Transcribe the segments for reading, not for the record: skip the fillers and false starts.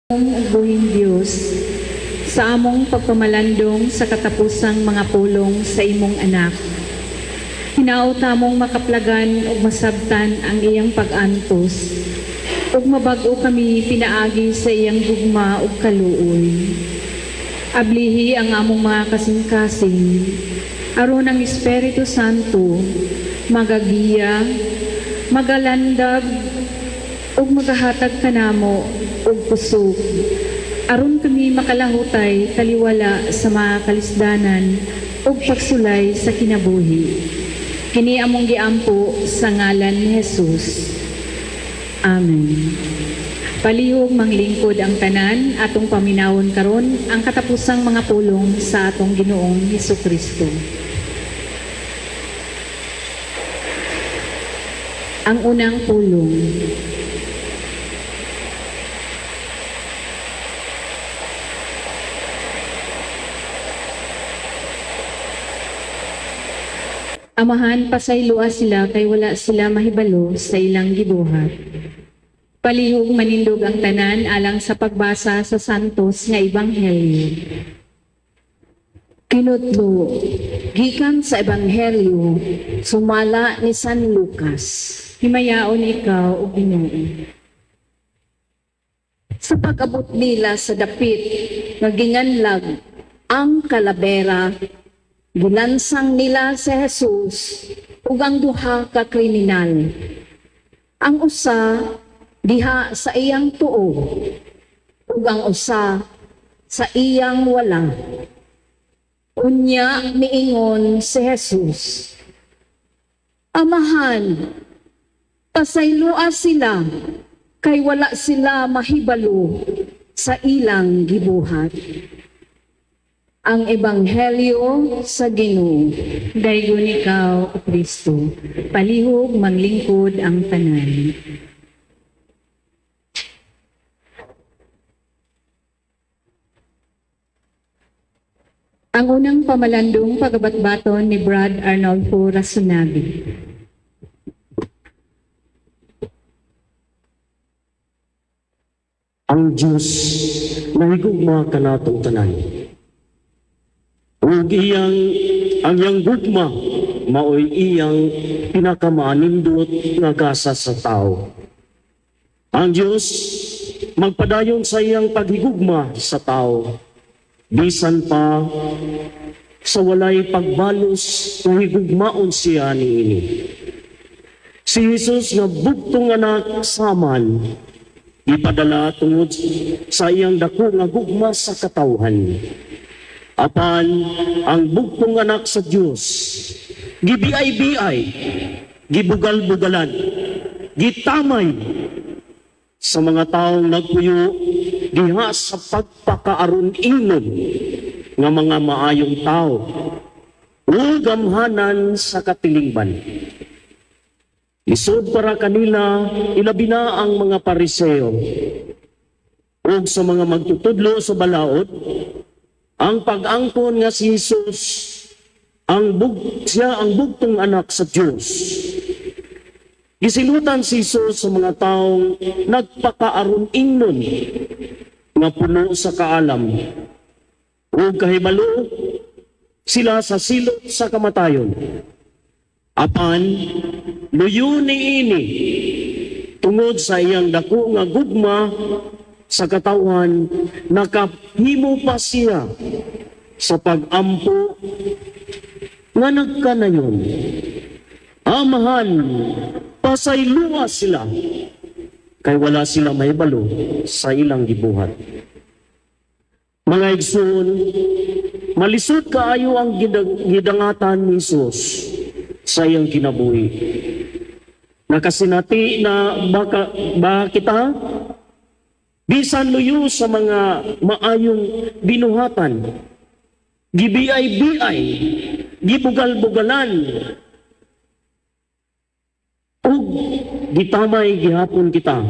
Ug buhing Dios, sa among pagpamalandong sa katapusang mga pulong sa imong anak, hinaot among makaplagan ug masabtan ang iyang pag-antos, ug mabag-o kami pinaagi sa iyang gugma ug kaluoy. Ablihi ang among mga kasing-kasing, aron ang Espiritu Santo magagiya, magalandab ug magahatag kanamo og kusog aron kami makalahutay taliwala sa mga kalisdanan ug pagsulay sa kinabuhi. Kini among giampo sa ngalan ni Jesus. Amen. Palihog manglingkod ang tanan, atong paminawon karon ang katapusang mga pulong sa atong Ginoong Hesukristo. Ang unang pulong. Amahan, pasayloa sila kay wala sila mahibalo sa ilang gibuhat. Palihog manindog ang tanan alang sa pagbasa sa santos nga ebanghelyo. Kinutlo, gikan sa Ebanghelyo, sumala ni San Lucas. Himayaon ikaw, o Ginoo. Sa pag-abot nila sa dapit nga ginganlag ang kalabera, gilansang nila si Jesus ug ang duha ka kriminal. Ang usa diha sa iyang tuo ug ang usa sa iyang wala. Unya miingon si Jesus, "Amahan, pasayloa sila kay wala sila mahibalo sa ilang gibuhat." Ang Ebanghelyo sa Ginoo. Daygon ikaw, O Kristo. Palihog manglingkod ang tanan. Ang unang pamalandong pagabatbaton ni Brad Arnolfo Rasunabi. Ang Diyos nahigugma kanatong tanan. Ug ang iyang gugma maoy iyang pinakamanindot nga gasa sa tao. Ang Diyos magpadayon sa iyang paghigugma sa tao, bisan pa sa walay pagbalos nga higugmaon siya niini. Si Jesus nga bugtong anak sa Amahan, ipadala tungod sa iyang dako nga gugma sa katawhan. Apan ang bugtong anak sa Dios, gibiay-biay, gibugal-bugalan, gitamay sa mga taong nagpuyo diha sa pagpakaaron ingnon nga mga maayong tao ug gamhanan sa katilingban. Isod para kanila, ilabi na ang mga Pariseo ug sa mga magtutudlo sa balaod, ang pag-angkon nga si Jesus siya ang bugtong anak sa Dios. Gisilutan si Jesus sa mga taong nagpakaaron ingnon nga puno sa kaalam ug kahibalo sila sa silot sa kamatayon. Apan luyo niini tungod sa iyang dako nga gugma sa katawhan, nakahimo pa siya sa pag-ampo nga nagkanayon. "Amahan, pasayloa sila kay wala sila mahibalo sa ilang gibuhat." Mga igsoon, malisod kaayo ang gidangatan ni Jesus sa iyang kinabuhi. Nakasinati na baka, ba kita? Bisan luyo sa mga maayong binuhatan, gibiay-biay, gibugal-bugalan, ug gitamay gihapon kita.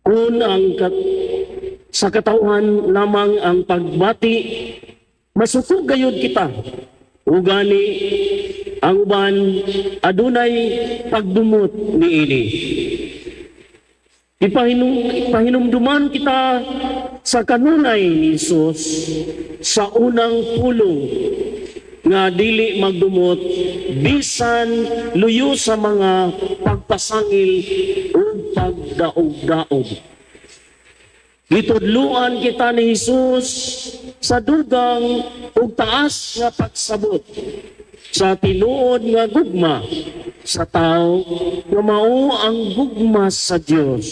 Kung ang sa katawhan lamang ang pagbati, masuko gayud kita. Ugani ang uban adunay pagdumot niini. Ipahinumduman kita sa kanunay ni Jesus sa unang pulong nga dili magdumot bisan luyo sa mga pagpasangil o pagdaog-daog. Gitudluan kita ni Jesus sa dugang ug taas nga pagsabot sa tinuod nga gugma sa tao nga mao ang gugma sa Dios.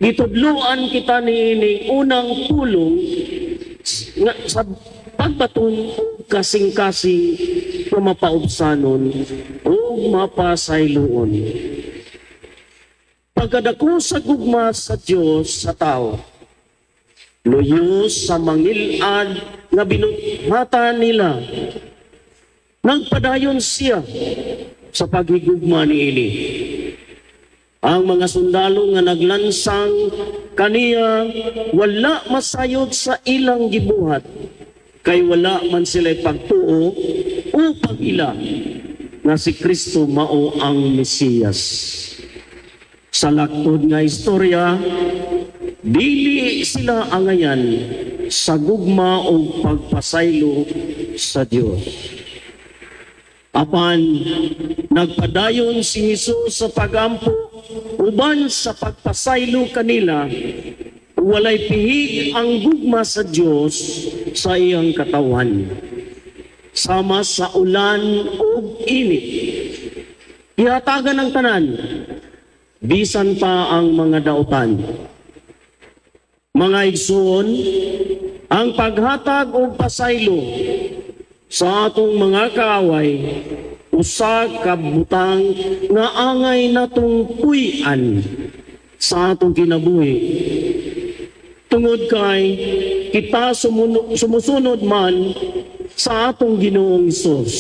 Gitudluan kita niining unang pulong nga sa pagbaton og kasing-kasing nga mapaubsanon ug mapasayloon. Pagkadako sa gugma sa Dios sa tao, luyo sa mangilad nga binuhatan nila, nagpadayon siya sa paghigugma niini. Ang mga sundalo nga naglansang kaniya wala masayod sa ilang gibuhat kay wala man sila pagtuo o pag-ila nga si Kristo mao ang Mesiyas. Sa laktod nga istorya, dili sila angayan sa gugma o pagpasaylo sa Dios. Apan nagpadayon si Jesus sa pagampo uban sa pagpasaylo kanila, walay pihig ang gugma sa Dios sa iyang katawan. Sama sa ulan ug init, gihatagan ang tanan, bisan pa ang mga dautan. Mga igsoon, ang paghatag og pasaylo sa atong mga kaaway usa ka butang nga angay natong puy-an sa atong kinabuhi tungod kay kita sumusunod man sa atong Ginoong Hesus.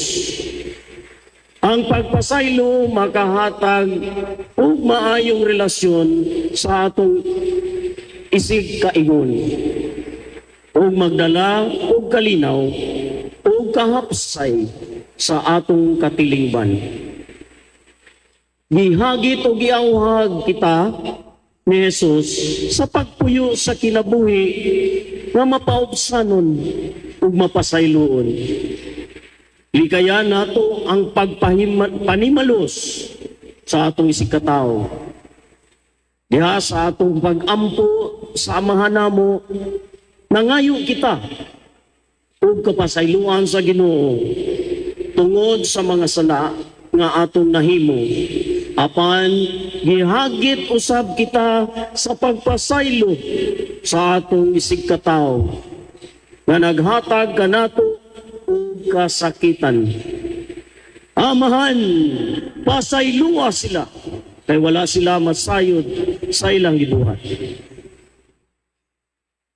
Ang pagpasaylo makahatag og maayong relasyon sa atong isig kaingon ug magdala og kalinaw ug kahapsay sa atong katilingban. Gihagit o giawhag kita ni Jesus sa pagpuyo sa kinabuhi nga mapaubsanon ug mapasayloon. Likayan nato ang panimalos sa atong isig katawo. Diha sa atong pag-ampo sa Amahan namo, nangayo kita ug kapasayloan sa Ginoo tungod sa mga sala nga atong nahimo. Apan gihagit usab kita sa pagpasaylo sa atong isig katawo nga naghatag kanato og kasakitan. Amahan, pasayloa sila kay wala sila masayod sa ilang gibuhat.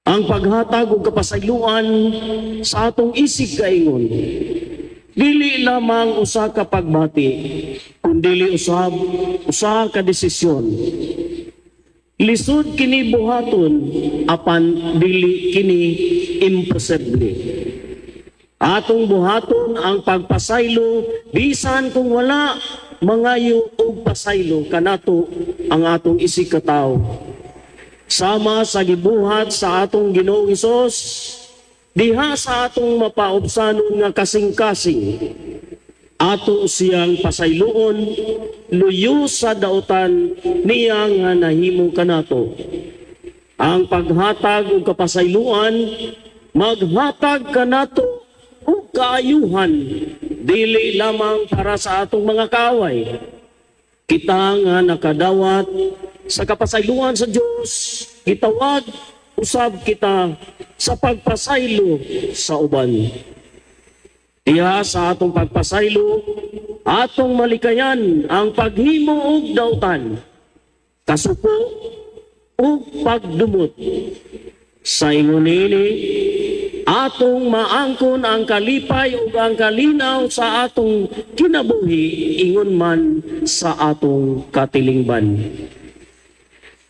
Ang paghatag og kapasayloan sa atong isig kaingon, dili lamang usa ka pagbati, kundili usab usa ka desisyon. Lisod kini buhaton, apan dili kini imposible. Atong buhaton ang pagpasaylo bisan kung wala mangayo og pasaylo kanato ang atong isig katawo. Sama sa gibuhat sa atong Ginoong Hesus, diha sa atong mapaubsanon nga kasing-kasing, ato siyang pasayloon luyo sa dautan niya nga nahimo kanato. Ang paghatag og kapasayloan maghatag kanato og kaayuhan, dili lamang para sa atong mga kaaway. Kita nga nakadawat sa kapasayloan sa Dios, gitawag usab kita sa pagpasaylo sa uban. Diha sa atong pagpasaylo, atong malikayan ang paghimo og dautan, kasuko ug pagdumot. Sa ingon niini, atong maangkon ang kalipay ug ang kalinaw sa atong kinabuhi ingon man sa atong katilingban.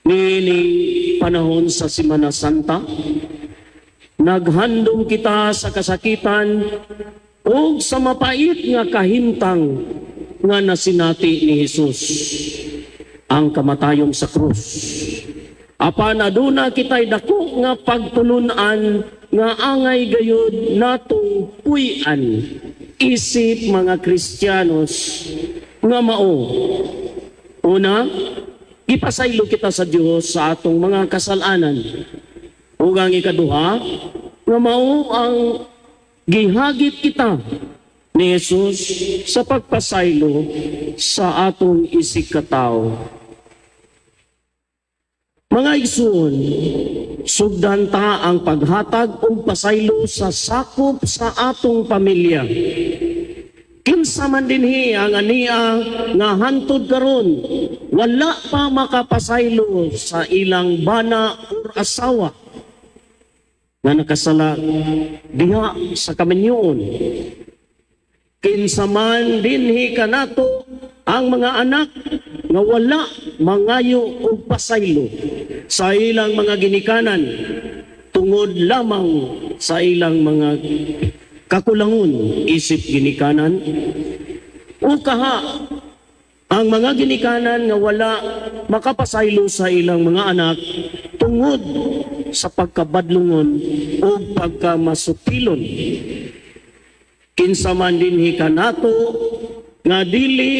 Niining panahon sa Semana Santa, naghandom kita sa kasakitan ug sa mapait nga kahimtang nga nasinati ni Jesus. ang kamatayon sa krus. Apan aduna kitay dako nga pagtulunan nga angay gayud natong puy-an isip mga Kristiyanos nga mao. Una, gipasaylo kita sa Dios sa atong mga kasalanan. Ug ang ikaduha, nga mao ang gihagit kita ni Jesus sa pagpasaylo sa atong isigkatawo. Mga igsoon, sugdan ta ang paghatag og pasaylo sa sakop sa atong pamilya. Kinsa man dinhi ang ania nga hantod karon wala pa makapasaylo sa ilang bana or asawa nga nakasala diha sa kaminyoon? Kinsa man dinhi kanato ang mga anak nga wala mangayo og pasaylo sa ilang mga ginikanan tungod lamang sa ilang mga kakulangon isip ginikanan? O kaha ang mga ginikanan nga wala makapasaylo sa ilang mga anak tungod sa pagkabadlungon o pagkamasutilon? Kinsa man dinhi kanato nga dili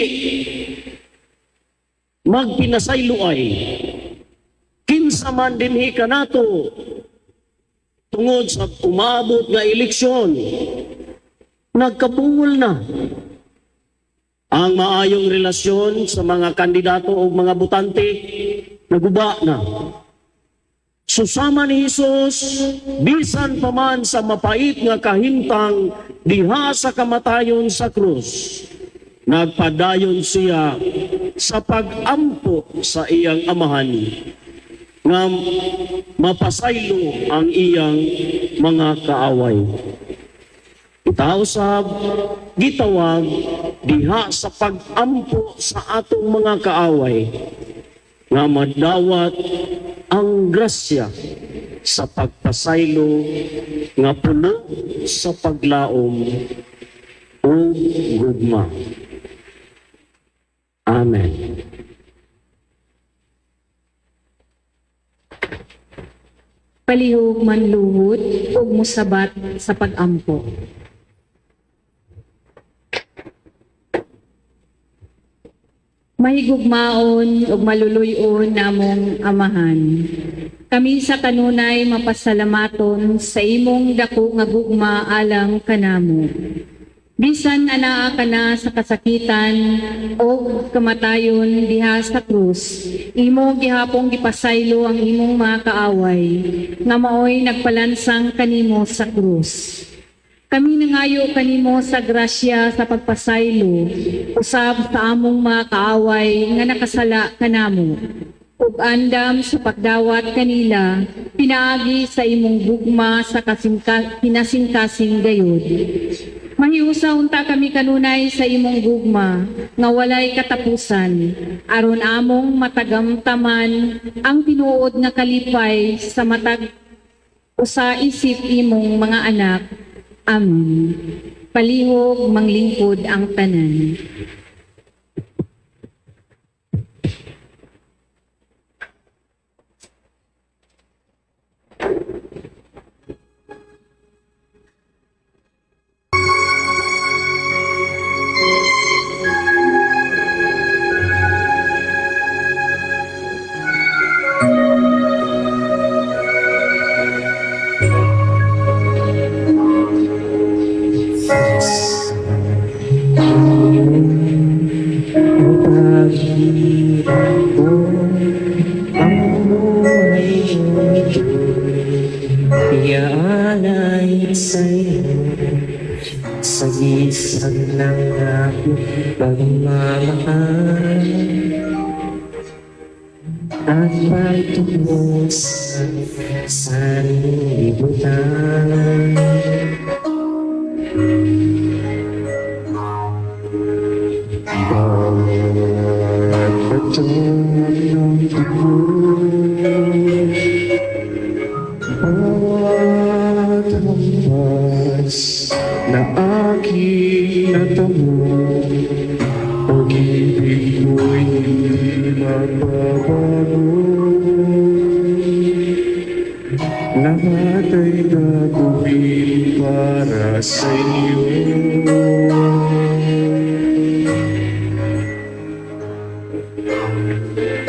magpinasaylo ay? Kinsa man dinhi kanato tungod sa umabot nga eleksyon, nagkabungol na ang maayong relasyon sa mga kandidato o mga botante, naguba na? Susama ni Jesus, bisan pa man sa mapait nga kahimtang diha sa kamatayon sa krus, nagpadayon siya sa pag-ampo sa iyang Amahan nga mapasaylo ang iyang mga kaaway. Kita usab gitawag diha sa pag-ampo sa atong mga kaaway nga madawat ang grasya sa pagpasaylo nga puno sa paglaom ug gugma. Amen. Palihog manluhod ug mosabat sa pag-ampo. Mahigugmaon ug maluluy-on namong Amahan, kami sa kanunay mapasalamaton sa imong dako nga gugma alang kanamo. Bisan anaa ka na sa kasakitan o kamatayon diha sa krus, imo gihapong gipasaylo ang imong mga kaaway nga maoy nagpalansang kanimo sa krus. Kami nangayo kanimo sa grasya sa pagpasaylo usab sa among mga kaaway nga nakasala kanamo ug andam sa pagdawat kanila pinaagi sa imong gugma sa kinasingkasing gayud. Mahiusa unta kami kanunay sa imong gugma nga walay katapusan, aron among matagamtaman ang tinuod nga kalipay sa matag usa isip imong mga anak. Amen. Palihog manglingkod ang tanan. Ang paghirap ko, ang buhay ito, iaalay sa'yo sa gisag ng aking pagmamahal at pagtungo sa sanlibutan. Bawat bato ng dugo, bawat hampas na aking natamo, pag-ibig mo'y hindi mababago. Sa iyo.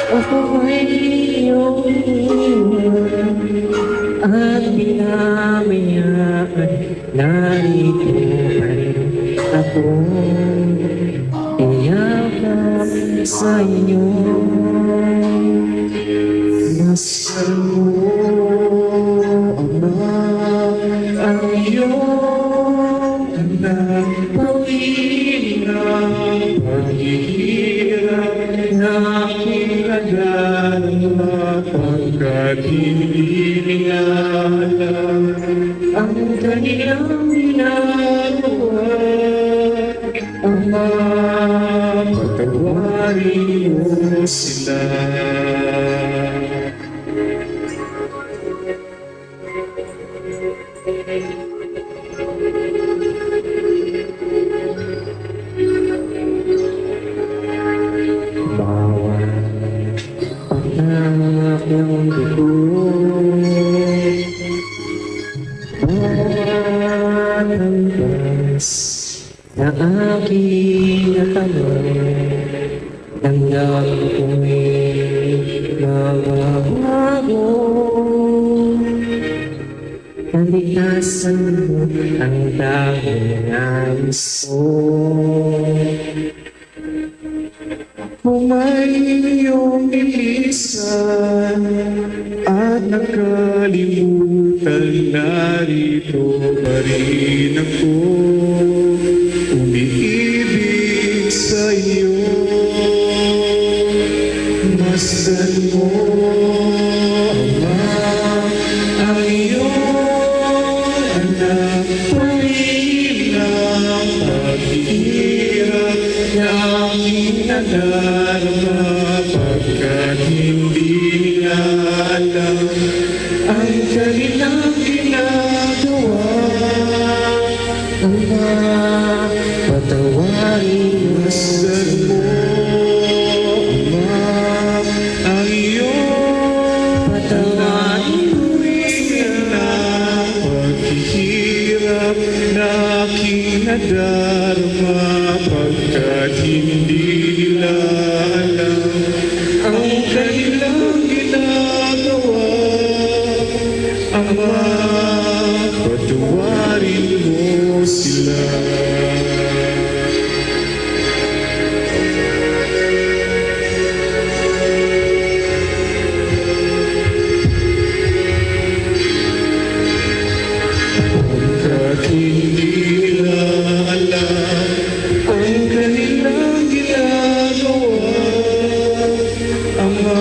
Ako ay iyong iniwan at pinabayaan. Narito pa rin ako, niyakap sa inyo. Masdan mo, Ama, ang iyong anak, pawin ng paghihirap na aking nadarama, pagkat hindi nila alam ang kanilang ginagawa. Ama, patawarin mo sila. Bawat patak ng dugo, bawat hampas na aking natamo, damdam ko'y mababago. Kaligtasan mo ang tanging nais ko. Kung may iyong ilisan at nakalimutan, narito pa rin ako, umiibig sa iyo. Masdan mo, Ama, ang iyong anak, pawin ng paghihirap na aking nadarama, pagkat hindi nila alam ang kanilang ginagawa. Ama, patawarin mo. Masdan mo, Ama, ang iyong Patawarin mo. Ng paghihirap na aking nadarama, pagkat hindi nila alam ang kanilang ginagawa. Ama, patawarin mo sila. Pagkat hindi nila alam ang kanilang ginagawa. Ama,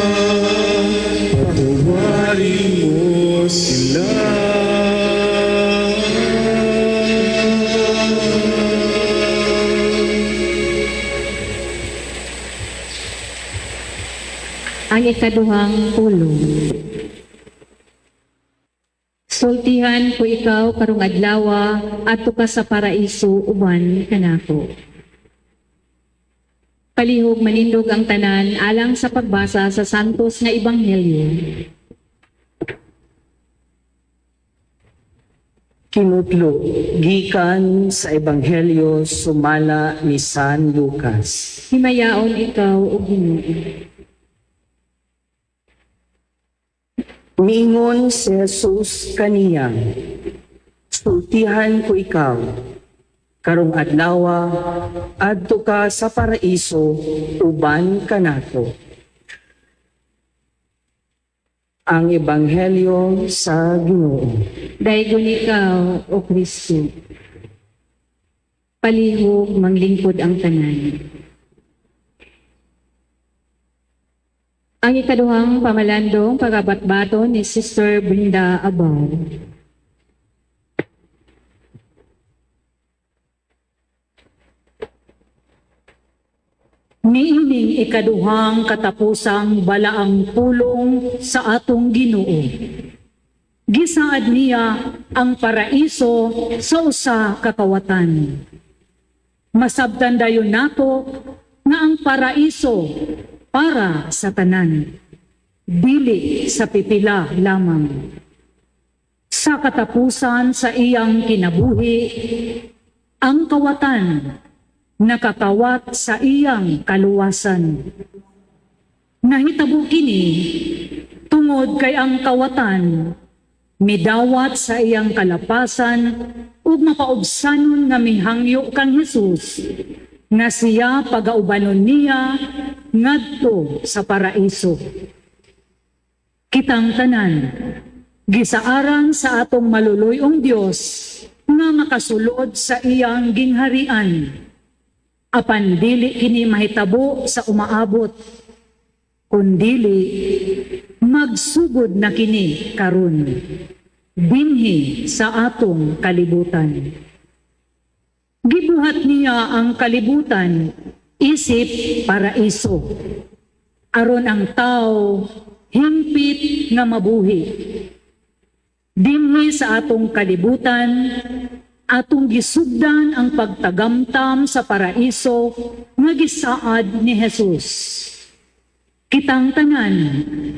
patawarin mo sila. Ang ikaduhang pulong. Sultihan ko ikaw karong adlawa, adto ka sa paraiso uban kanako. Palihog manindog ang tanan alang sa pagbasa sa Santos nga Ebanghelyo. Kinutlo gikan sa Ebanghelyo sumala ni San Lucas. Himayaon ikaw, o Ginoo. Miingon si Jesus kaniya, "Sultihan ko ikaw, karong adlawa, adto ka sa paraiso uban kanato." Ang Ebanghelyo sa Ginoo. Daygon ikaw, O Kristo. Palihog manglingkod ang tanan. Ang ikaduhang pamalandong pagabatbaton ni Sister Brenda Abaw. Niining ikaduhang katapusang balaang pulong sa atong Ginoo, gisaad niya ang paraiso sa usa ka kawatan. Masabtan dayon nato nga ang paraiso para sa tanan, dili sa pipila lamang. Sa katapusan sa iyang kinabuhi, ang kawatan nakakawat sa iyang kaluwasan. Nahitabo kini tungod kay ang kawatan midawat sa iyang kalapasan ug mapaubsanon nga mihangyo kang Jesus nga siya pagaubanon niya ngadto sa paraiso. Kitang tanan gisaaran sa atong maluluy-ong Dios nga makasulod sa iyang gingharian. Apan dili kini mahitabo sa umaabot, kundili magsugod na kini karon dinhi sa atong kalibutan. Gibuhat niya ang kalibutan isip paraiso aron ang tao hingpit nga mabuhi. Dinhi sa atong kalibutan, atong gisugdan ang pagtagamtam sa paraiso nga gisaad ni Jesus. Kitang tanan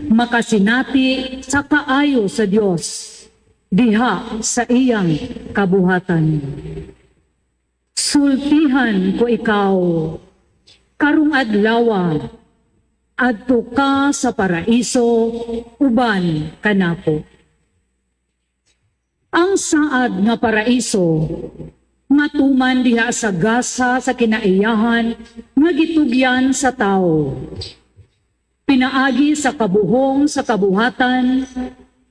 makasinati sa kaayo sa Dios diha sa iyang kabuhatan. Sultihan ko ikaw, karong adlawa, adto ka sa paraiso uban kanako. Ang saad nga paraiso matuman diha sa gasa sa kinaiyahan nga gitugyan sa tao. Pinaagi sa kabuhong sa kabuhatan,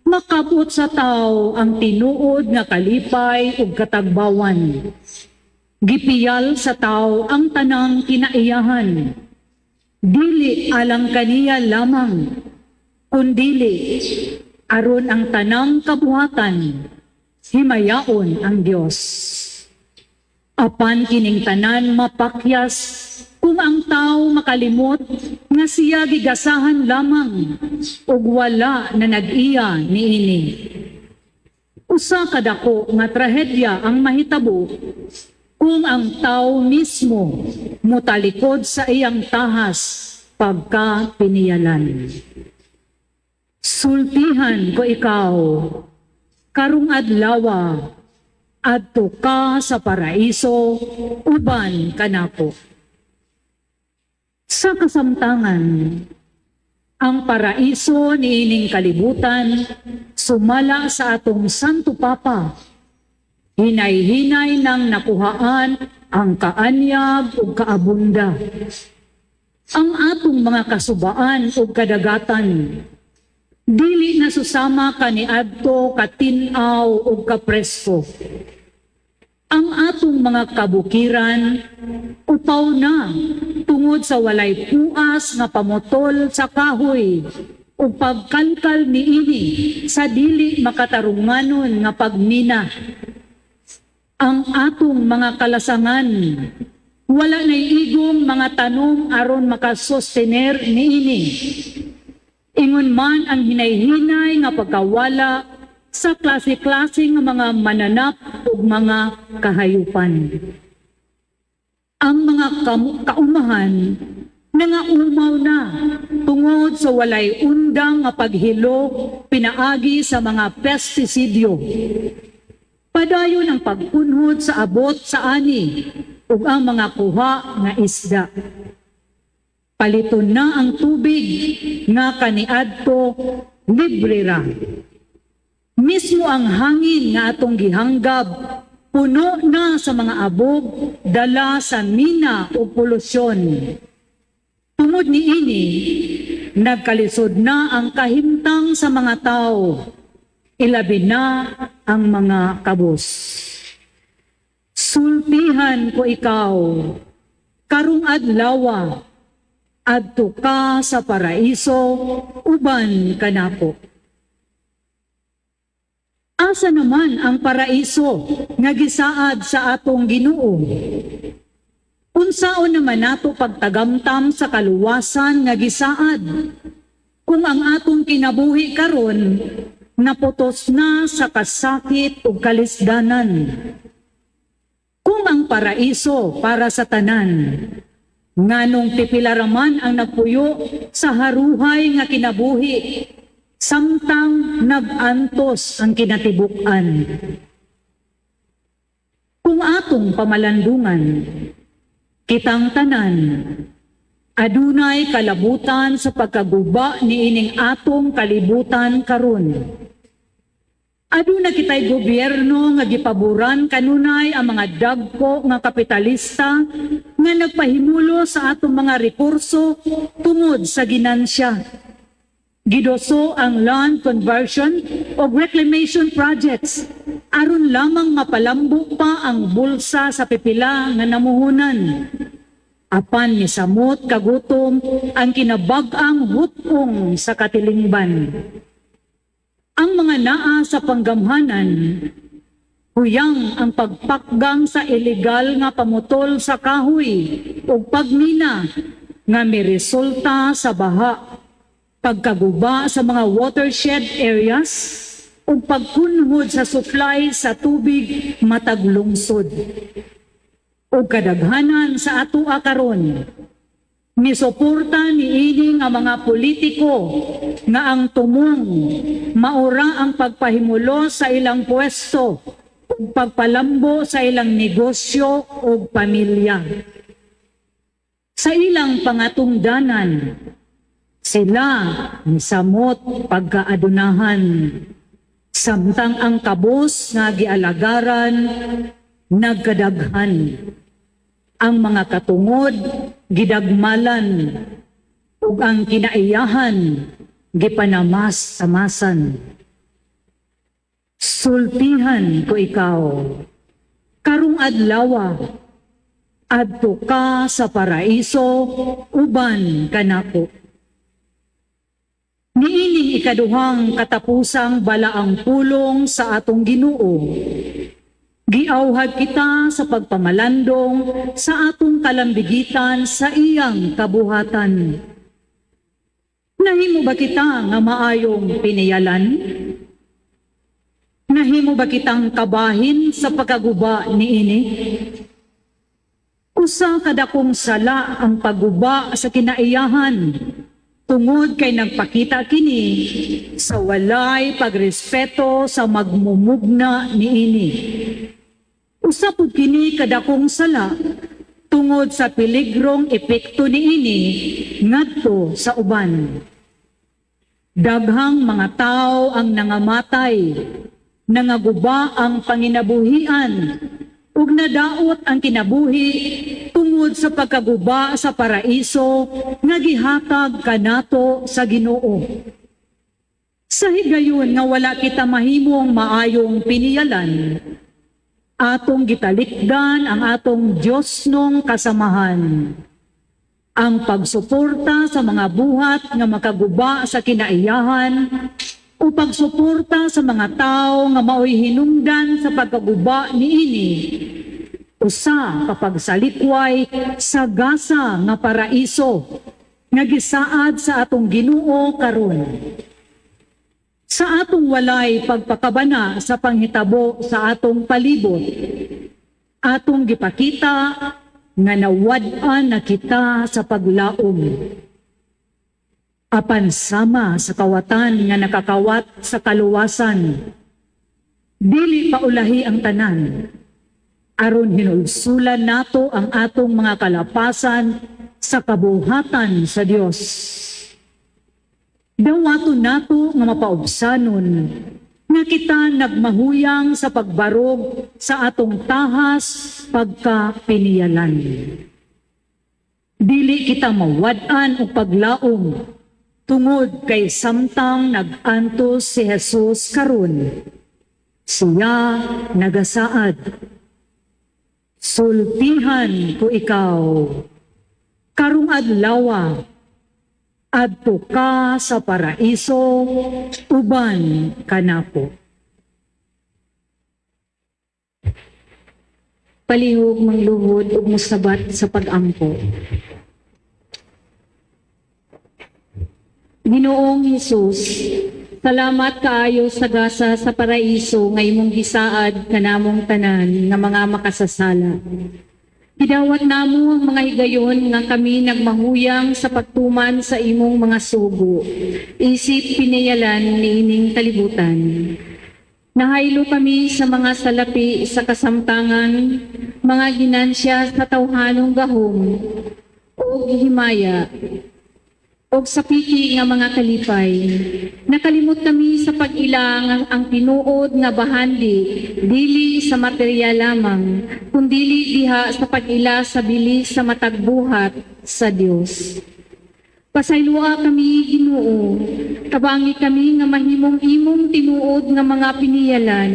makabot sa tao ang tinuod nga kalipay ug katagbawan. Gipiyal sa tao ang tanang kinaiyahan. Dili alang kaniya lamang, kundili aron ang tanang kabuhatan himayaon ang Dios. Apan kining tanan mapakyas kung ang tao makalimot nga siya gigasahan lamang ug wala na nag-iya niini. Usa ka dako nga trahedya ang mahitabo kung ang tao mismo mutalikod sa iyang tahas pagka piniyalan. Sultihan ko ikaw, karong adlawa, adto ka sa paraiso, uban kanako. Sa kasamtangan, ang paraiso niining kalibutan sumala sa atong Santo Papa. Hinay-hinay nang nakuhaan ang kaanyag ug kaabunda. Ang atong mga kasubaan ug kadagatan dili na susama kaniadto katin-aw ug kapresko. Ang atong mga kabukiran upaw na tungod sa walay puas nga pamutol sa kahoy ug pagkalkal niini sa dili makatarunganon nga pagmina. Ang atong mga kalasangan wala nay igong mga tanom aron makasostener niini. Ingon man ang hinay-hinay nga pagkawala sa klase-klase nga mga mananap ug mga kahayupan. Ang mga kaumahan nangaumaw na tungod sa walay undang nga paghilo pinaagi sa mga pestisidyo. Padayon ang pagkunhod sa abot sa ani ug ang mga kuha nga isda. Paliton na ang tubig nga kaniadto libre ra. Mismo ang hangin nga atong gihanggab puno na sa mga abog dala sa mina o polusyon. Tungod niini, nagkalisod na ang kahimtang sa mga tao, ilabi na ang mga kabus. Sultihan ko ikaw, karong adlawa, adto ka sa paraiso, uban kanako. Asa naman ang paraiso nga gisaad sa atong Ginoo? Unsaon naman nato pagtagamtam sa kaluwasan nga gisaad? Kung ang atong kinabuhi karon naputos na sa kasakit ug kalisdanan. Kung ang paraiso para sa tanan, nganong pipila raman ang nagpuyo sa haruhay nga kinabuhi, samtang nag-antos ang kinatibuk-an. Kung atong pamalandungan, kitang tanan, adunay kalabutan sa pagkaguba niining atong kalibutan karon. Aduna kitay gobyerno nga gipaboran kanunay ang mga dagko nga kapitalista nga nagpahimulo sa atong mga rekurso tungod sa ginansya. Gidoso ang land conversion o reclamation projects aron lamang mapalambo pa ang bulsa sa pipila nga namuhunan. Apan misamot kagutom ang kinabag-ang hut-ong sa katilingban. Ang mga naa sa panggamhanan, huyang ang pagpakgang sa ilegal nga pamutol sa kahoy ug pagmina nga miresulta sa baha, pagkaguba sa mga watershed areas ug pagkunhod sa supply sa tubig matag lungsod. Ug kadaghanan sa atoa karon, misuporta niini nga mga politiko nga ang tumong maura ang pagpahimulo sa ilang pwesto ug pagpalambo sa ilang negosyo ug pamilya. Sa ilang pangatungdanan, sila misamot pagkaadunahan, samtang ang kabos nga gialagaran nagkadaghan. Ang mga katungod gidagmalan ug ang kinaiyahan gipanamas-tamasan. Sultihan ko ikaw, karong adlawa, adto ka sa paraiso uban kanako. Niining ikaduhang katapusang balaang pulong sa atong Ginoo, giawhag kita sa pagpamalandong sa atong kalambigitan sa iyang kabuhatan. Nahimo ba kita nga maayong piniyalan? Nahimo ba kitang kabahin sa pagkaguba niini? Usa ka dakong sala ang pagguba sa kinaiyahan tungod kay nagpakita kini sa walay pagrespeto sa magmumugna niini. Usa pud kini kadakong sala tungod sa piligrong epekto niini ngadto sa uban. Daghang mga tao ang nangamatay, nangaguba ang panginabuhian, ug nadaot ang kinabuhi tungod sa pagkaguba sa paraiso nga gihatag kanato sa Ginoo. Sa higayon nga wala kita mahimong maayong piniyalan, atong gitalikdan ang atong Diosnong kasamahan. Ang pagsuporta sa mga buhat nga makaguba sa kinaiyahan o pagsuporta sa mga tao nga maoy hinungdan sa pagkaguba niini, usa ka pagsalikway sa gasa nga paraiso nga gisaad sa atong Ginoo karon. Sa atong walay pagpakabana sa panghitabo sa atong palibot, atong gipakita nga nawad-an na kita sa paglaom. Apan sama sa kawatan nga nakakawat sa kaluwasan, dili paulahi ang tanan, aron hinulsulan nato ang atong mga kalapasan sa kabuhatan sa Dios. Dawaton nato nga mapaubsanon nga kita nagmahuyang sa pagbarog sa atong tahas pagka piniyalan. Dili kita mawad-an og paglaom tungod kay samtang nag-antos si Jesus karon, siya nagasaad. "Sultihan ko ikaw, karong adlawa, adto ka sa paraiso uban kanako." Palihog mangluhod ug mosabat sa pag-ampo. Ginoong Hesus, salamat kaayo sa gasa sa paraiso nga imong gisaad kanamong tanan nga mga makasasala. Gidawat namo ang mga higayon nga kami nagmahuyang sa pagtuman sa imong mga sugo, isip pinayalan niining kalibutan. Nahaylo kami sa mga salapi sa kasamtangan, mga ginansya sa tawhanong gahom, ug himaya, og sa piki nga mga kalipay. Nakalimot kami sa pag-ila nga ang tinuod nga bahandi, dili sa material lamang, kundili diha sa pag-ila sa bili sa matag buhat sa Dios. Pasayloa kami, Ginoo. Tabangi kami nga mahimong imong tinuod nga mga piniyalan.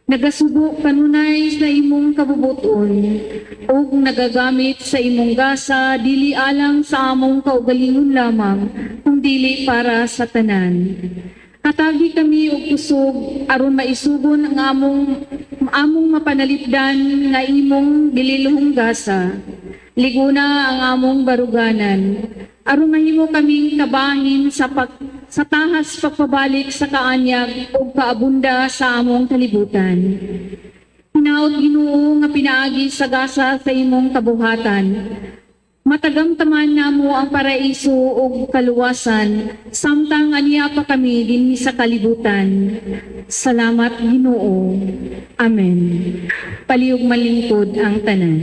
Nagasubo kanunay sa imong kabubuton ug nagagamit sa imong gasa dili alang sa among kaugalingon lamang, kundili para sa tanan. Hatagi kami og kusog aron maisugon ang among mapanalipdan nga imong gililhong gasa. Liguna ang among baruganan aron mahimo kaming kabahin sa tahas pagpabalik sa kaanyag ug kaabunda sa among kalibutan. Hinaot, Ginoo, nga pinaagi sa gasa sa imong kabuhatan, matagamtaman namo ang paraiso ug kaluwasan samtang aniya pa kami dinhi sa kalibutan. Salamat, Ginoo. Amen. Palihog malingkod ang tanan.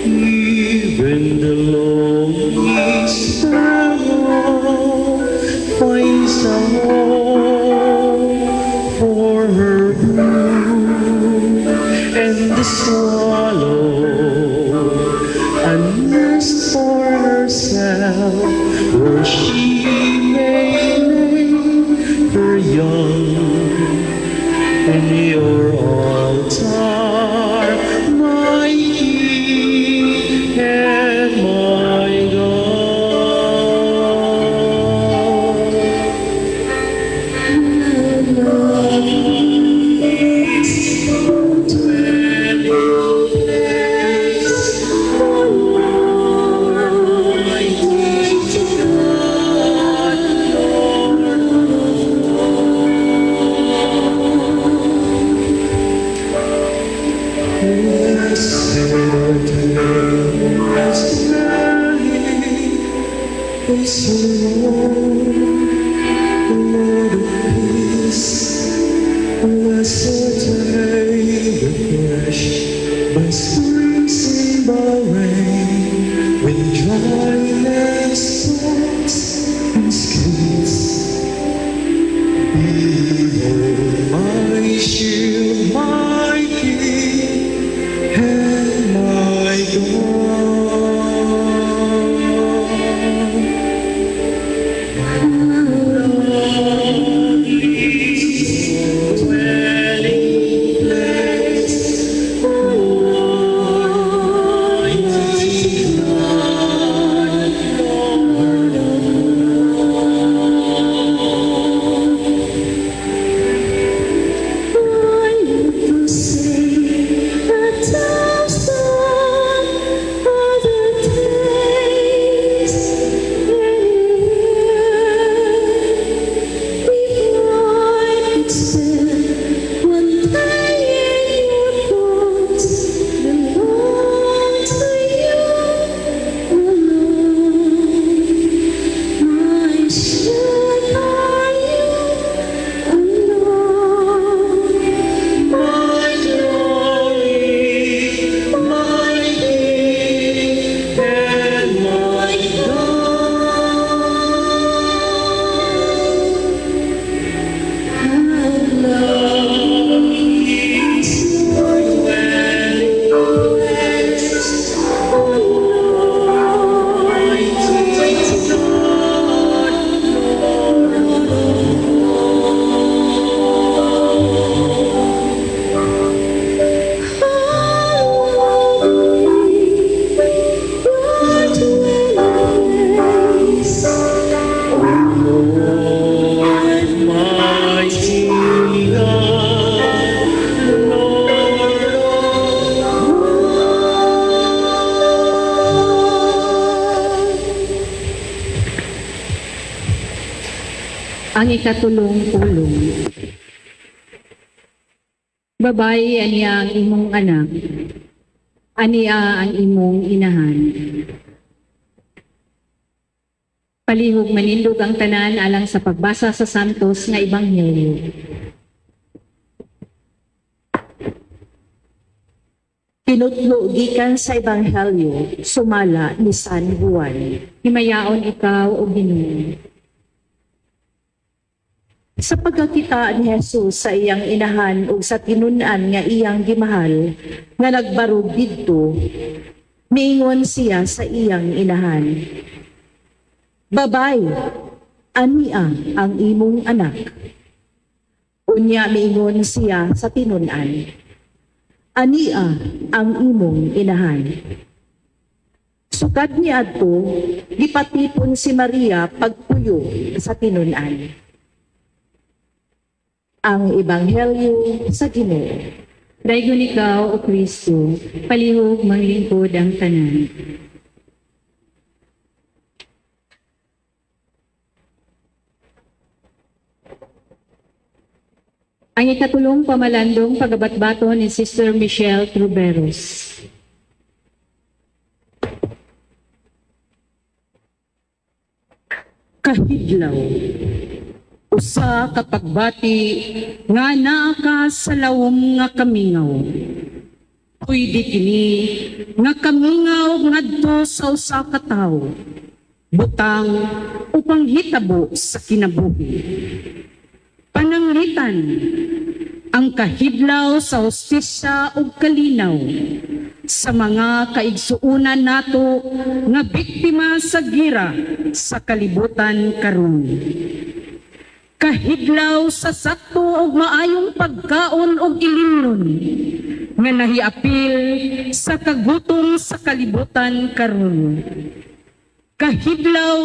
Even the lonely sparrow finds a home for her brood, and the swallow a nest for herself, where she may lay her young. In your altar, my King and my God. Dwelling place, Almighty God, Lord. Ang ikatulong pulong. Babayi, aniya ang imong anak. Aniya ang imong inahan. Palihog manindog ang tanan alang sa pagbasa sa Santos nga Ebanghelyo. Pinutlo gikan sa Ebanghelyo sumala ni San Juan. Himayaon ikaw, O Ginoo. Sa pagkakita ni Jesus sa iyang inahan ug sa tinun-an nga iyang gimahal nga nagbarog didto, miingon siya sa iyang inahan, "Babay, ania ang imong anak." Unya miingon siya sa tinun-an, "Ania ang imong inahan." Sukad niadto, gipatipon si Maria pagpuyo sa tinun-an. Ang Ebanghelyo sa Ginoo. Daygon ikaw, O Kristo, palihog manglingkod ang tanan. Ang ikatulong pamalandong pagabatbato ni Sister Michelle Truberos. Kahidlaw. Usa ka pagbati nga naa ka sa lawom nga kamingaw. Pwede kini nga kamingaw ngadto sa usa ka tawo, butang o panghitabo sa kinabuhi. Pananglitan, ang kahidlaw sa hustisya ug kalinaw sa mga kaigsuonan nato nga biktima sa gira sa kalibutan karon. Kahidlaw sa sakto ug maayong pagkaon ug ilimnon nga nahiapil sa kagutom sa kalibutan karon. Kahidlaw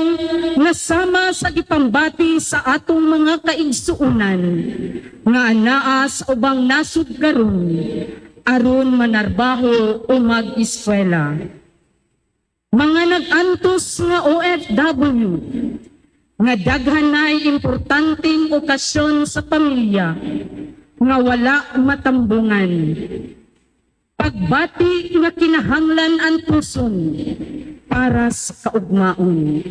nga sama sa gipambati sa atong mga kaigsuonan nga anaa sa ubang nasud karon aron manarbaho o mag-eskwela. Mga nag-antos nga OFW nga daghan na'y importanteng okasyon sa pamilya nga wala matambungan. Pagbati nga kinahanglan antuson para sa kaugmaon.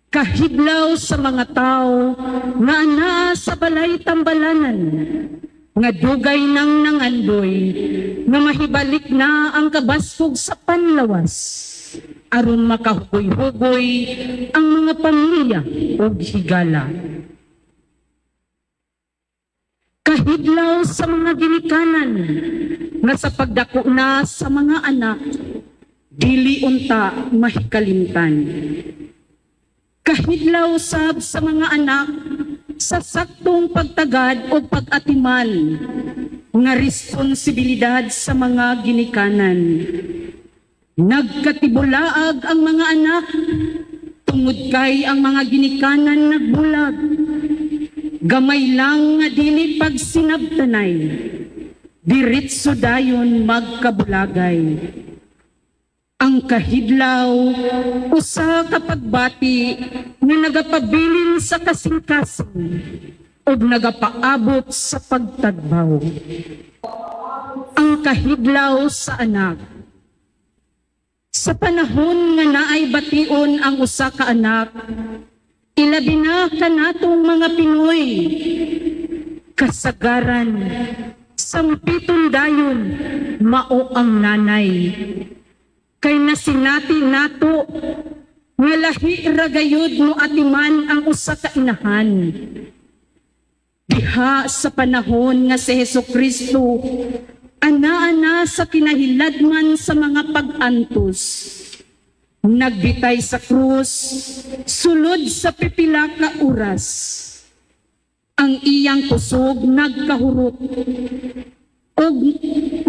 Kahidlaw sa mga tao nga anaa sa balay tambalanan nga dugay nang nangandoy nga mahibalik na ang kabaskog sa panlawas aron makahugoy-hugoy ang mga pamilya ug higala. Kahidlaw sa mga ginikanan nga sa pagdako na sa mga anak dili unta mahikalimtan. Kahidlaw sab sa mga anak sa saktong pagtagad o pag-atiman nga responsibilidad sa mga ginikanan. Nagkatibulaag ang mga anak tungod kay ang mga ginikanan nagbulag. Gamay lang nga dili pagsinabtanay, diretso dayon magkabulagay. Ang kahidlaw usa ka pagbati nga nagapabilin sa kasing-kasing ug nagapaabot sa pagtagbaw. Ang kahidlaw sa anak. Sa panahon nga naay bation ang usa ka anak, ilabi na kanatong mga Pinoy, kasagaran, sampiton dayon, mao ang nanay. Kay nasinati nato nga lahi ra gayud mo atiman ang usa ka inahan. Diha sa panahon nga si Hesus Kristo ana-ana sa kinahiladman sa mga pag-antos, nagbitay sa krus, sulod sa pipila ka oras. Ang iyang kusog nagkahurot ug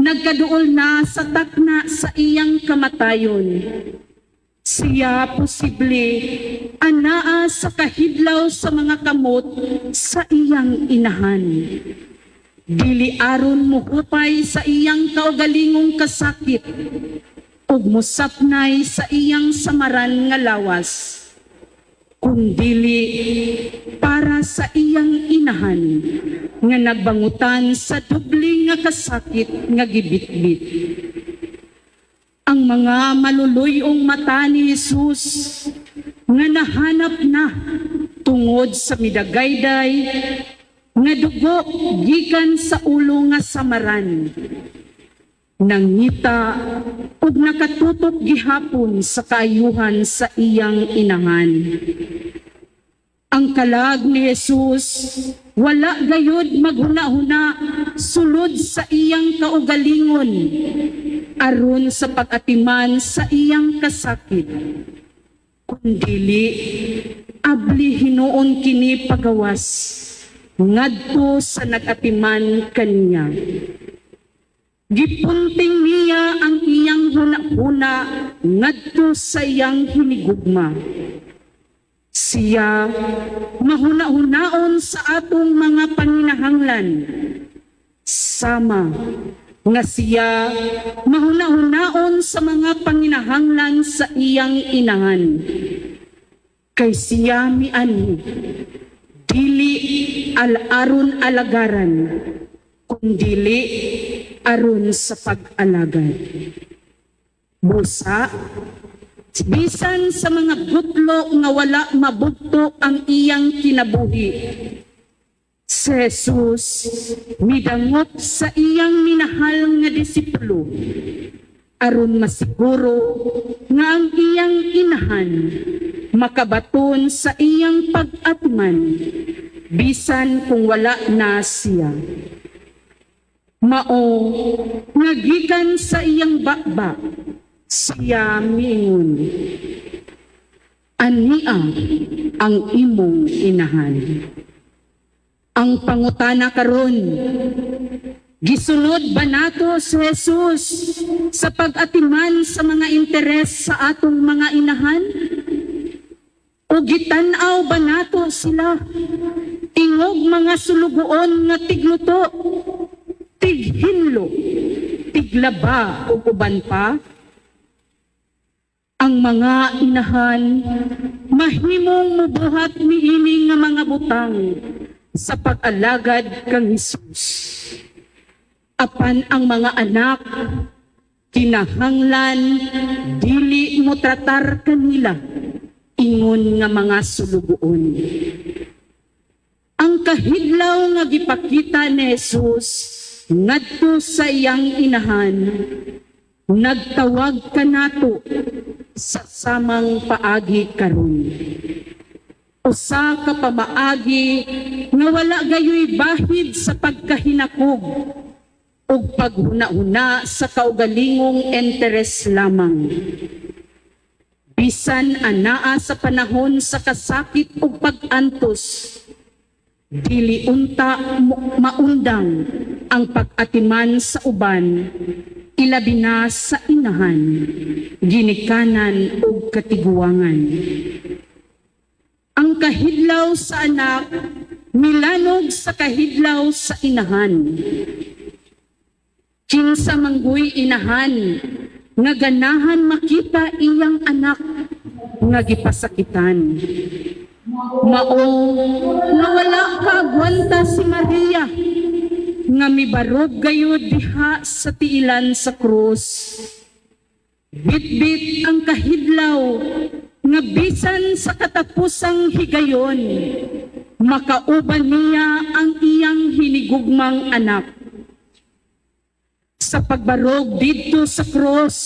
nagkaduol na sa takna sa iyang kamatayon. Siya posible anaa sa kahidlaw sa mga kamot sa iyang inahan. Dili aron mohupay sa iyang kaugalingong kasakit ug mosapnay sa iyang samaran nga lawas. Kundili para sa iyang inahan nga nagbangutan sa doble nga kasakit nga gibitbit. Ang mga maluluyong mata ni Jesus nga nahanap na tungod sa midagayday nga dugo gikan sa ulo nga samaran, nangita ug nakatutok gihapon sa kaayuhan sa iyang inahan. Ang kalag ni Jesus wala gayud maghuna-huna sulod sa iyang kaugalingon aron sa pag-atiman sa iyang kasakit, kundili abli hinuon kini pagawas ngadto sa nag-atiman kaniya. Gipunting niya ang iyang huna-huna ngadto sa iyang hinigugma. Siya mahuna-hunaon sa atong mga panginahanglan, sama nga siya mahuna-hunaon sa mga panginahanglan sa iyang inahan. Kay siya mianhi, dili al aron alagaran, kundili aron sa pag-alagad. Busa, bisan sa mga gutlo nga wala mabugto ang iyang kinabuhi, si Jesus midangop sa iyang minahal nga disipulo aron masiguro nga ang iyang inahan makabaton sa iyang pag-atiman bisan kung wala na siya. Mao nga gikan sa iyang baba siya miingon, "Ania ang imong inahan." Ang pangutana karon, gisunod ba nato si Jesus sa pag-atiman sa mga interes sa atong mga inahan? O gitan-aw ba nato sila ingog mga sulugoon nga tigluto, tighinlo, tiglaba ug uban pa? Ang mga inahan mahimong mubuhat niini nga mga butang sa pag-alagad kang Jesus. Apan ang mga anak kinahanglan dili mo tratar kanila ingon nga mga sulugoon. Ang kahidlaw nga gipakita ni Jesus ngadto sa iyang inahan nagtawag kanato sa samang paagi karon. Usa ka pamaagi nga wala gayoy bahid sa pagkahinakog ug paghuna-huna sa kaugalingong interes lamang. Bisan anaa sa panahon sa kasakit ug pag-antos, dili unta maundang ang pag-atiman sa uban, ilabi na sa inahan, ginikanan ug katiguangan. Ang kahidlaw sa anak milanog sa kahidlaw sa inahan. Kinsa mangguy inahan nga ganahan makita iyang anak nga gipasakitan? Mao nga wala kaagwanta si Maria nga mibarog gayud diha sa tiilan sa krus. Bitbit ang kahidlaw nga bisan sa katapusang higayon, makauban niya ang iyang hinigugmang anak. Sa pagbarog didto sa krus,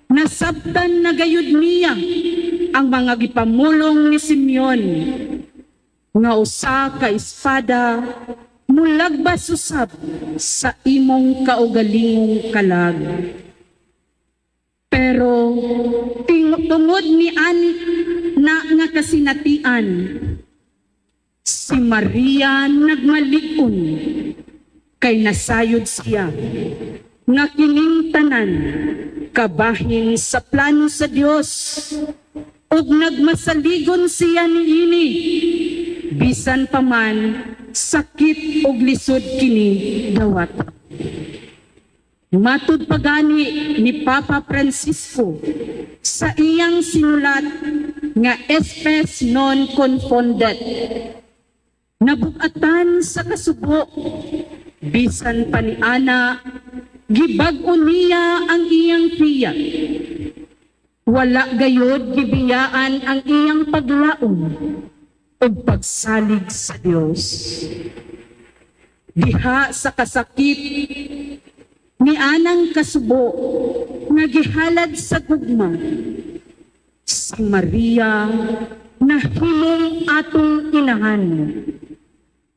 nasabtan na gayud niya ang mga gipamulong ni Simeon nga usa ka espada mulagbas usab sa imong kaugalingong kalag. Pero tungod ni ani na nga kasinatian, si Maria nagmalig-on kay nasayod siya nga kining tanan kabahin sa plano sa Dios ug nagmasaligon siya niini bisan pa man sakit ug lisod kini dawat. Matud pa gani ni Papa Francisco sa iyang sinulat nga "Spes non confondet." Nabug-atan sa kasubo, bisan pa niana, gibag-o niya ang iyang piyat. Wala gayod gibiyaan ang iyang paglaom ug pagsalig sa Dios. Diha sa kasakit ni anang kasubo nga gihalad sa gugma, si Maria nahimong atong inahan,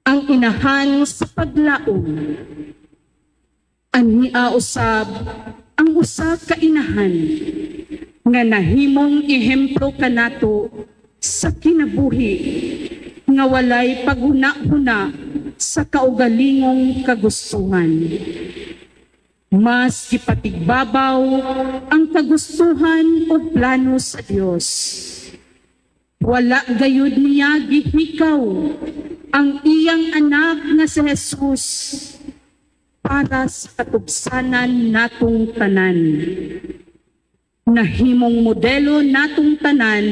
ang inahan sa paglaom. Ania usab ang usa ka inahan nga nahimong ehemplo kanato sa kinabuhi nga walay paghuna-huna sa kaugalingong kagustuhan. Mas gipatigbabaw ang kagustuhan o plano sa Dios. Wala gayud niya gihikaw ang iyang anak nga si Jesus para sa katubsanan natong tanan. Nahimong modelo natong tanan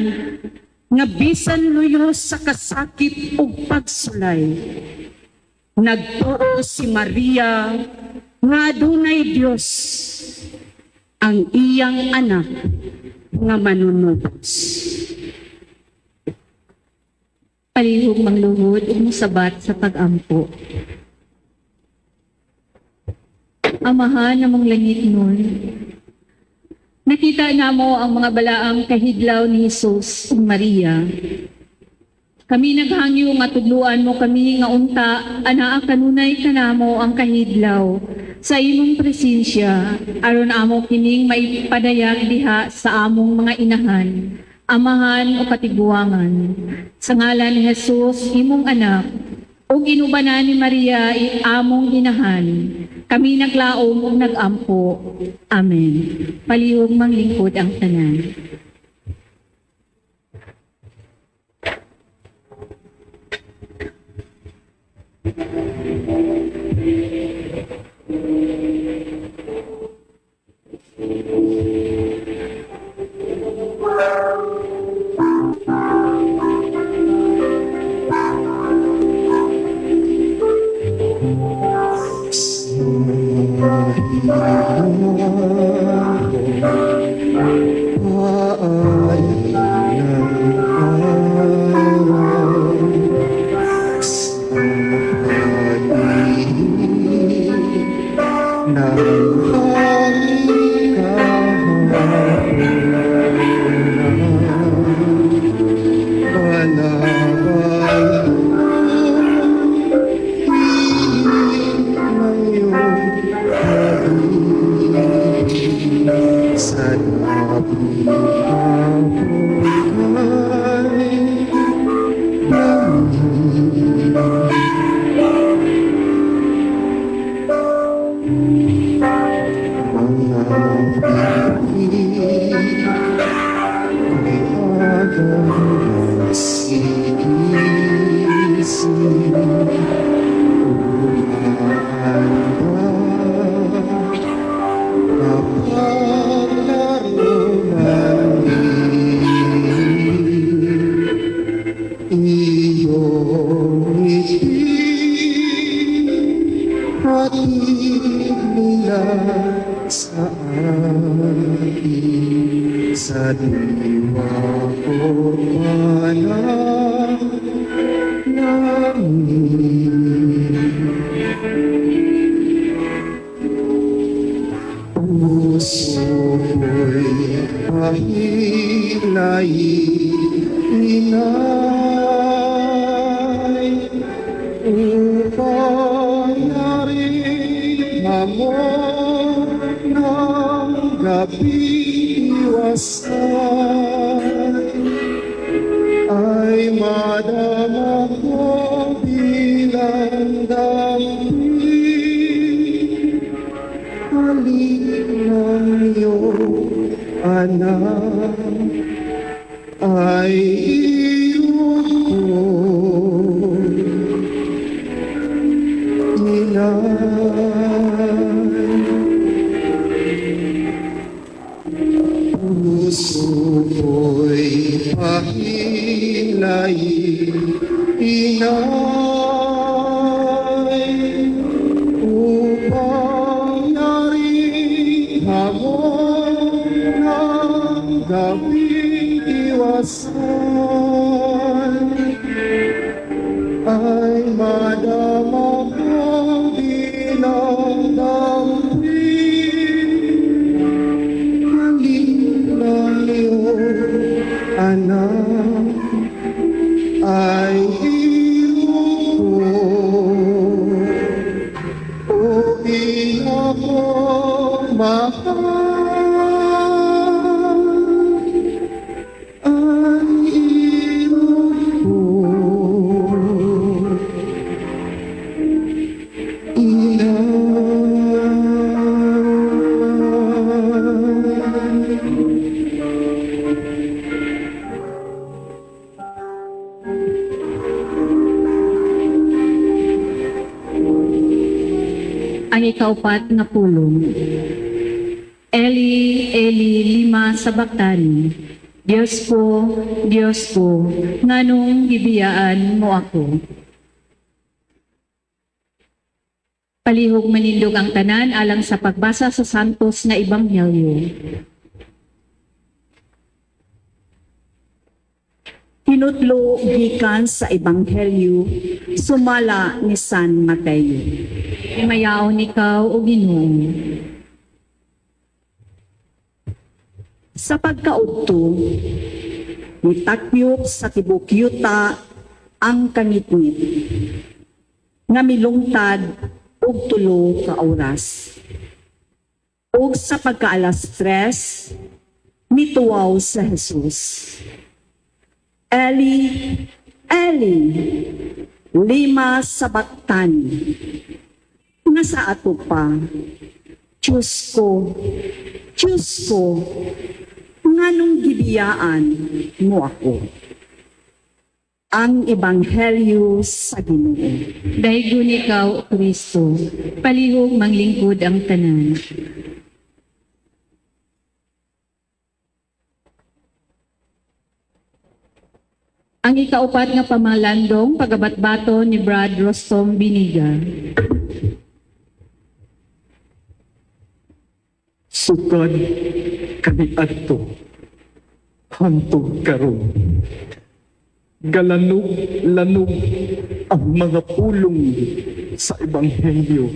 nga bisan luyo sa kasakit ug pagsulay, nagtuo si Maria nga adunay Dios, ang iyang anak nga manunubos. Palihog mangluhod ug mosabat sa pag-ampo. Amahan namong langitnon, nakita namo ang mga balaang kahidlaw ni Jesus ug Maria. Kami naghangyo nga tudluan mo kami nga unta anaa kanunay kanamo ang kahidlaw sa imong presensya, aron amo kining maipadayag diha sa among mga inahan, amahan o katiguangan. Sa ngalan ni Jesus, imong anak, ug inubanan ni Maria among inahan, kami naglaom ug nagampo. Amen. Palihog manglingkod ang tanan. Sa diwa ko panalangin. Puso ko'y pahilain, inay, upang narinig mo ng gabi iwasay ay madama ko bilang dampi halik ng iyong anak ay iyo ko, inay. Puso ko'y pahilain, kaluwasan ay madama kong dinadampi. Halik ng iyong anak ay iyong ko. O ina ko mahal, ay iyong ko. Ina. Ang ikaupat nga pulong. Eli, Eli, lima sabaktani. Diyos ko, Diyos ko, nganong gibiyaan mo ako? Palihog manindog ang tanan alang sa pagbasa sa santos nga ebanghelyo. Hinutlo gikan sa Ebanghelyo sumala ni San Mateo. Himayaon ikaw, o Ginoo. Sa pagkaudto, nitakyok sa tibok yuta ang kangitngit nga milungtad og 3 ka oras. Ug sa pagkaalas 3, mituwaw sa Jesus. "Eli, Eli, lima sabaktani?" Nga sa ato pa, "Diyos ko, Diyos ko, nganong gibiyaan mo ako?" Ang Ebanghelyo sa Ginoo. Daygon ikaw, O Kristo. Palihog manglingkod ang tanan. Ang ikaupat nga pamalandong, pagabatbato ni Brad Rostom Biniga. Sukad kaniadto hantod karon, galanog-lanog ang mga pulong sa Ebanghelyo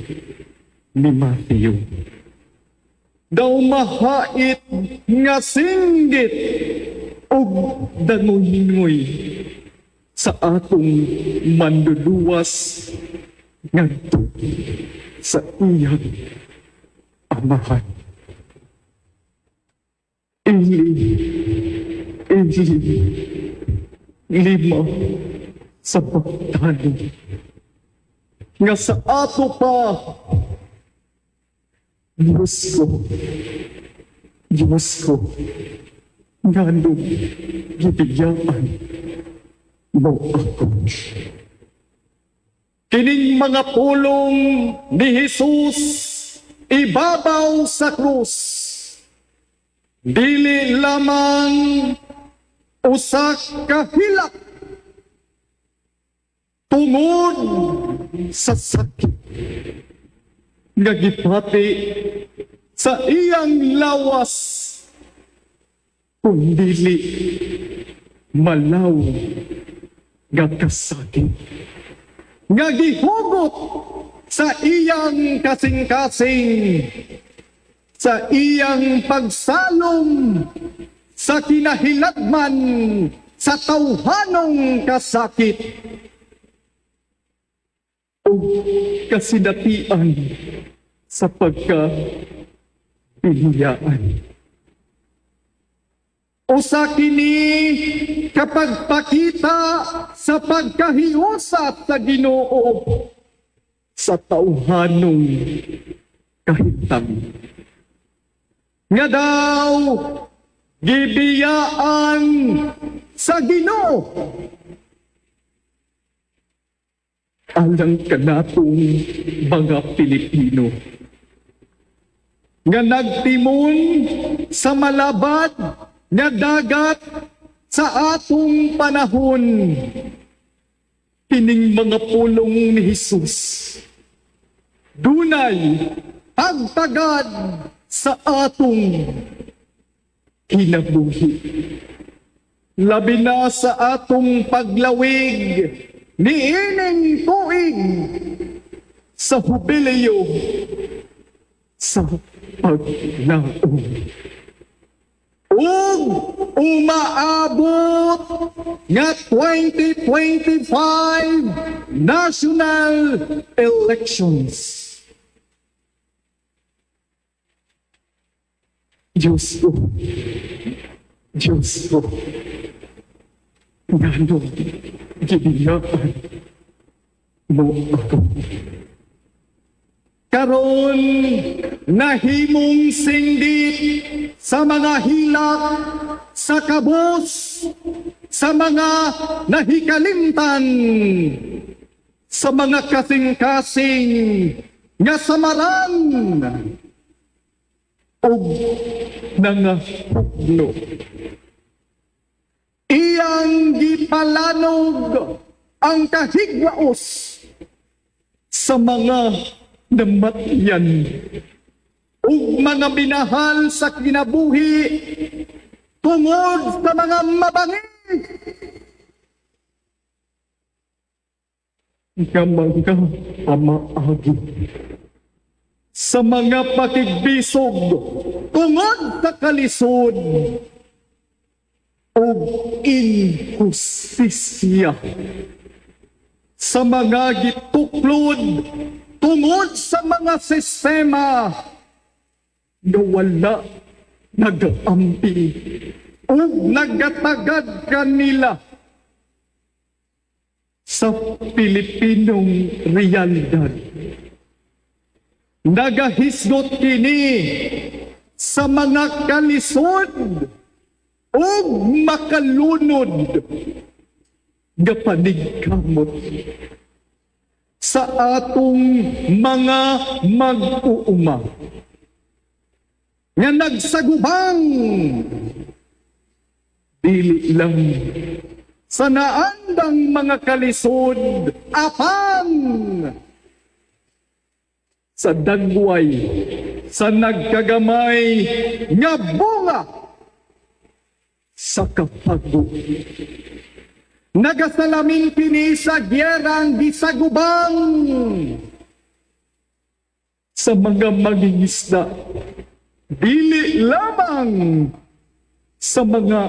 ni Matthew. Daw mahait nga singgit og danuynoy sa atong manduluwas ngadto sa iyang amahan. "Eli, Eli, lima sabaktani?" Nga sa ato pa, "Diyos ko, Diyos ko, nganong gibiyaan mo ako?" Kining mga pulong ni Jesus ibabaw sa krus, dili lamang usa ka hilak tungod sa sakit nga gipati sa iyang lawas, kundili malaw nga kasakit nga gihugot sa iyang kasing-kasing sa iyang pagsalom sa kinahiladman sa tawhanong kasakit ug kasinatian sa pagka biniyaan. Usa kini kapag pakita sa pagkahiusat sa Ginoo sa tawhanong kahimtang. Nga daw gibiyaan sa Ginoo alang kanatong mga Pilipino nga nagtimon sa malabad nga dagat sa atong panahon. Kining mga pulong ni Jesus dunay pagtagad sa atong kinabuhi. Labi na sa atong paglawig niining tuig sa Hubileo sa paglaom ug umaabot nga 2025 national elections. Diyos ko, Diyos ko, nganong gibiyaan mo ako? Karon nahimong singgit sa mga hilak sa kabus, sa mga nahikalimtan, sa mga kasing-kasing nga samaran ug nangahugno. Iyang gipalanog ang kahigwaos sa mga namatyan ug mga minahal sa kinabuhi tungod sa mga mabangis nga mga pamaagi, sa mga pakigbisog tungod sa kalisod ug inhustisya, sa mga gituklod tungod sa mga sistema nga wala nagaampi ug nagatagad kanila sa Pilipinong realidad. Nagahisgot kini sa mga kalisod ug makalunod nga panigkamot sa atong mga mag-uuma nga nagsagubang dili lang sa naandang mga kalisod apan sa dagway sa nagkagamay nga bunga sa kapago. Nagasalamin kini sa gyerang gisagubang sa mga mangingisda, dili lamang sa mga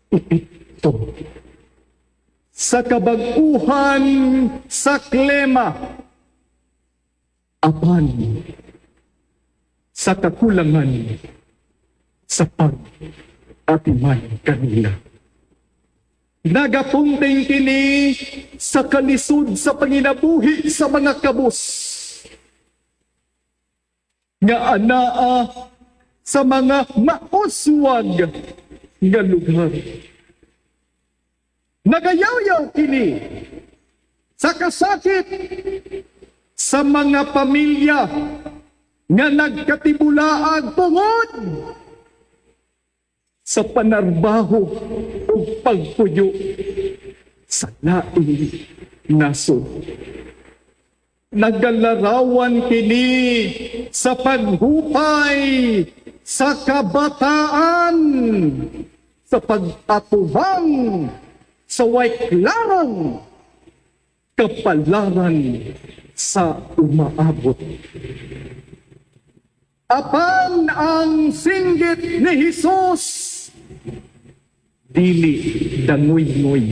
epekto sa kabag-uhan sa klima, apan sa kakulangan sa pag-atiman kanila. Nagapunting kini sa kalisod sa panginabuhi sa mga kabus nga anaa sa mga mauswag nga lugar. Nagayaw-yaw kini sa kasakit sa mga pamilya nga nagkatibulaag tungod sa panarbaho ug pagpuyo sa laing nasod. Nagalarawan kini sa paghupay sa kabataan, sa pag-atubang sa way klarong kapalaran sa umaabot. Apan ang singgit ni Jesus, dili dangoy-ngoy,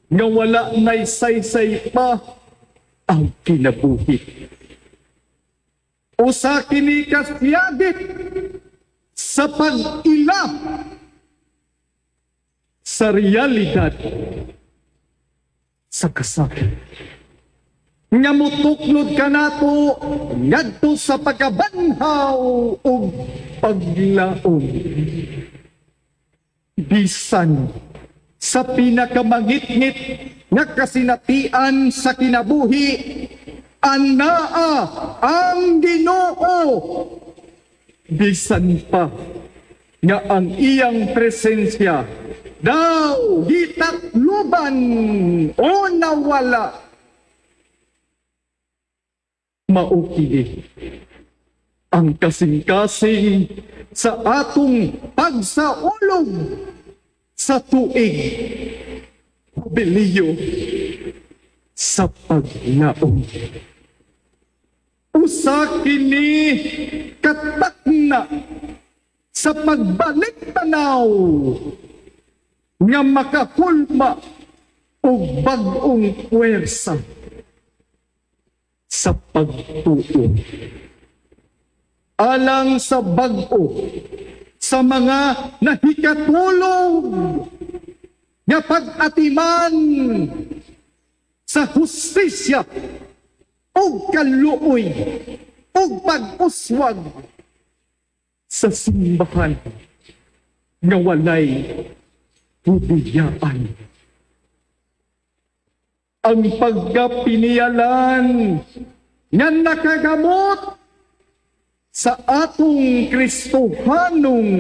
nga wala nay saysay pa ang kinabuhi. Usa kini kasiyagit sa pag-ila sa realidad sa kasakit nga mutuklod kanato ngadto sa pagkabanhaw ug paglaom. Bisan sa pinakamangitngit nga kasinatian sa kinabuhi, anaa ang Ginoo. Bisan pa nga ang iyang presensya daw gitakluban o nawala, mao kini ang kasing-kasing sa atong pagsaulog Sa tuig Hubileo sa paglaom. Usa kini katakna sa pagbalik tanaw nga makahulma og bag-ong puwersa sa pagtuo alang sa bag-o sa mga nahikatulog nga pag-atiman sa hustisya ug kaluoy ug pag-uswag sa simbahan nga walay hudiyaan. Ang pagkapinialan nga nakagamot sa atong Kristohanong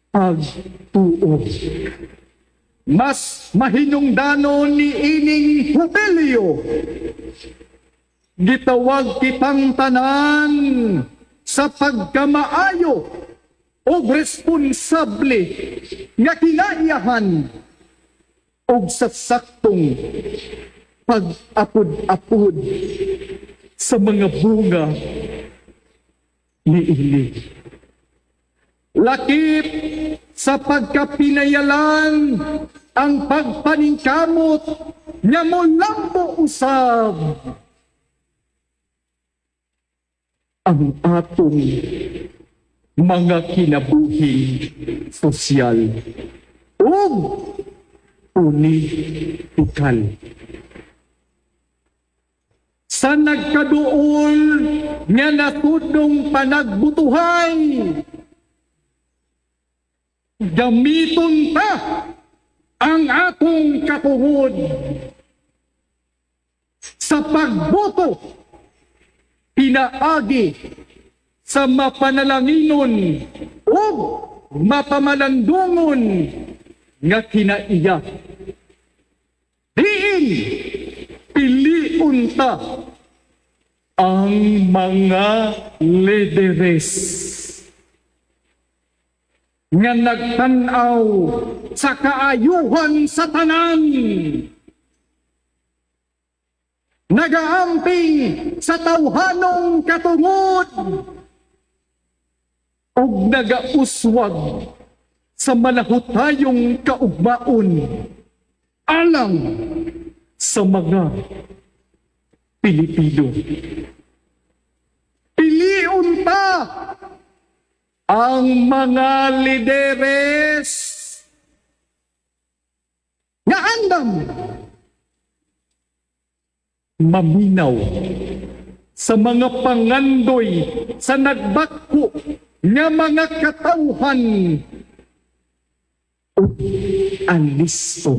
pagtuo. Mas mahinungdanon ni ining Hubileo. Gitawag kitang tanan sa pagkamaayo o responsable nga kinaiyahan og sa saktong pag-apod-apod sa mga bunga niini. Lakip sa pagkapinayalan ang pagpaningkamot nga molambo usab ang atong mga kinabuhing sosyal ug politikal. Sa nagkaduol nga nasudnong panagbutuhay, gamiton ta ang atong katungod sa pagboto pinaagi sa mapanalanginon ug mapamalandungon nga kinaiya. Diin piliun ta ang mga lideres nga nagtan-aw sa kaayuhan sa tanan, nagaamping sa tawhanong katungod ug nagauswag sa malahutayong kaugmaon alang sa mga Pilipino. Piliun ta ang mga lideres nga andam maminaw sa mga pangandoy sa nagbakko nga mga katawhan ug alisto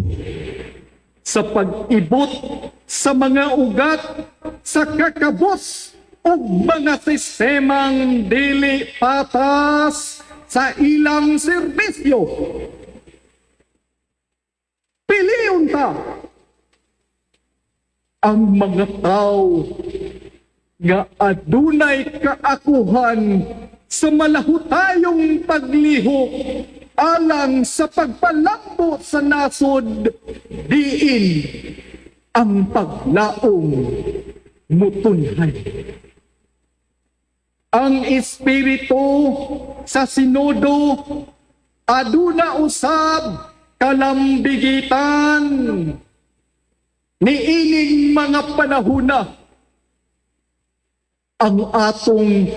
sa pag-ibot sa mga ugat sa kakabos ug mga sistemang dili patas sa ilang serbisyo. Piliun ta ang mga tao nga adunay kaakuhan sa malahutayong paglihok alang sa pagpalambo sa nasod diin ang paglaom mutunhay. Ang espiritu sa sinodo aduna usab kalambigitan niining mga panahuna. Ang atong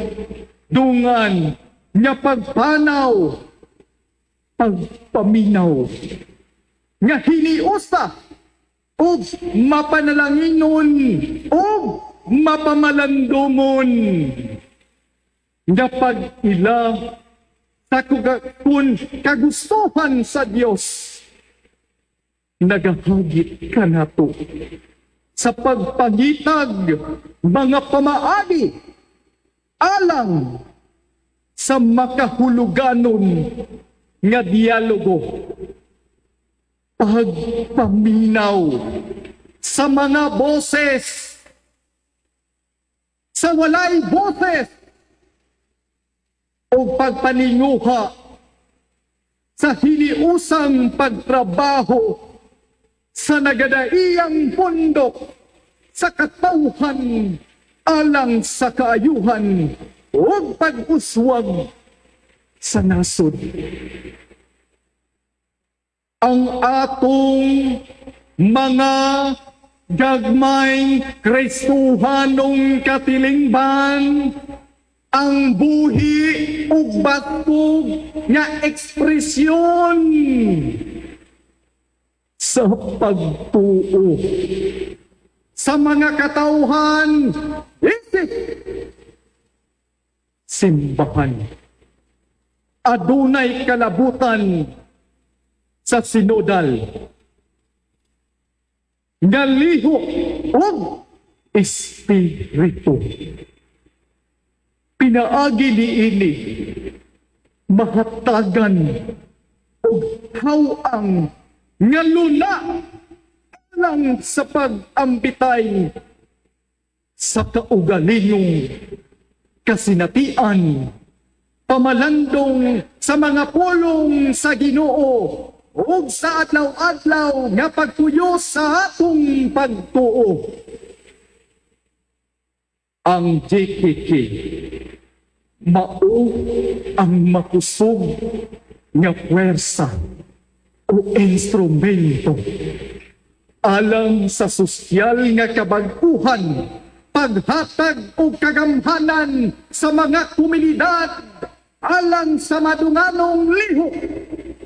dungan nga pagpanaw, pagpaminaw nga hiniusa ug mapanalanginon ug mapamalandumon nga pag-ila sa kun kagustuhan sa Dios nagahagit kanato sa pagpangitag mga pamaagi alang sa makahuluganon nga dialogo, pagpaminaw sa mga boses sa walay boses o pagpaninguha Sa hiniusang pagtrabaho sa nagadaiyang pundok sa katawhan alang sa kaayuhan ug pag-uswag sa nasod. Ang atong mga gagmay Kristohanong katilingban ang buhi ug baskog nga ekspresyon sa pagtuo sa mga katawhan isip simbahan. Adunay kalabutan sa sinodal nga lihok ug espiritu. Pinaagi niini mahatagan og haw-ang nga luna lang sa pag-ambitay sa kaugalingong kasinatian, pamalandong sa mga pulong sa Ginoo ug sa adlaw-adlaw nga pagpuyo sa atong pagtuo. Ang JKK mao ang makusog nga puwersa o instrumento alang sa sosyal nga kabag-uhan, paghatag og kagamhanan sa mga komunidad alang sa madunganong lihok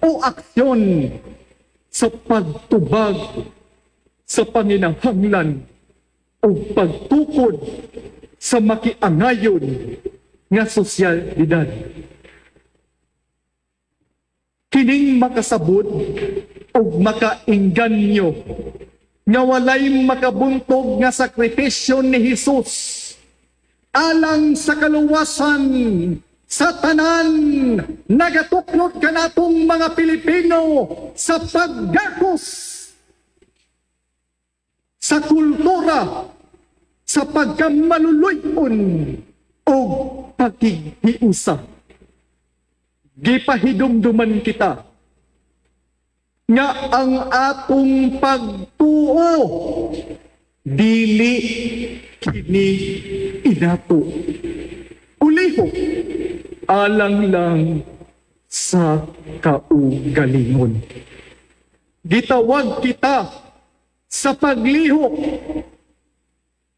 o aksyon sa pagtubag sa panginahanglan o pagtukod sa makiangayon nga sosyalidad. Kining makasabot ug makainganyo nga walay makabuntog nga sakripisyo ni Jesus alang sa kaluwasan sa tanan nagatuklod kanatong mga Pilipino sa paggakos sa kultura sa pagkamaluluy-on o paghiusa. Gipahidumduman kita nga ang atong pagtuo dili kini inato. Ulihok alang lang sa kaugalingon. Gitawag kita sa paglihok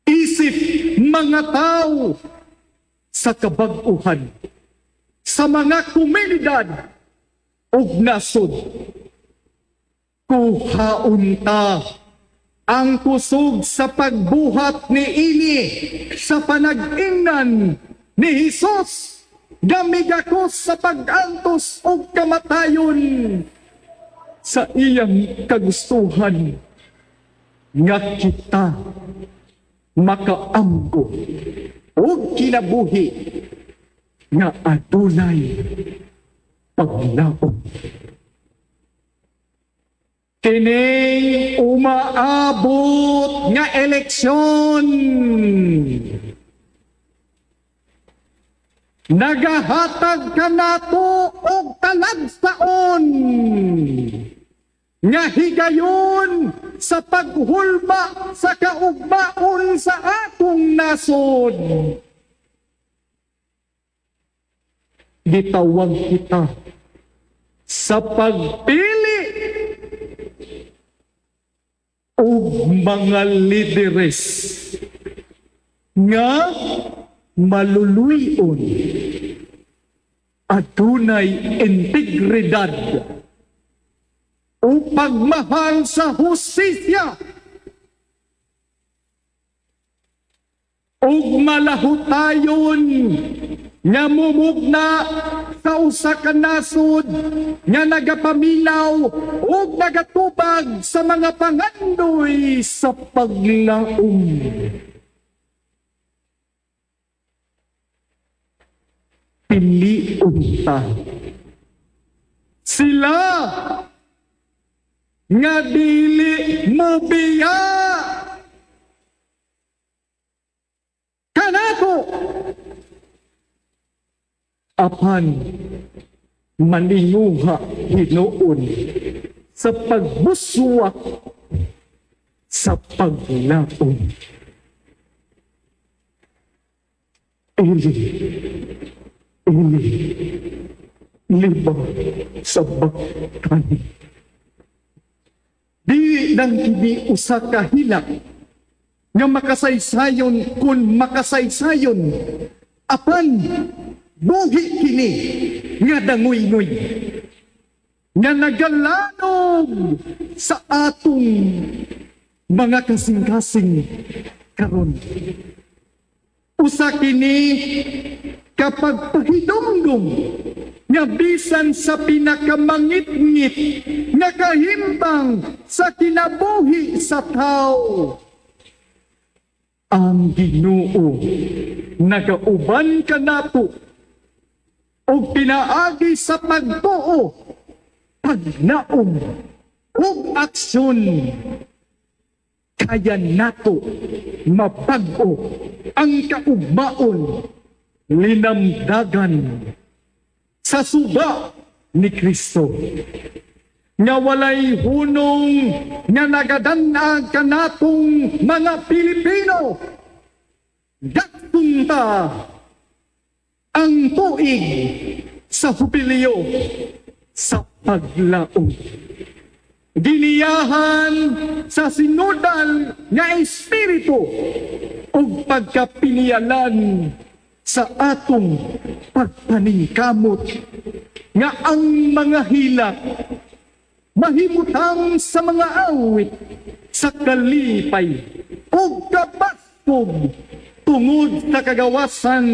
isip mga tao sa kabag-uhan, sa mga komunidad ug nasod. Kuhaon ta ang kusog sa pagbuhat ni ini sa panag-ingnan ni Hesus nga migakos sa pag-antos ug kamatayon sa iyang kagustuhan nga kita makaamgo ug kinabuhi nga adunay paglaom. Kining umaabot nga eleksyon, nagahatag kanato og talagsaon nga higayon sa paghulba sa kaugmaon sa atong nasod. Gitawag kita sa pagpili og mga lideres nga maluluyon, adunay integridad o pagmahal sa hustisya ug malahutayon nga mumugna sa usa ka nasod nga nagapaminaw ug nagatubag sa mga pangandoy sa paglaom. Piliun ta sila nga dili mobiya kanato apan maninguha hinuon sa pagbuswak sa paglaom. Eli, Eli, lima sabachthani? Di lang kini usa ka hilak nga makasaysayon kun makasaysayon, apan buhi kini nga danguyngoy nga nagalanog sa atong mga kasing-kasing karon. Usa kini kapag pahidumdum nga bisan sa pinakamangitngit nga kahimbang sa kinabuhi sa tao, ang Ginoo nagauban kanato og pinaagi sa pagtuo, pagnaom ug aksyon, kaya nato mabag-o ang kaugmaon linamdagan sa suba ni Kristo nga walay hunong nga nagadan-ag kanatong mga Pilipino. Gatong ta ang tuig sa Hubilyo sa paglaom, giniyahan sa sinodal nga espiritu ug pagkapinialan sa atong pagpaningkamot nga ang mga hilak mahimutang sa mga awit sa kalipay ug kabaskog tungod sa kagawasan.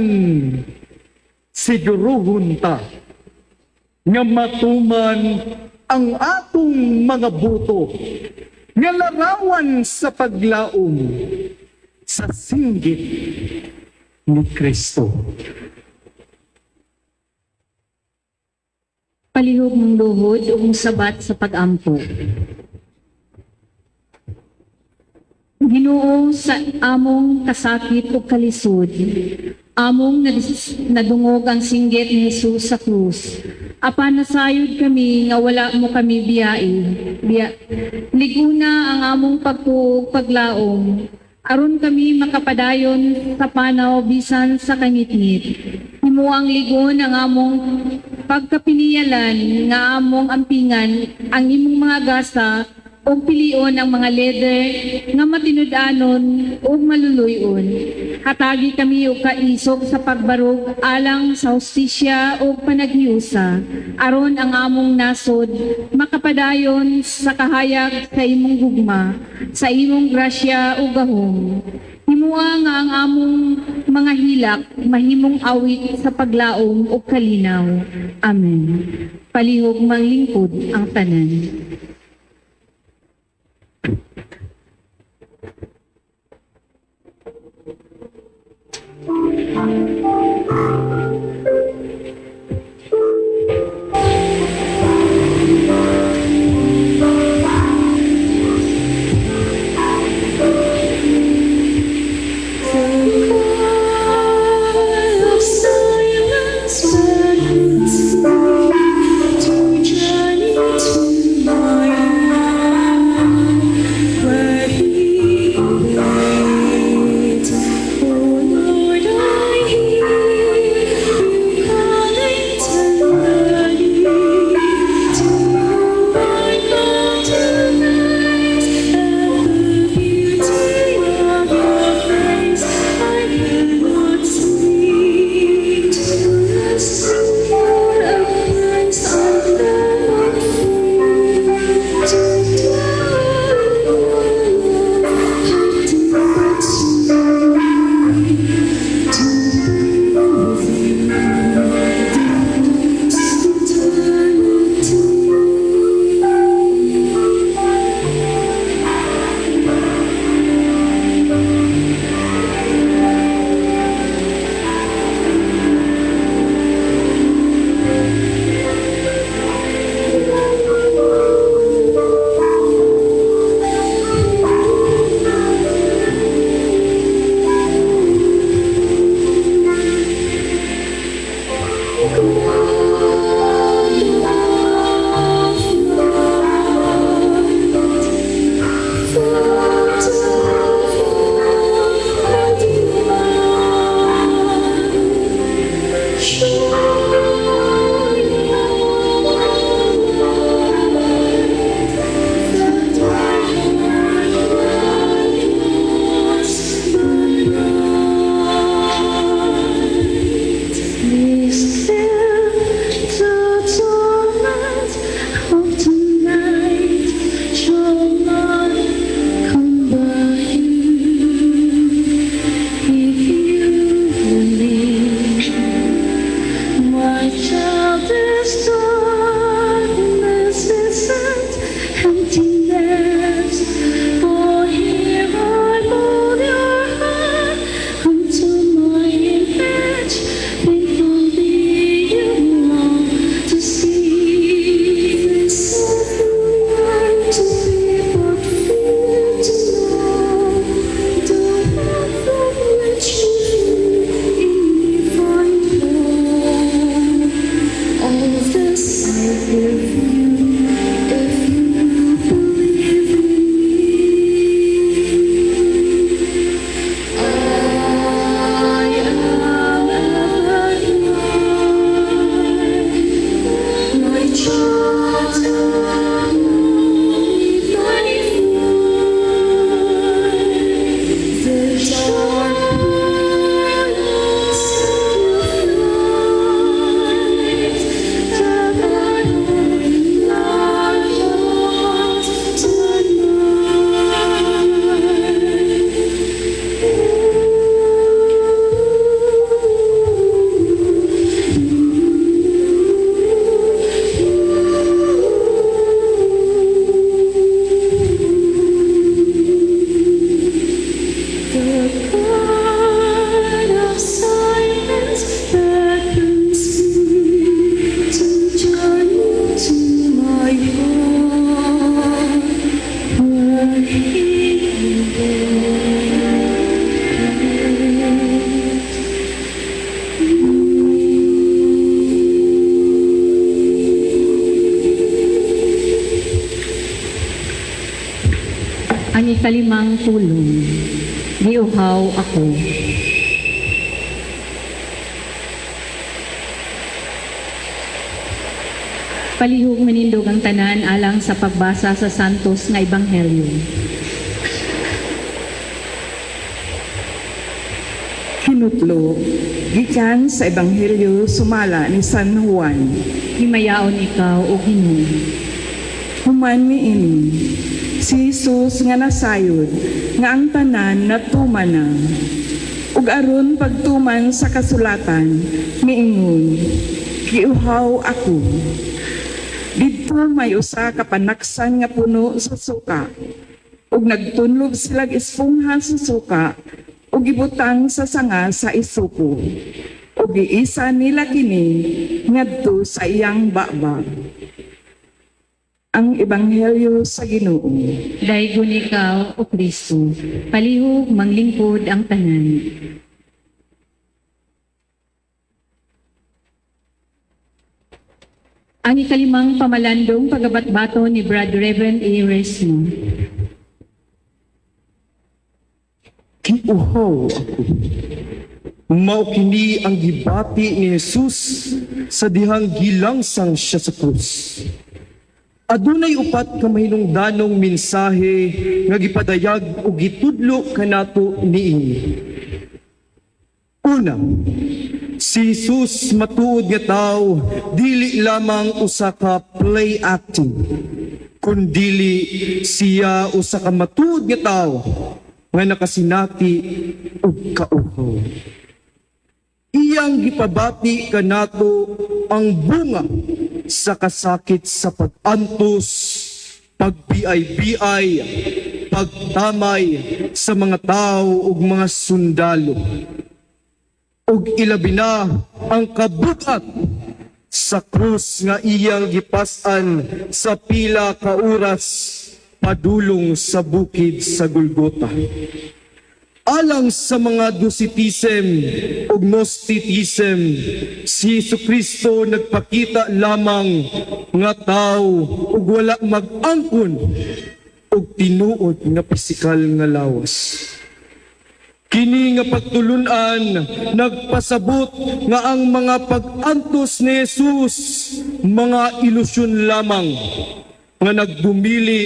Siguruhon ta nga matuman ang atong mga buto nga larawan sa paglaom sa singgit ni Kristo. Palihog mong luhod ug mosabat sa pag-ampo. Ginoo, sa among kasakit ug kalisod, among nadungog ang singgit ni Jesus sa krus. Apan nasayod kami nga wala mo kami biyai. Liguna ang among pagtuo ug paglaom, aron kami makapadayon sa panaw bisan sa kangitngit. Himo ang ligon ang among pagkapiniyalan nga among ampingan ang imong mga gasa ug pilion ang mga leder nga matinud-anon ug maluluy-on. Hatagi kami og kaisog sa pagbarog alang sa hustisya ug panaghiusa, aron ang among nasod makapadayon sa kahayag sa imong gugma, sa imong grasya ug gahom. Himua nga ang among mga hilak mahimong awit sa paglaom ug kalinaw. Amen. Palihog manglingkod ang tanan. The call of silence beckons me to journey to my The God of silence beckons me to journey to my heart, where He awaits me. Ang ikalimang pulong, giuhaw ako. Palihog manindog ang tanan alang sa pagbasa sa Santos nga Ebanghelyo. Hinutlo, gikan sa Ebanghelyo sumala ni San Juan. Himayaon ikaw, O Ginoo. Human niini, si Jesus nga nasayod nga ang tanan natuman na. Ug aron pagtuman sa kasulatan, miingon, "Giuhaw ako." Didto may usa ka panaksan nga puno sa suka. Ug nagtunlob silag espongha sa suka ug gibutang sa sanga sa isupo. Ug giisa nila kini ngadto sa iyang baba. Ang Ebanghelyo sa Ginoo. Daygon ikaw, O Kristo. Palihog manglingkod ang tanan. Ang ikalimang pamalandong pagabatbato ni Brad Reverend A. Resmo. Giuhaw ako. Mao kini ang gibati ni Jesus sa dihang gilangsang siya sa krus. Adunay upat ka mahinungdanong mensahe nga gipadayag o gitudlo kanato niini. Una, si Jesus matuod nga tawo, dili lamang usa ka play acting, kundili siya usa ka matuod nga tawo nga nakasinati ug kauhaw. Iyang gipabati kanato ang bunga sa kasakit sa pag-antos, pagbiay-biay, pagtamay sa mga tao ug mga sundalo. Ug ilabi na ang kabugat sa krus nga iyang gipas-an sa pila ka oras padulong sa bukid sa Golgota. Alang sa mga Docetism o Gnosticism, si Jesucristo nagpakita lamang nga tao ug wala mag-angkon og tinuod nga pisikal nga lawas. Kini nga pagtulunan nagpasabot nga ang mga pag-antos ni Jesus mga ilusyon lamang nga nagdumili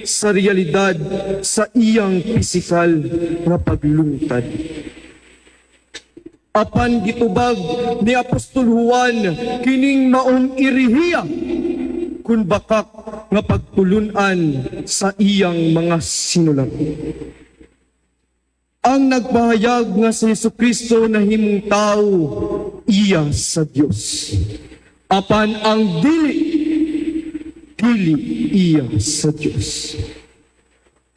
sa realidad sa iyang pisikal nga paglungtad. Apan gitubag ni Apostol Juan kining maong irihiya kun bakak nga pagtulunan sa iyang mga sinulat. Ang nagpahayag nga si Jesucristo nahimong tao, iya sa Dios. Apan ang dili, dili iya sa Dios.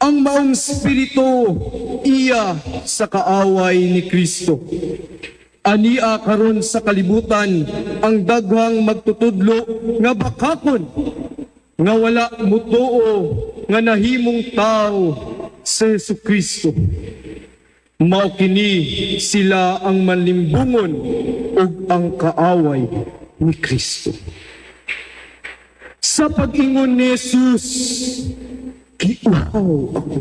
Ang maong spirito, iya sa kaaway ni Kristo. Ania karon sa kalibutan ang daghang magtutudlo nga bakakon, nga wala mutuo nga nahimong tao sa Jesucristo. Mao kini sila ang manlimbungon ug ang kaaway ni Kristo. Sa pag-ingon ni Jesus, "Giuhaw ako."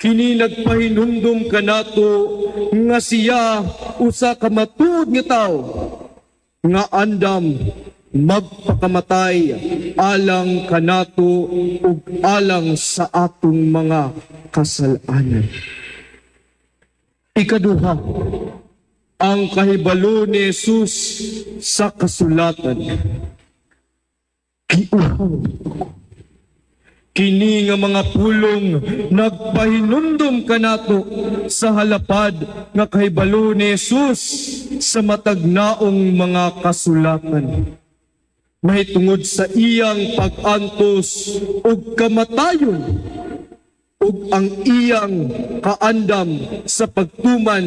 Kini nagpahinumdum kanato nga siya usa ka matuod nga tawo nga andam magpakamatay alang kanato ug alang sa atong mga kasalanan. Ikaduha, ang kahibalo ni Jesus sa kasulatan. Giuhaw ako. Kini nga mga pulong nagpahinumdum kanato sa halapad nga kahibalo ni Jesus sa matag naong mga kasulatan. Mahitungod sa iyang pag-antos ug kamatayon ug ang iyang kaandam sa pagtuman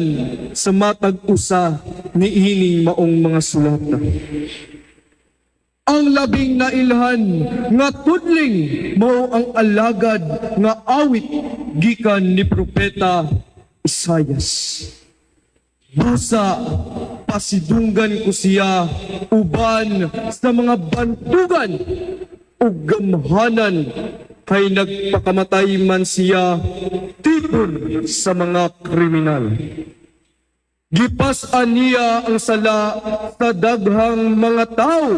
sa matag usa niining maong mga sulatan. Ang labing nailhan nga tudling mao ang alagad nga awit gikan ni Propeta Isayas. "Busa pasidunggan ko siya uban sa mga bantugan ug gamhanan, kay nagpakamatay man siya tipon sa mga kriminal. Gipas-an niya ang sala sa daghang mga tao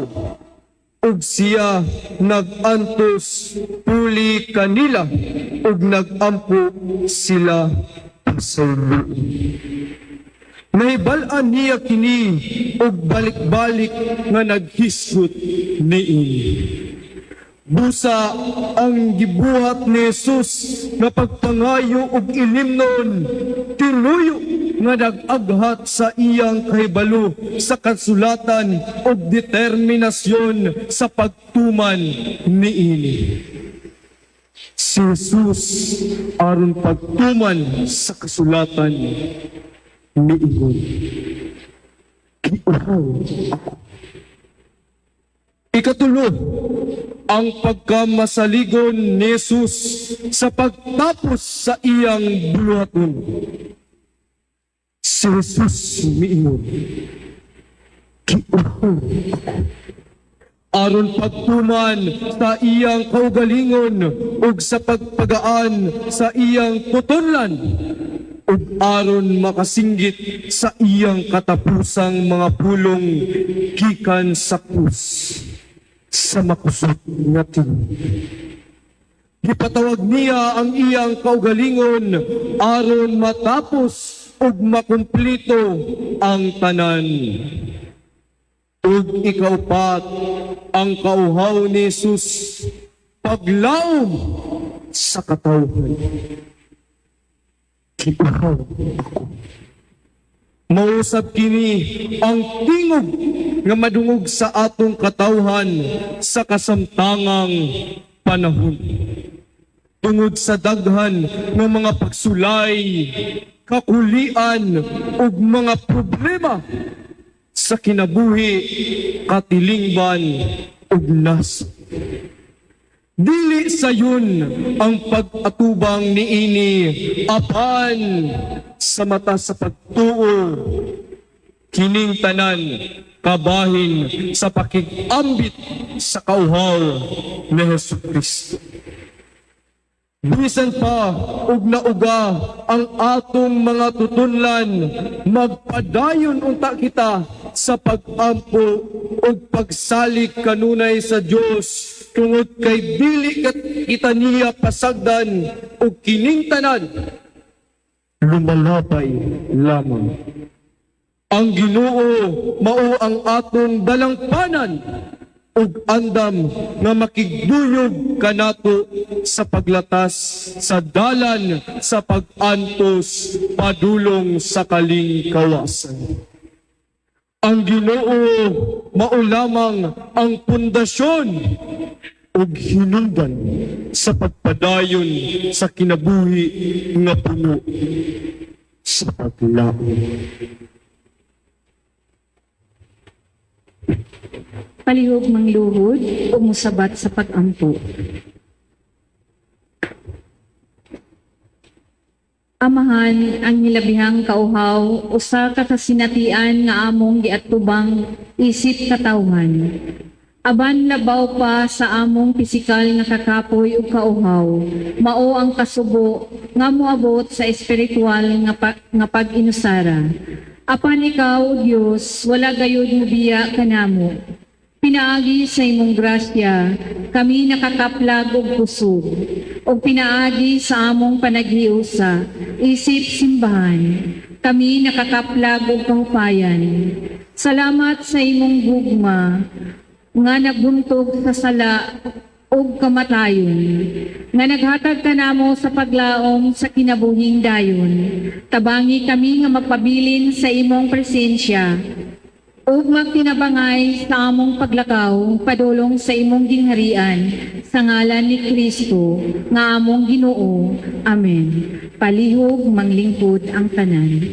ug siya nag-antos puli kanila ug nagampo sila pasayloon. Nahibal-an niya kini ug balik-balik nga naghisgot niini." Busa ang gibuhat ni Jesus nga pagpangayo og ilimnon tinuyo nga nag-aghat sa iyang kahibalo sa kasulatan ug determinasyon sa pagtuman niini. Si Jesus, aron pagtuman sa kasulatan, miingon, "Giuhaw ako." Ikatulo, ang pagkamasaligon ni Jesus sa pagtapos sa iyang buluhaton. Si Jesus miingon, "Giuhaw ako," aron pagtuman sa iyang kaugalingon ug sa pagpagaan sa iyang tutunlan ug aron makasinggit sa iyang katapusang mga pulong gikan sa krus sa makusot nga tinuig. Gipatawag niya ang iyang kaugalingon aron matapos ug makumplito ang tanan. Ug ikaupat, ang kauhaw ni Jesus paglaom sa katawhan. "Giuhaw ako." Mausab kini ang tingog nga madungog sa atong katawhan sa kasamtangang panahon. Tungod sa daghan ng mga pagsulay, kakulian ug mga problema sa kinabuhi, katilingban ug nasod. Dili sayon ang pag-atubang niini, apan sa mata sa pagtuo, kining tanan kabahin sa pakig-ambit sa kauhaw ni Hesus Kristo. Bisan pa og nauga ang atong mga tutunlan, magpadayon unta kita sa pag-ampo ug pagsalig kanunay sa Dios, tungod kay dili kita niya pasagdan ug kining tanan lumalabay lamang. Ang Ginoo mao ang atong dalangpanan ug andam nga makigduyog kanato sa paglatas sa dalan sa pag-antos padulong sa kalingkawasan. Ang Ginoo mao lamang ang pundasyon ug hinungdan sa pagpadayon sa kinabuhi nga puno sa paglaom. Palihog mangluhod o musabat sa pag-ampo. Amahan, ang hilabihang kauhaw, usa ka kasinatian nga among giatubang isip katawhan. Aban labaw pa sa among pisikal nga kakapoy ug kauhaw, mao ang kasubo nga moabot sa espiritual nga pag-inusara. Apan ikaw, Dios, wala gayud mobiya kanamo. Pinaagi sa imong grasya, kami nakakaplag og kusog. Ug pinaagi sa among panaghiusa, isip simbahan, kami nakakaplag og kahupayan. Salamat sa imong gugma, nga naguntog sa sala ug kamatayon, nga naghatag kanamo sa paglaom sa kinabuhing dayon. Tabangi kami nga magpabilin sa imong presensya. Ug magtinabangay sa among paglakaw padulong sa imong gingharian, sa ngalan ni Kristo nga among Ginoo. Amen. Palihog manglingkod ang tanan.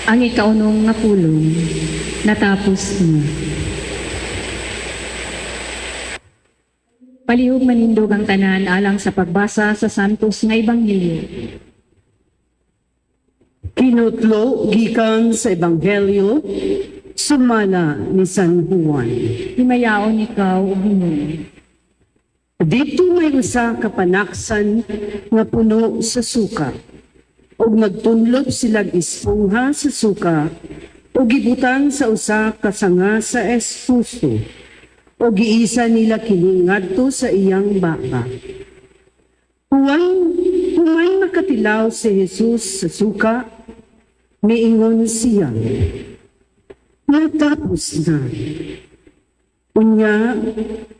Ang ikaunong nga pulong natapos na. Palihog manindog ang tanan alang sa pagbasa sa Santos nga Ebanghelyo. Kinutlo gikan sa Ebanghelyo sumala ni San Juan. Himayaon ikaw, O Ginoo. Didto may usa ka panaksan nga puno sa suka. Ug nagtunlop silag espongha sa suka ug gibutang sa usa ka sanga sa espuso. Ug giisa nila kini ngadto sa iyang baba. Human makatilaw si Jesus sa suka, miingon siya, "Natapos na." Unya,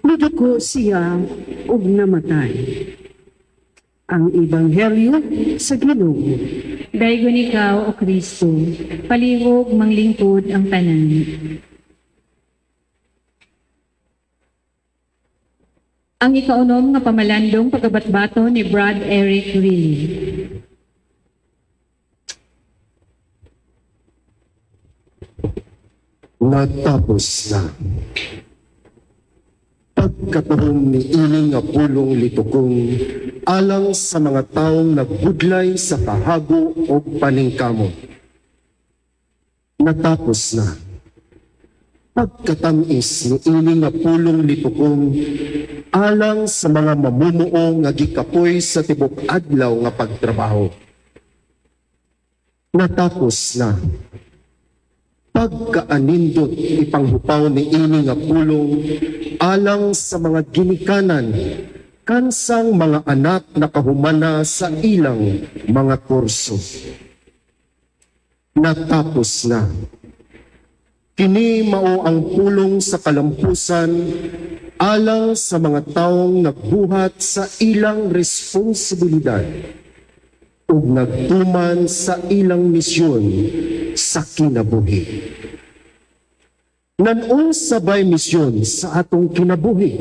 nidako siya ug namatay. Ang Ebanghelyo sa Ginoo. Daygon ikaw, O Kristo. Palihog manglingkod ang tanan. Ang ikaunom nga pamalandong pagabatbato ni Brad Eric Riley. Natapos na. Pagkatuhom ni ini nga pulong litukon alang sa mga taong nagbudlay sa kahago o paningkamot. Natapos na. Pagkatamis ni ini nga pulong litukon alang sa mga mamumuo nga gikapoy sa tibok adlaw nga pagtrabaho. Natapos na. Pagkaanindot ipanghupaw ni ini nga pulong alang sa mga ginikanan kansang mga anak nakahumana sa ilang mga kurso. Natapos na. Kini mao ang pulong sa kalampusan alang sa mga taong nagbuhat sa ilang responsibilidad ug nagtuman sa ilang misyon sa kinabuhi. Ngan-unsa bay misyon sa atong kinabuhi?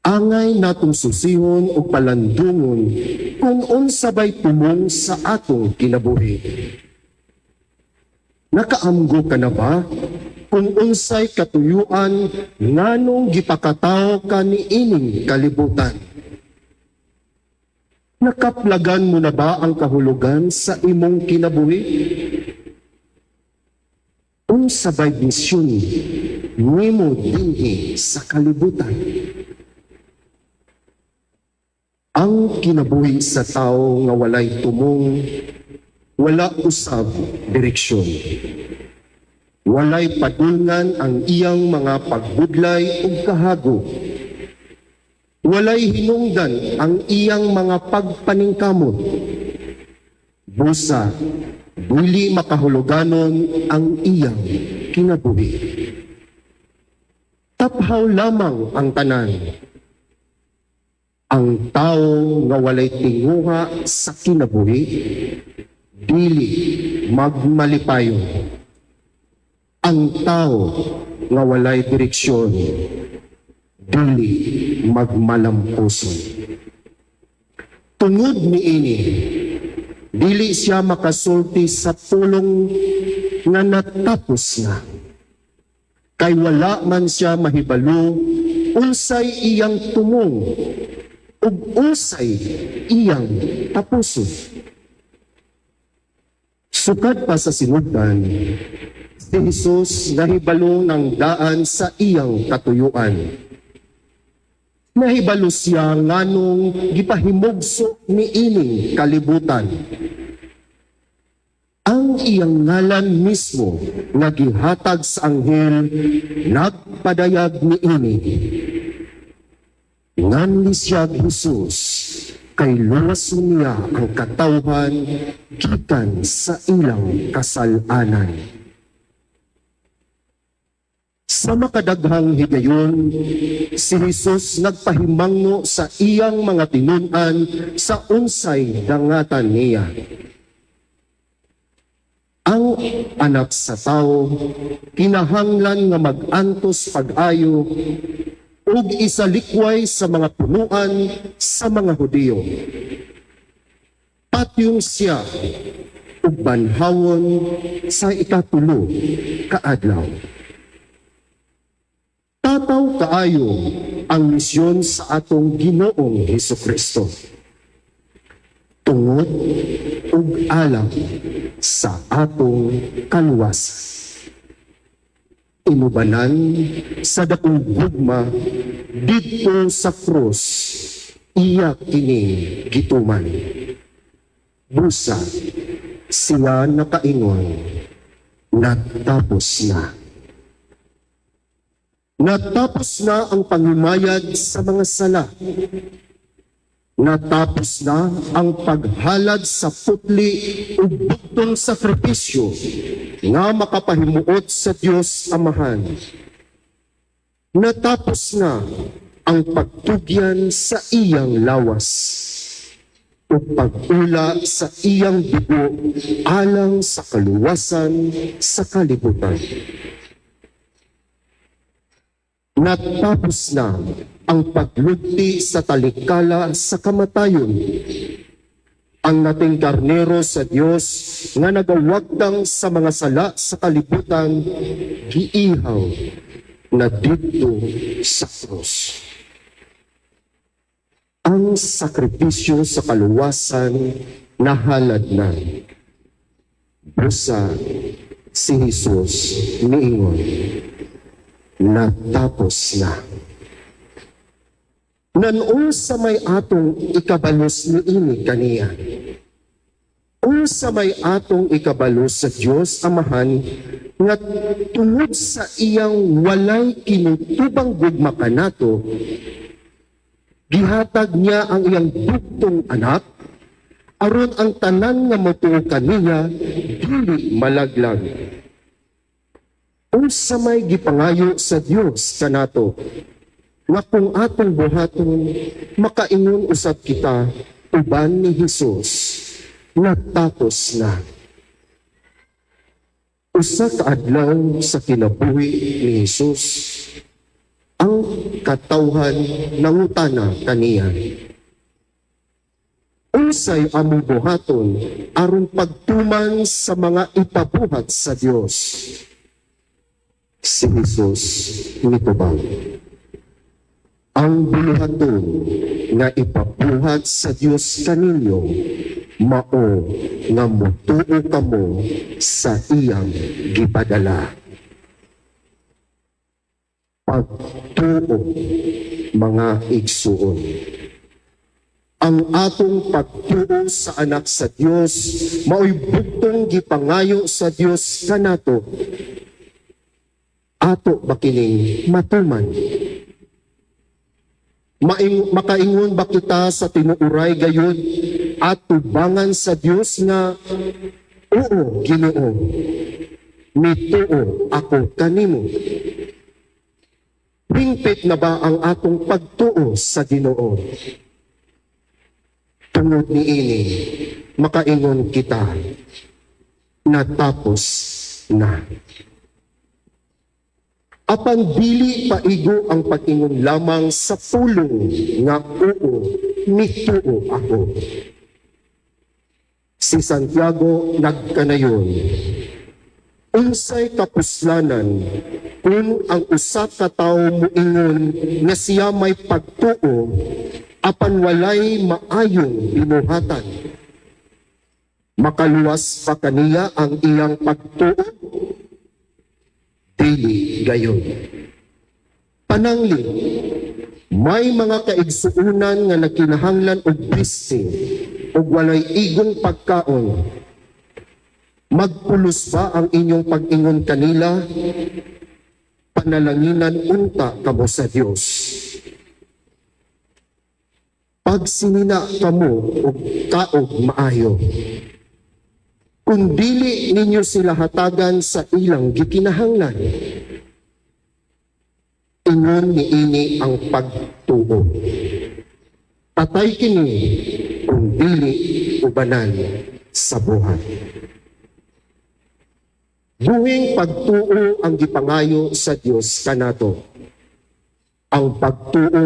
Angay natong susihon o palandungon kung unsa bay tumong sa atong kinabuhi. Nakaamgo ka na ba kung unsay katuyuan nganong gipakatao ka ni ining kalibutan? Nakaplagan mo na ba ang kahulugan sa imong kinabuhi? Unsa bay misyon nimo dinhi sa kalibutan? Ang kinabuhi sa tao nga walay tumong, wala usab direksyon. Walay padulngan ang iyang mga pagbudlay ug kahago. Walay hinungdan ang iyang mga pagpaningkamot. Busa, dili makahuluganon ang iyang kinabuhi. Taphaw lamang ang tanan. Ang tao nga walay tinguha sa kinabuhi, dili magmalipayon. Ang tao nga walay direksyon, dili magmalampuson. Tungod niini, dili siya makasulti sa pulong nga natapos na. Kay wala man siya mahibalo unsay iyang tumong ug unsay iyang tapuson. Sukad pa sa sinugdan, si Jesus nahibalo ng daan sa iyang katuyuan. Nahibalo siya nganong gipahimugso ni ining kalibutan. Ang iyang ngalan mismo nga gihatag sa anghel nagpadayag ni ini. Nganli siya Jesus kay luwason niya ang katawhan gikan sa ilang kasalanan. Sa makadaghang higayon, si Jesus nagpahimangno sa iyang mga tinun-an sa unsay dangatan niya. Ang anak sa tao kinahanglan nga mag-antos pag-ayo ug isalikway sa mga punuan sa mga Hudiyo. Patyon siya ug banhawon sa ikatulo ka adlaw. Tataw kaayo ang misyon sa atong Ginoong Hesukristo. Tungod ug alang sa atong kaluwasan. Inubanan sa dakong gugma didto sa krus, iya kining gituman. Busa siya nakaingon, "Natapos na." Natapos na ang panghimayad sa mga sala. Natapos na ang paghalad sa putli ug bugtong sakripisyo nga makapahimuot sa Dios Amahan. Natapos na ang pagtugyan sa iyang lawas ug pag-ula sa iyang dugo alang sa kaluwasan sa kalibutan. Natapos na ang paglugti sa talikala sa kamatayon. Ang nating karnero sa Dios nga nagawagtang sa mga sala sa kalibutan, giihaw na didto sa krus. Ang sakripisyo sa kaluwasan nahalad na. Busa si Jesus niingon, "Natapos na." Ngan-unsa may atong ikabalos niini kaniya? Unsa may atong ikabalos sa Dios Amahan nga tungod sa iyang walay kinutubang gugma kanato, gihatag niya ang iyang bugtong anak aron ang tanan nga motuo kaniya dili malaglag? Unsa may gipangayo sa Dios kanato nga kung atong buhaton, makaingon usab kita uban ni Jesus, "Natapos na"? Usa ka adlaw sa kinabuhi ni Jesus, ang katawhan nangutana kaniya, "Unsay among buhaton aron pagtuman sa mga ipabuhat sa Dios?" Si Jesus nitubang, "Ang buluhaton nga ipabuhat sa Dios kaninyo mao nga motuo kamo sa iyang gipadala." Pagtuo, mga igsuon. Ang atong pagtuo sa anak sa Dios maoy bugtong gipangayo sa Dios kanato. Ato ba kining matuman? Makaingon ba kita sa tinuuray gayud at tubangan sa Dios nga, "Oo, Ginoo, mituo ako kanimo"? Hingpit na ba ang atong pagtuo sa Ginoo? Tungod niini, makaingon kita, "Natapos na." Apan dili paigo ang pag-ingon lamang sa pulong nga, "Oo, mituo ako." Si Santiago nagkanayon, "Unsay kapuslanan kung ang usa ka tawo moingon nga siya may pagtuo apan walay maayong binuhatan? Makaluwas ba kaniya ang iyang pagtuo? Dili gayon. Pananglit, may mga kaigsuonan nga nagkinahanglan og bisti ug walay igong pagkaon. Magpulos ba ang inyong pag-ingon kanila, 'Panalanginan unta kamo sa Dios'? Pagsinina kamo og kaog maayo, kung dili ninyo sila hatagan sa ilang gikinahanglan?" Ingon niini ang pagtuo, patay kini kung dili ubanan sa buhat. Buhing pagtuo ang gipangayo sa Dios kanato. Ang pagtuo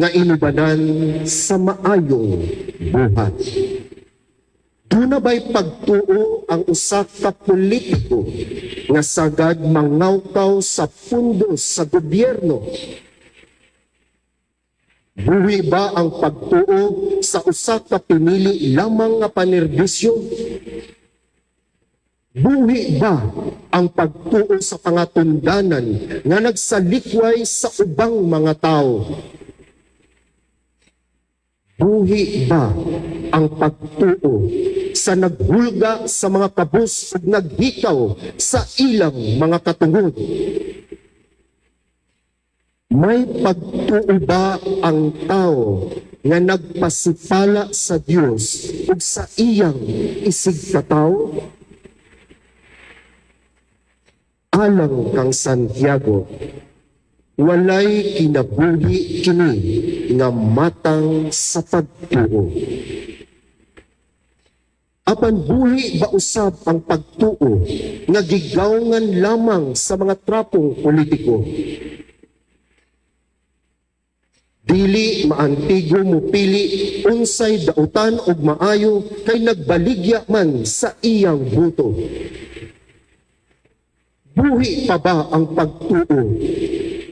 nga inubanan sa maayong buhat. Duna ba'y pagtuo ang usa ka politiko nga sagad mangawkaw sa pundos sa gobyerno? Buhi ba ang pagtuo sa usa ka pinili lamang nga panerbisyo? Buhi ba ang pagtuo sa pangatundanan nga nagsalikway sa ubang mga tao? Buhi ba ang pagtuo sa naghulga sa mga kabus ug naghikaw sa ilang mga katungod? May pagtuo ba ang tao nga nagpasipala sa Dios ug sa iyang isigkatawo? Alang kang Santiago, walay kinabuhi kini nga matang sa pagtuo. Apan buhi ba usab ang pagtuo nga gigawngan lamang sa mga trapong politiko? Dili maantigo mupili unsay dautan og maayo kay nagbaligya man sa iyang boto? Buhi pa ba ang pagtuo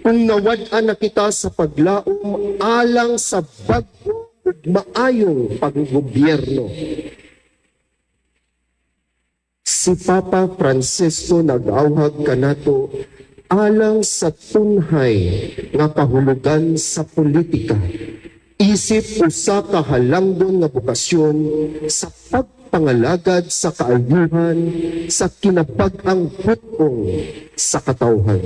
kung nawad-an na kita sa paglaom alang sa bag-o ug maayong paggobyerno? Si Papa Francisco nag-awhag kanato alang sa tunhay nga kahulugan sa politika isip usa ka halangdon nga bokasyon sa pagpangalagad sa kaayuhan sa kinabag-ang put-ong sa katawhan.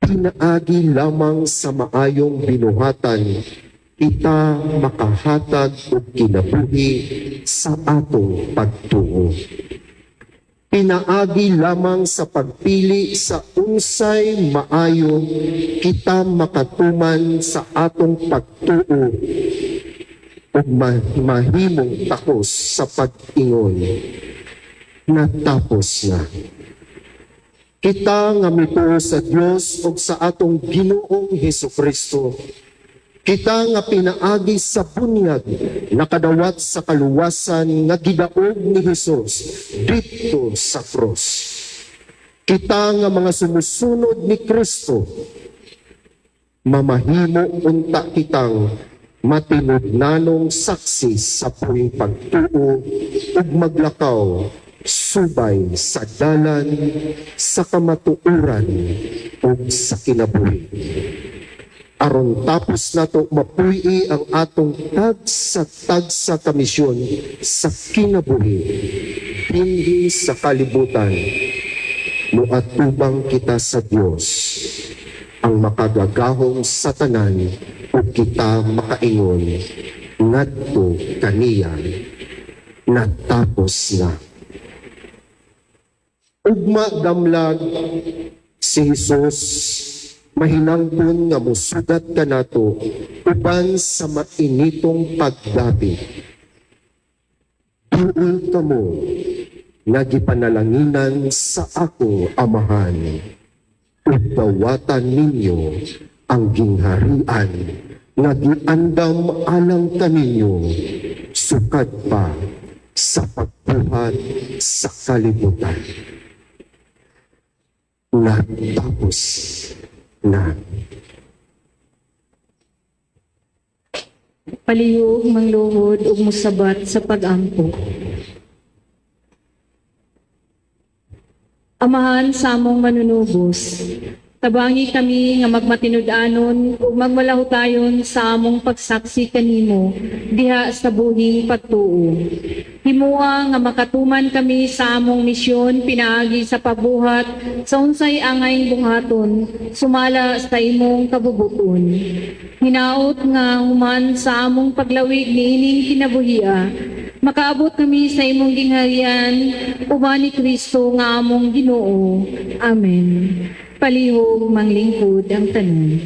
Pinaagi lamang sa maayong binuhatan kita makahatag og kinabuhi sa atong pagtuo. Pinaagi lamang sa pagpili sa unsay maayo kita makatuman sa atong pagtuo ug mahimong takos sa pag-ingon, "Natapos na." Kita nga mituo sa Dios ug sa atong Ginoong Hesukristo, kita nga pinaagi sa bunyag nakadawat sa kaluwasan nga gidaog ni Hesus didto sa krus. Kita nga mga sumusunod ni Kristo, mamahimo unta kitang matinudnanong saksi sa buhing pagtuo ug maglakaw subay sa dalan sa kamatuoran ug sa kinabuhi. Aron tapos nato mapuy-i ang atong tagsa-tagsa ka misyon sa kinabuhi dinhi sa kalibutan, muatubang kita sa Dios ang makagagahom sa tanan ug kita makaingon ngadto kaniya, "Natapos na." Ugma damlag, si Jesus mahinangpon nga musugat kanato uban sa mainitong pagdabi. "Duol kamo nga gipanalanginan sa akong Amahan, ug dawatan ninyo ang gingharian nga giandam alang kaninyo sukad pa sa pagbuhat sa kalibutan." Natapos na. Palihog mangluhod ug mosabat sa pag-ampo. Amahan sa among Manunubos, tabangi kami nga magmatinud-anon ug magmalahutayon sa among pagsaksi kanimo diha sa buhing pagtuo. Himoa nga makatuman kami sa among misyon pinaagi sa pagbuhat sa unsay angay buhaton sumala sa imong kabubuton. Hinaot nga human sa among paglawig niining kinabuhia, makaabot kami sa imong gingharian uban ni Kristo nga among Ginoo. Amen. Palihog manglingkod ang tanan.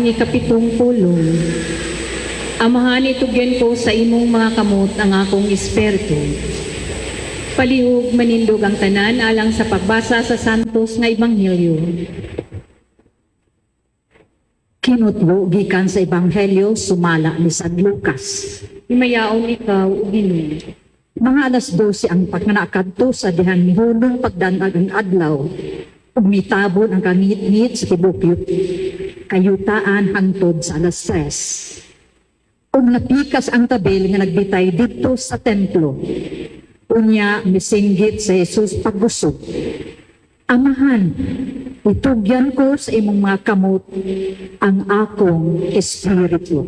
Ang ikapitong pulong. Amahan, itugyan ko sa imong mga kamot ang akong espiritu. Palihog manindog ang tanan alang sa pagbasa sa Santos nga Ebanghelyo. Kinutlo gikan sa Ebanghelyo sumala ni San Lucas. Himayaon ikaw, o Ginoo. Mga 12:00 ang pagkanakadto sa dihang mihunong pagdanag ang adlaw ug mitabon ang kangitngit sa tibuok kayutaan hangtod sa 3:00. Ug napikas ang tabil nga nagbitay didto sa templo. Unya misinggit si Jesus paggusog. "Amahan, itugyan ko sa imong mga kamot ang akong espiritu."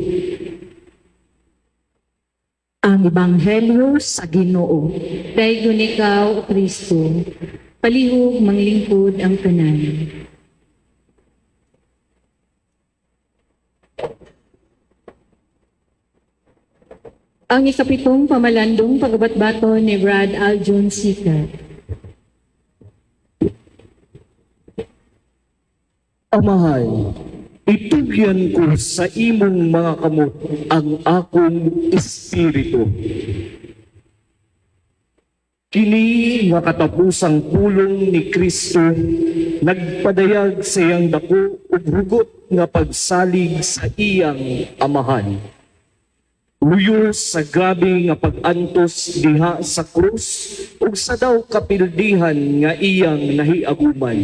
Ang Ebanghelyo sa Ginoo. Daygon ikaw, O Kristo. Palihog manglingkod ang tanan. Ang ikapitong pamalandong pagabatbaton ni Brad Aljon Sikat. Amahan, itugyan ko sa imong mga kamot ang akong espiritu. Kini nga katapusang pulong ni Kristo nagpadayag sa iyang dako ug hugot nga pagsalig sa iyang amahan. Luyo sa grabe nga pag-antos diha sa krus ug sa daw kapildihan nga iyang nahiaguman.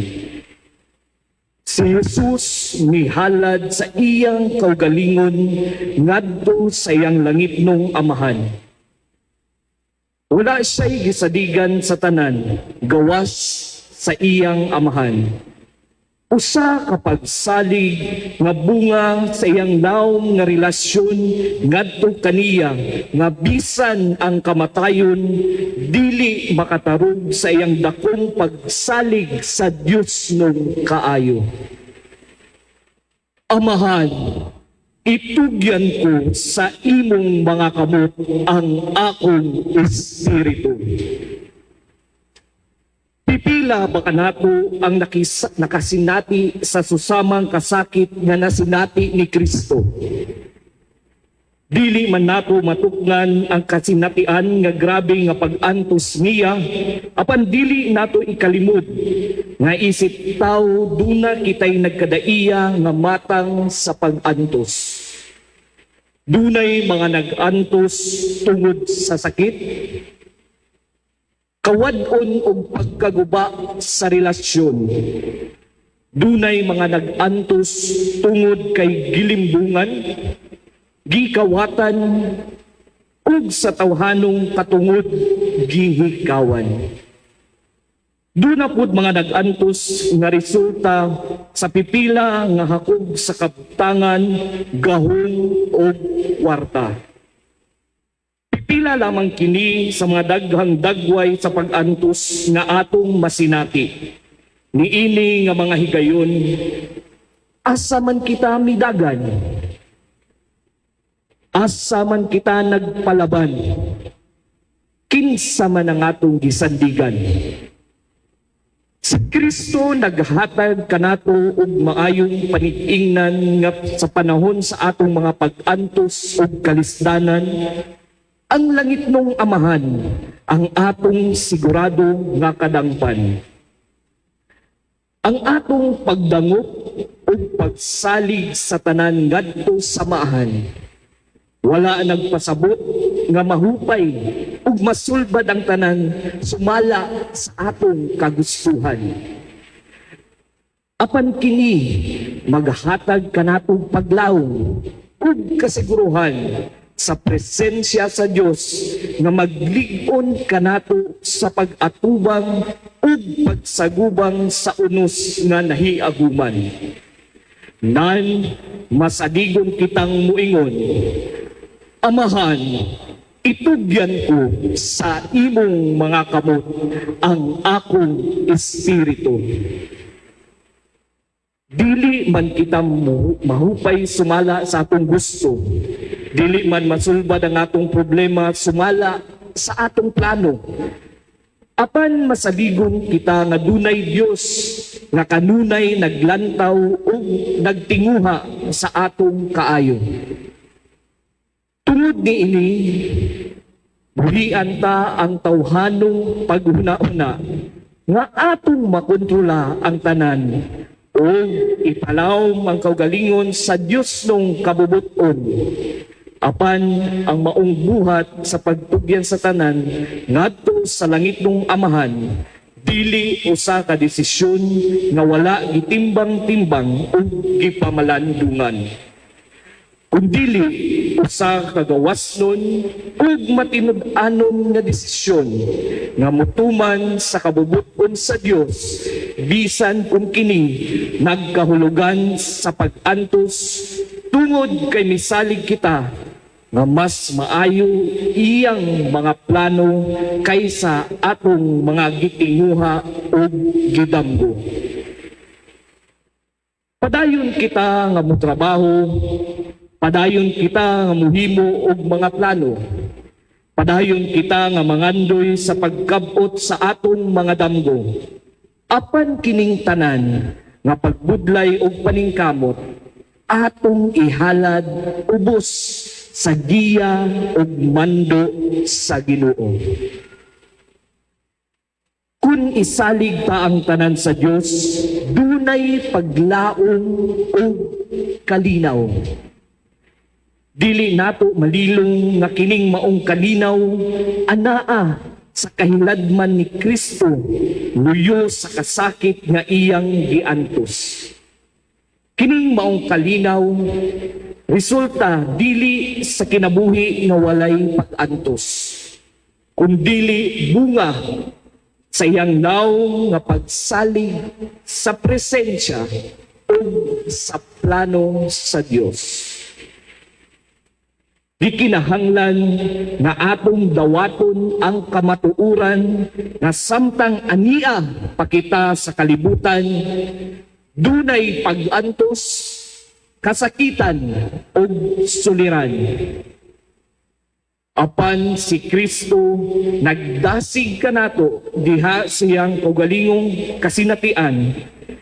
Si Jesus mihalad sa iyang kaugalingon ngadto sa iyang langitnong amahan. Wala siya'y gisadigan sa tanan, gawas sa iyang amahan. Usa ka pagsalig nga bunga sa iyang nawong nga relasyon ngadto kaniya nga bisan ang kamatayon dili makatarog sa iyang dakong pagsalig sa Dios nung kaayo. Amahan, itugyan ko sa imong mga kamot ang akong espiritu. Pipila ba kanato ang nakasinati sa susamang kasakit nga nasinati ni Kristo? Dili man nato matukngan ang kasinatian nga grabe nga pag-antos niya, apan dili nato ikalimod nga isip tao duna kitay nagkadaiya nga matang sa pag-antos. Dunay mga nag-antos tungod sa sakit, kawad-on og pagkaguba sa relasyon. Dunay mga nag-antos tungod kay gilimbungan, gikawatan, ug sa tawhanong katungod gihikawan. Duna pud mga nag-antos nga resulta sa pipila nga hakog sa kabtangan, gahom o kwarta. Pipila lamang kini sa mga daghang dagway sa pag-antos nga atong masinati. Niini nga mga higayon, asa man kita midagan, asa man kita nagpalaban, kinsa man ang atong gisandigan. Si Kristo naghatag kanato og maayong panig-ingnan nga sa panahon sa atong mga pag-antos ug kalisdanan, ang langitnong Amahan ang atong sigurado nga kadangpan. Ang atong pagdangop ug pagsalig sa tanan ngadto sa maahan. Wala nagpasabot nga mahupay ug masulbad ang tanan sumala sa atong kagustuhan. Apan kini maghatag kanatong paglawom ug kasiguruhan sa presensya sa Dios nga maglig-on kanato sa pag-atubang ug pagsagubang sa unos nga nahiaguman. Nan masadigon kitang muingon, Amahan, itugyan ko sa imong mga kamot ang akong espiritu. Dili man kita mahupay sumala sa atong gusto. Dili man masulbad ang atong problema sumala sa atong plano. Apan masaligon kita nga dunay Dios nga kanunay naglantaw ug nagtinguha sa atong kaayo. Tungod niini, buhian ta ang tawhanong paghuna-huna nga atong makontrola ang tanan o ipalawom ang kaugalingon sa Diosnong kabubuton. Apan ang maong buhat sa pagtugyan sa tanan ngadto sa langitnong Amahan, dili usa ka desisyon nga wala gitimbang-timbang ug gipamalandungan, kundili usa ka gawasnon ug matinud-anon nga desisyon nga mutuman sa kabubuton sa Dios, bisan kung kini nagkahulugan sa pag-antos, tungod kay misalig kita nga mas maayo iyang mga plano kaysa atong mga gitinguha ug gidamgo. Padayon kita nga motrabaho, padayon kita nga muhimo og mga plano. Padayon kita nga mangandoy sa pagkab-ot sa atong mga damgo. Apan kining tanan nga pagbudlay og paningkamot, atong ihalad ubos sa giya ug mando sa Ginoo. Kung isalig ta ang tanan sa Dios, dunay paglaom ug kalinaw. Dili nato malilong nga kining maong kalinaw anaa sa kahiladman ni Kristo luyo sa kasakit nga iyang giantos. Kining maong kalinaw resulta dili sa kinabuhi nga walay pag-antos, kundili bunga sa iyang nawong nga pagsalig sa presensya ug sa plano sa Dios. Di kinahanglan nga atong dawaton ang kamatuoran nga samtang ania pa kita sa kalibutan, dunay pag-antos, kasakitan ug suliran. Apan si Kristo nagdasig kanato diha siyang kaugalingong kasinatian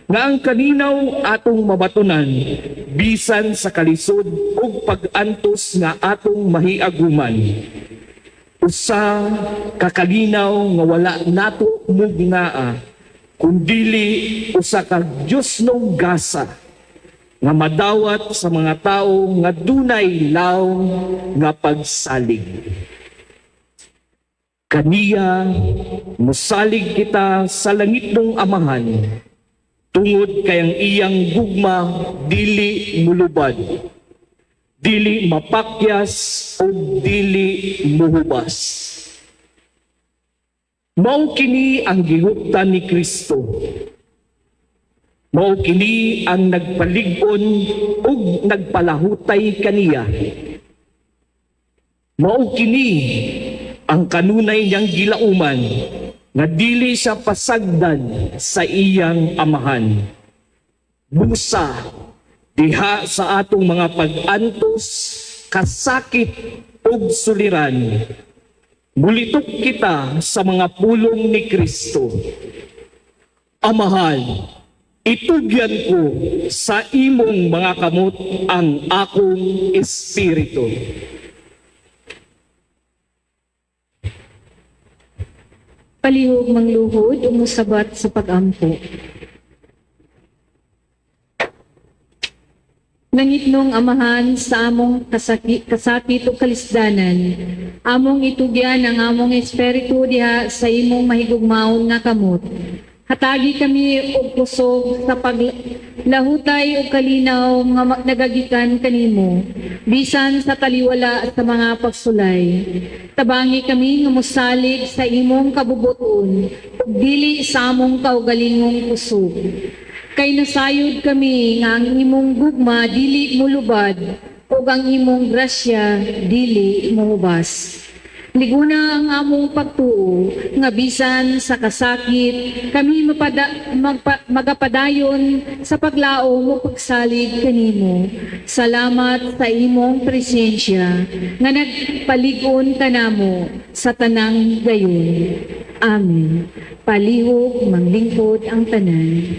nga ang kalinaw atong mabatunan bisan sa kalisod ug pag-antos nga atong mahiaguman. Usa ka kalinaw nga wala nato mugnaa, kundili usa ka Diosnong gasa nga madawat sa mga tao nga dunay lawom nga pagsalig. Kaniya mosalig kita sa langitnong Amahan, tungod kay ang iyang gugma dili mulubad, dili mapakyas o dili muhubas. Mao kini ang gihuptan ni Kristo. Mao kini ang nagpalig-on ug nagpalahutay kaniya. Mao kini ang kanunay niyang gilauman nga dili siya pasagdan sa iyang Amahan. Busa diha sa atong mga pag-antos, kasakit ug suliran, mulitok kita sa mga pulong ni Kristo. "Amahan, itugyan ko sa imong mga kamot ang akong espiritu." Palihog mangluhod ug mosabat sa pag-ampo. Langitnong Amahan, sa among kasakit ug kalisdanan, among itugyan ang among espiritu diha sa imong mahigugmaon nga kamot. Hatagi kami og kusog sa paglahutay ug kalinaw nga nagagikan kanimo, bisan sa taliwala sa mga pagsulay. Tabangi kami nga mosalig sa imong kabubuton ug dili sa among kaugalingong kusog. Kay nasayod kami nga ang imong gugma dili mulubad ug ang imong grasya dili mohubas. Liguna ang among pagtuo nga bisan sa kasakit kami magapadayon sa paglaom ug pagsalig kanimo. Salamat sa imong presensya nga nagpalig-on kanamo sa tanang gayon. Amen. Palihog, manglingkod ang tanan.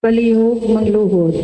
Palihog magluhod.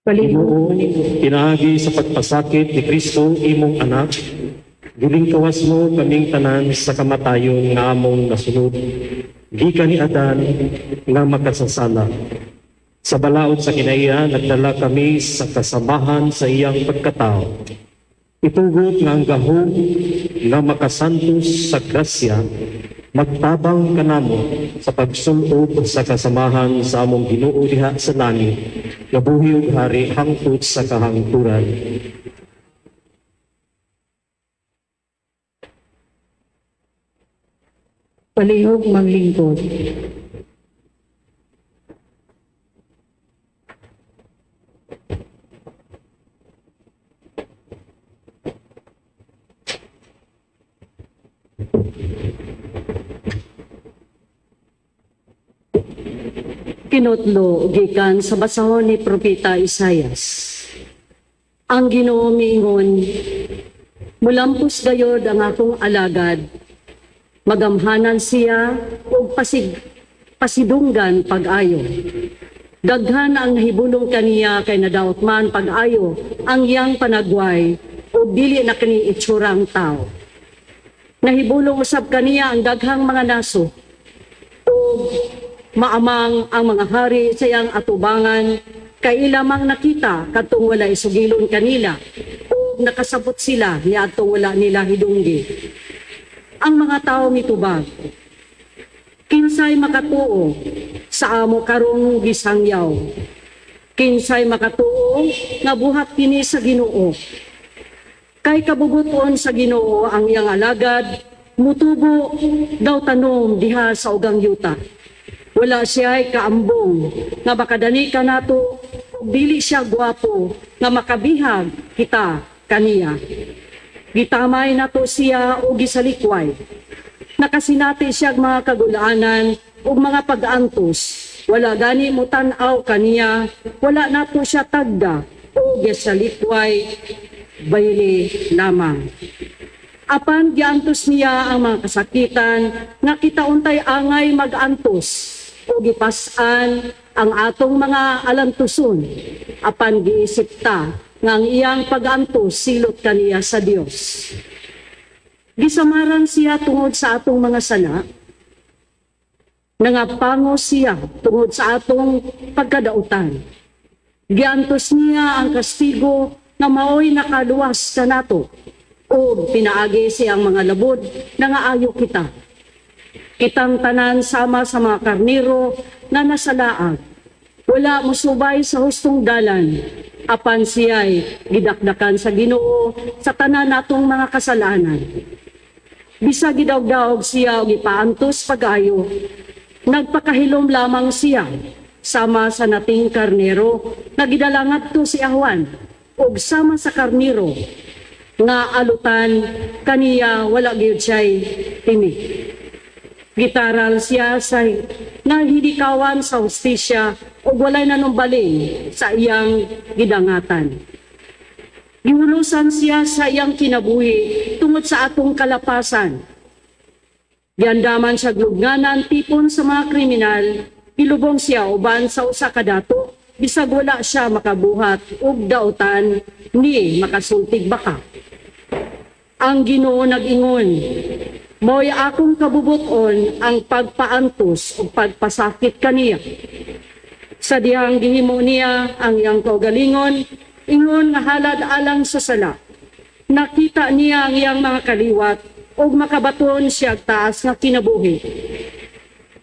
Ginoo, pinaagi sa pagpasakit ni Kristo imong anak, gilingkawas mo kaming tanan sa kamatayon nga among nasunod, gikan ni Adan nga makasasala. Sa balaod sa kinaiya, nagdala kami sa kasamahan sa iyang pagkatao. Itugot nga ang gahom nga makasantos sa grasya, magtabang kanamo sa pagsulob sa kasamahan sa among Ginoo diha sa langit, nga buhi ug hari hangtod sa kahangturan. Palihog maglingkod. Kinutlo gikan sa basahon ni Propeta Isayas. Ang Ginoo miingon, mulampos gayod ang akong alagad, magamhanan siya ug pasidunggan pag-ayo. Daghan ang nahibulong kaniya kay nadaot man pag-ayo ang iyang panagway ug dili na kini itsurang tao. Nahibulong usab kaniya ang daghang mga naso ug maamang ang mga hari sa iyang atubangan kay ilamang nakita kadtong wala isugilon kanila ug nakasabot sila niadtong wala nila hidunggi. Ang mga tao mitubag, kinsay makatuo sa amo karong gisangyaw, kinsay makatuo nga buhat kini sa Ginoo. Kay kabubuton sa Ginoo ang iyang alagad, mutubo daw tanom diha sa ugang yuta. Wala siya'y kaambong nga makadani kanato, dili siya gwapo nga makabihag kita kaniya. Gitamay nato siya o gisalikway. Nakasinati siya mga kagulaanan ug mga pag-antos. Wala gani mo tan-aw kaniya, wala nato siya tagda o gisalikway bayli lamang. Apan giantos niya ang mga kasakitan nga kita untay angay mag-antos o gipas-an ang atong mga alantuson. Apan giisip ta nga ang iyang pag-antos silot kaniya sa Dios. Gisamaran siya tungod sa atong mga sala, nangapango siya tungod sa atong pagkadautan. Giantos niya ang kastigo nga maoy nakaluwas kanato, ug pinaagi siyang mga labod nangaayo kita. Kitang tanan sama sa mga karniro nga nasalaag, wala mosubay sa hustong dalan, apan siya'y gidakdakan sa Ginoo sa tanan natong mga kasalanan. Bisag gidawgdaog siya og ipaantos pag-ayo, nagpakahilom lamang siya sama sa nating karnero nga gidala ngadto si Juan, ug sama sa karnero nga alutan kaniya wala gyud siya'y timi. Gitaral siya sa nga hidikawan sa hustisya ug walay nanumbaling sa iyang gidangatan. Gihulusan siya sa iyang kinabuhi tungod sa atong kalapasan. Giandaman siya glugnanan tipon sa mga kriminal, gilubong siya uban sa usa ka dato, bisag wala siya makabuhat ug dautan ni makasultig baka. Ang Ginoo nag-ingon, mo'y akong kabubuton ang pagpaantos ug pagpasakit kaniya. Sa dihang gihimo niya ang iyang kaugalingon, ingon nga halad alang sa sala. Nakita niya ang iyang mga kaliwat ug makabaton siya taas nga kinabuhi.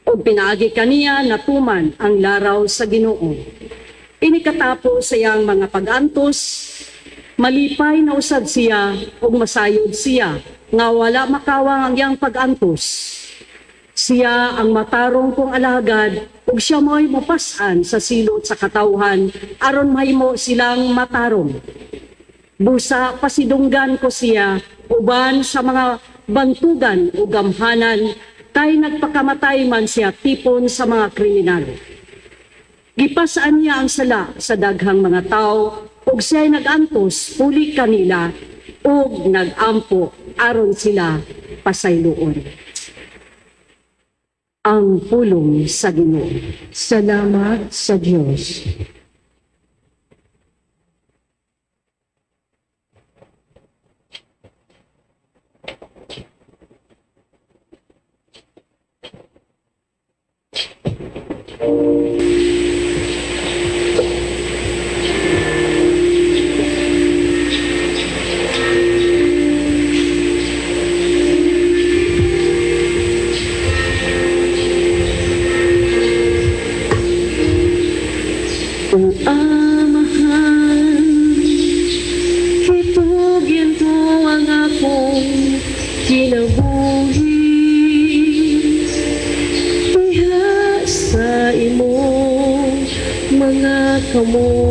Ug pinaagi kaniya natuman ang laraw sa Ginoo. Inikatapos sa iyang mga pag-antos, malipay na usab siya ug masayod siya nga wala makawang ang iyang pag-antos. Siya ang matarong kong alagad ug siya mo'y mopas-an sa silot sa katawhan aron mahimo silang matarong. Busa pasidunggan ko siya uban sa mga bantugan ug gamhanan kay nagpakamatay man siya tipon sa mga kriminal. Gipasaan niya ang sala sa daghang mga tao ug siya'y nag-antos puli kanila ug nag-ampo aron sila pasayloon. Ang pulong sa Ginoo. Salamat sa Dios. Kamot.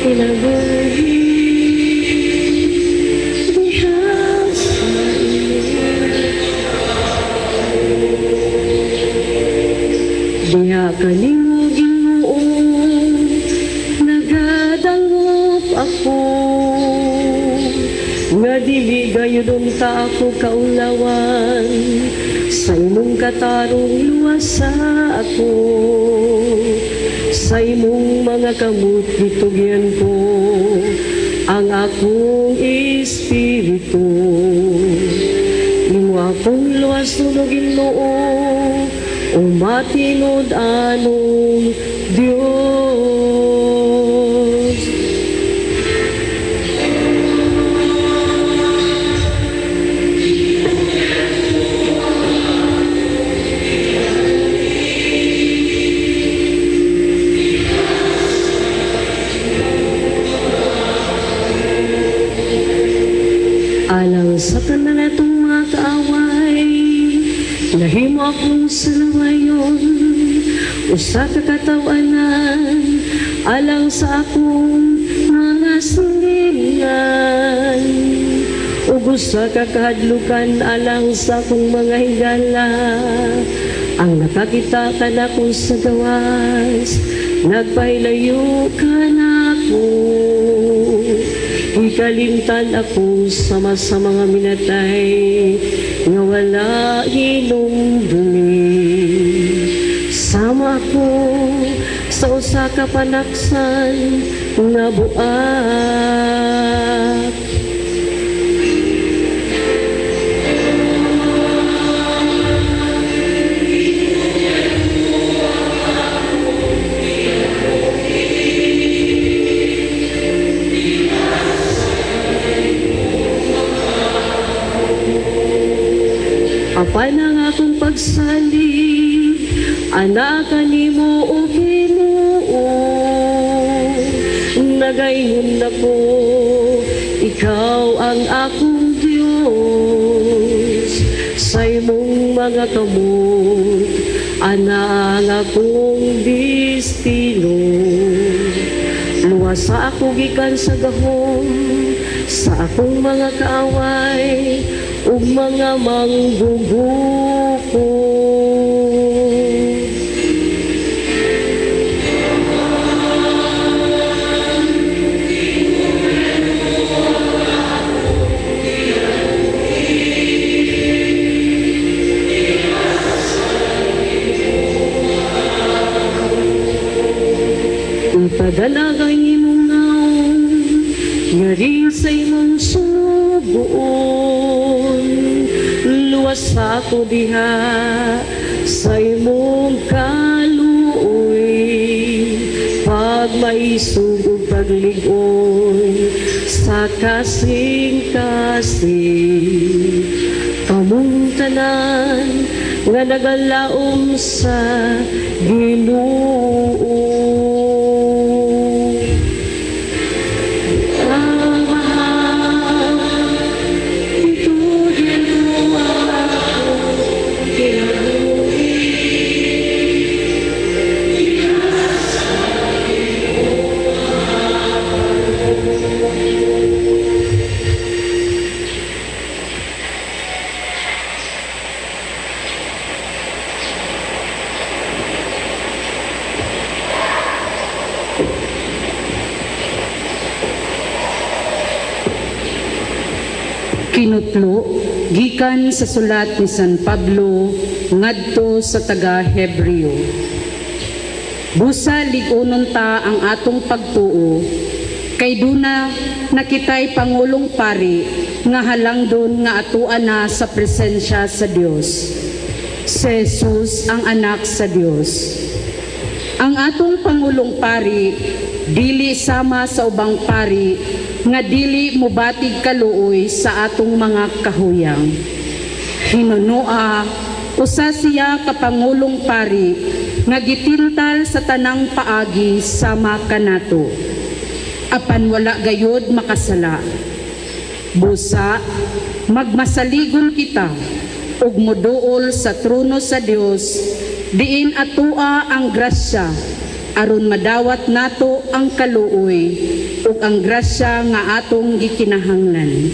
Kinabuhi diha sa imo. Diha kanimo, Ginoo, nagadangop ako, nga dili gayud unta ako kaulawan. Sa imong katarong luwasa ako. Sa imong mga kamot gitugyan ko ang akong espiritu. Imo akong luwas, Ginoo, o matinud-anong Dios. Alang sa tanan atong mga kaaway, nahimo akong sulawayon, usa ka katawanan, alang sa akong mga silingan, ug usa ka kahadlukan alang sa akong mga higala. Ang nakakita kanako sa gawas, nagpahilayo kanako. Ikalimtan ako sama sa mga minatay nga wala hinumdumi. Sama ako sa usa ka panaksan nga buak. Apan ang akong pagsalig, ana kanimo, o Ginoo. Nagaingon ako, ikaw ang akong Dios. Sa imong mga kamot, ana ang akong destino. Luwasa ako gikan sa gahom sa akong mga kaaway ug mga manggugukod. Ipadala ang imong naong ngari sa imong sulugoon. Luwas ako diha sa imong kaluoy, pagmaisog ug paglig-on sa kasing-kasing. Kamong tanan nga nagalaom sa Ginoo. Amahan, itugyan mo ang akong kinabuhi. Kinutlo gikan sa sulat ni San Pablo ngadto sa taga Hebreo. Busa lig-unon ta ang atong pagtuo kay duna nakitay pangulong pari nga halangdon nga atoa na sa presensya sa Dios. Si Jesus ang anak sa Dios. Ang atong pangulong pari dili sama sa ubang pari nga dili mubatig kaluoy sa atong mga kahuyang. Hinunoa, usa siya ka pangulong pari nga gitintal sa tanang paagi sama kanato. Apan wala gayod makasala. Busa, Magmasaligon kita ug moduol sa trono sa Dios, diin atoa ang grasya aron madawat nato ang kaluoy ug ang grasya nga atong gikinahanglan.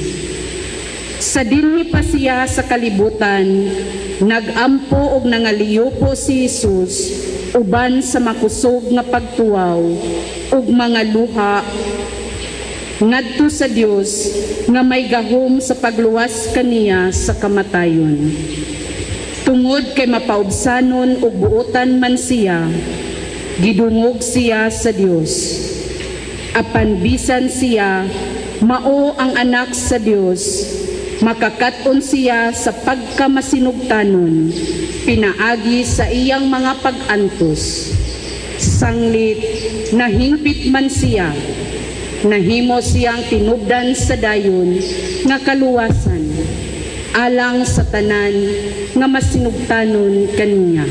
Sa dinhi pa siya sa kalibutan, nagampo og nangaliyupo si Jesus uban sa makusog nga pagtuwaw ug mga luha ngadto sa Dios nga may gahom sa pagluwas kaniya sa kamatayon. Tungod kay mapaubsanon ug buotan man siya, gidungog siya sa Dios. Apan bisan siya mao ang anak sa Dios, makakat-on siya sa pagkamasinugtanon pinaagi sa iyang mga pag-antos. Sanglit nahingpit man siya, nahimo siyang tinubdan sa dayon nga kaluwasan alang sa tanan nga masinugtanon kaniya.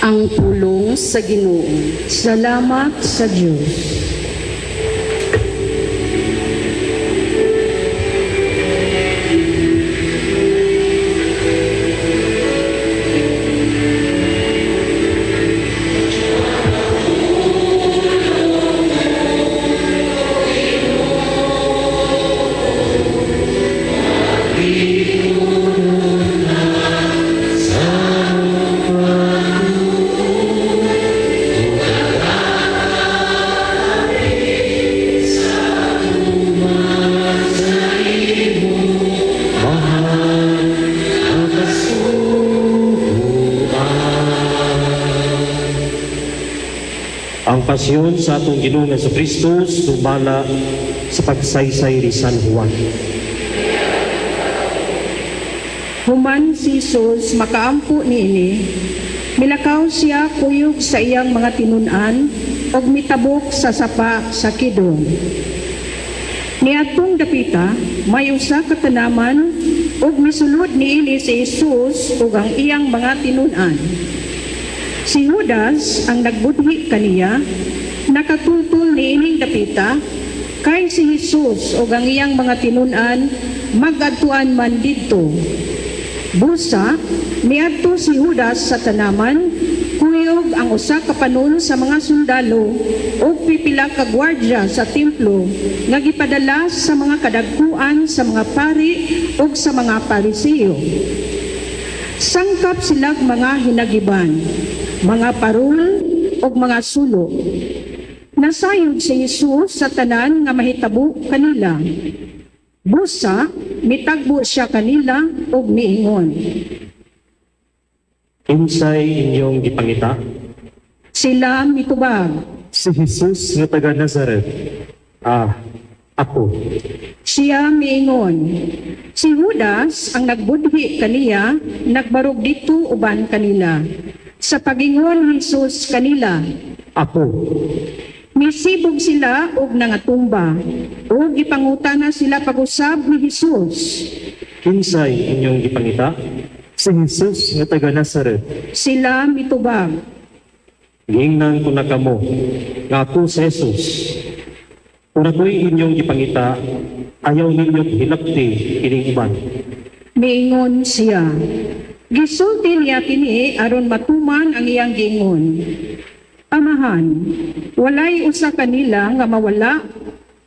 Ang pulong sa Ginoo. Salamat sa Dios. Ang pasyon sa atong Ginoong Kristo sumala sa pagsaysay ni San Juan. Human si Jesus makaampo niini, milakaw siya kuyog sa iyang mga tinun-an ug mitabok sa sapa sa Kidron. Niadtong dapita, may usa ka tanaman ug misulod niini si Jesus ug ang iyang mga tinun-an. Si Judas ang nagbudhi kaniya, nakatultol niining dapita, kay si Jesus ug ang iyang mga tinun-an magadtuan man didto. Busa, niadto si Judas sa tanaman, kuyog ang usa ka panon sa mga sundalo ug pipila ka gwardya sa templo nga gipadala sa mga kadagkuan sa mga pari ug sa mga Pariseo. Sangkap silag mga hinagiban, mga parol ug mga sulo. Nasayod si Jesus sa tanan nga mahitabo kanila. Busa, mitagbo siya kanila ug miingon. Kinsay inyong gipangita? Sila mitubag. Si Jesus nga taga Nazaret. Ah, ako. Siya miingon. Si Judas ang nagbudhi kaniya, nagbarog dito uban kanila. Sa pagingon ni Jesus kanila, Ako. Misibog sila og nangatumba, ug gipangutana sila pag-usab ni Jesus. Kinsay inyong gipangita? Si Jesus nga taga Nazaret. Sila mitubag. Giingnan ko na kamo nga ako si Jesus. Kung ako'y inyong gipangita, ayaw ninyo hilapti ining uban. Miingon siya. Gisulti niya kini aron matuman ang iyang giingon. Amahan, walay usa kanila nga mawala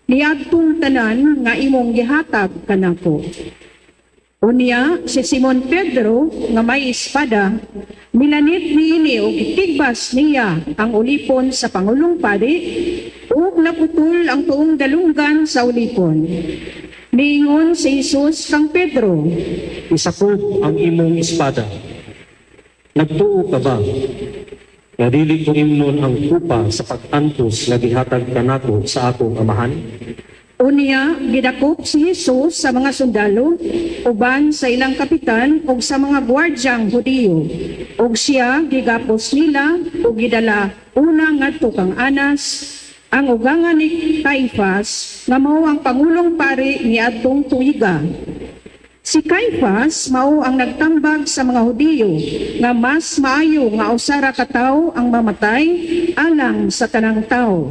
niadtong tanan nga imong gihatag kanako. Unya si Simon Pedro nga may espada, milanit niini og gitigbas niya ang ulipon sa pangulong pari ug naputol ang tuong dalunggan sa ulipon. Niingon si Jesus kang Pedro, Isakop ang imong espada. Nagtuo ka ba nga dili ko imnon ang kupa sa pag-antos nga gihatag kanako sa akong amahan? Unya, gidakop si Jesus sa mga sundalo, uban sa ilang kapitan ug sa mga gwardyang Hudiyo. Ug siya gigapos nila ug gidala una ngadto kang Anas, ang ugangan ni Caifas nga mao ang pangulong pari niadtong tuiga. Si Caifas mao ang nagtambag sa mga Hudiyo nga mas maayo nga usa ra ka tawo ang mamatay alang sa tanang tawo.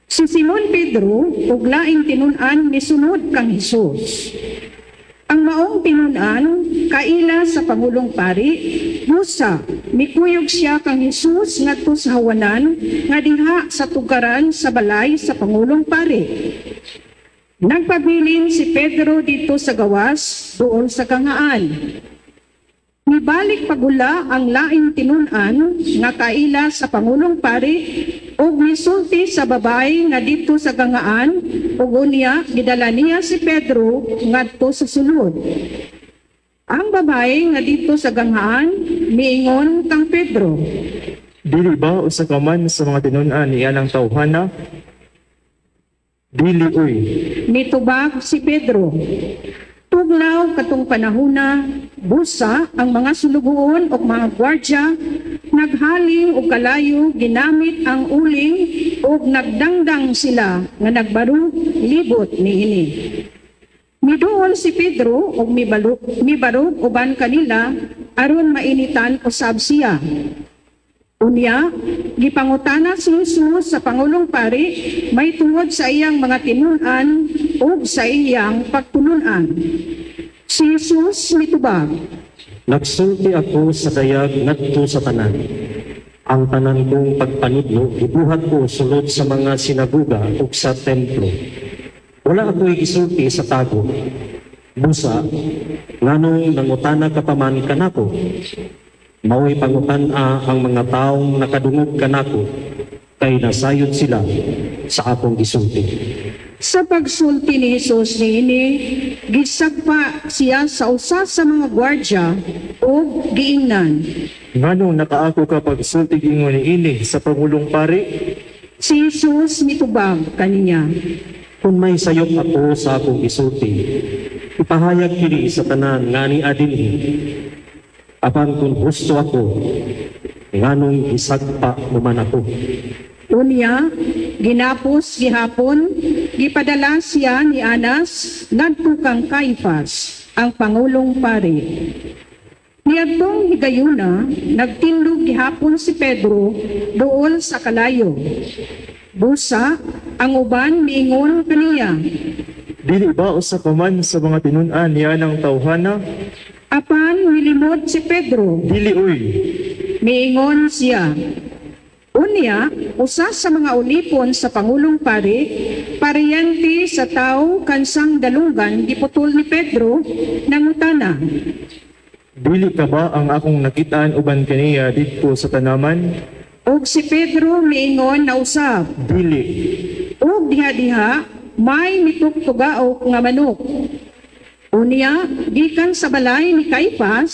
Si Simon Pedro ug laing tinun-an misunod kang Hesus. Ang maong tinun-an kaila sa pangulong pari, busa mikuyog siya kang Hesus ngadto sa hawanan nga diha sa tugaran sa balay sa pangulong pari. Nagpabilin si Pedro didto sa gawas duol sa gangaan. Mibalik pagula ang laing tinun-an nga kaila sa pangulong pari ug misulti sa babae nga didto sa gangaan ug unya gidala niya si Pedro ngadto sa sulod. Ang babae nga didto sa gangaan miingon kang Pedro, "Dili ba usa ka man sa mga tinun-an ni anang tawhana?" "Dili uy." Mitubag si Pedro. Tugnaw katong panahuna, busa ang mga sulugoon ug mga gwardya naghaling og kalayo ginamit ang uling ug nagdangdang sila nga nagbarug libot niini. Miduol si Pedro ug mibarog uban kanila aron mainitan usab siya. Unya, gipangutana si Jesus sa pangulong pari may tungod sa iyang mga tinun-an ug sa iyang pagtulun-an. Si Jesus mitubag, "Nagsulti ako sa dayag ngadto sa tanan. Ang tanan kong pagpanudlo gibuhat ko sulod sa mga sinaguga ug sa templo. Wala ako'y gisulti sa tago. Busa, nganong nangutana ka pa man kanako? Mao'y pangutan-a ang mga taong nakadungog kanako, kay nasayod sila sa akong gisulti." Sa pagsulti ni Jesus niini, gisagpa siya sa usa sa mga gwardya ug giingnan, "Nganong nakaako ka pagsulti ingon niini sa pangulong pari?" Si Jesus mitubag kaniya, "Kung may sayop ako sa akong gisulti, ipahayag kini sa tanan nga ania dinhi. Apan kung husto ako, nganong gisagpa mo man ako?" Unya, ginapos gihapon, gipadala siya ni Anas ngadto kang Caifas, ang pangulong pari. Niadtong higayuna, nagtindog gihapon si Pedro duol sa kalayo. Busa, ang uban miingon kaniya, "Dili ba usa ka man sa mga tinun-an ni anang tawhana?" Apan milimod si Pedro. "Dili uy." Miingon siya. Unya, usa sa mga ulipon sa pangulong pari, paryente sa tawo kansang dalunggan giputol ni Pedro, nangutana, "Dili ka ba ang akong nakitaan uban kaniya didto sa tanaman?" Og si Pedro miingon na usab, "Dili." Ug diha-diha may mitugtugaok nga manok. Unya, gikan sa balay ni Caiphas,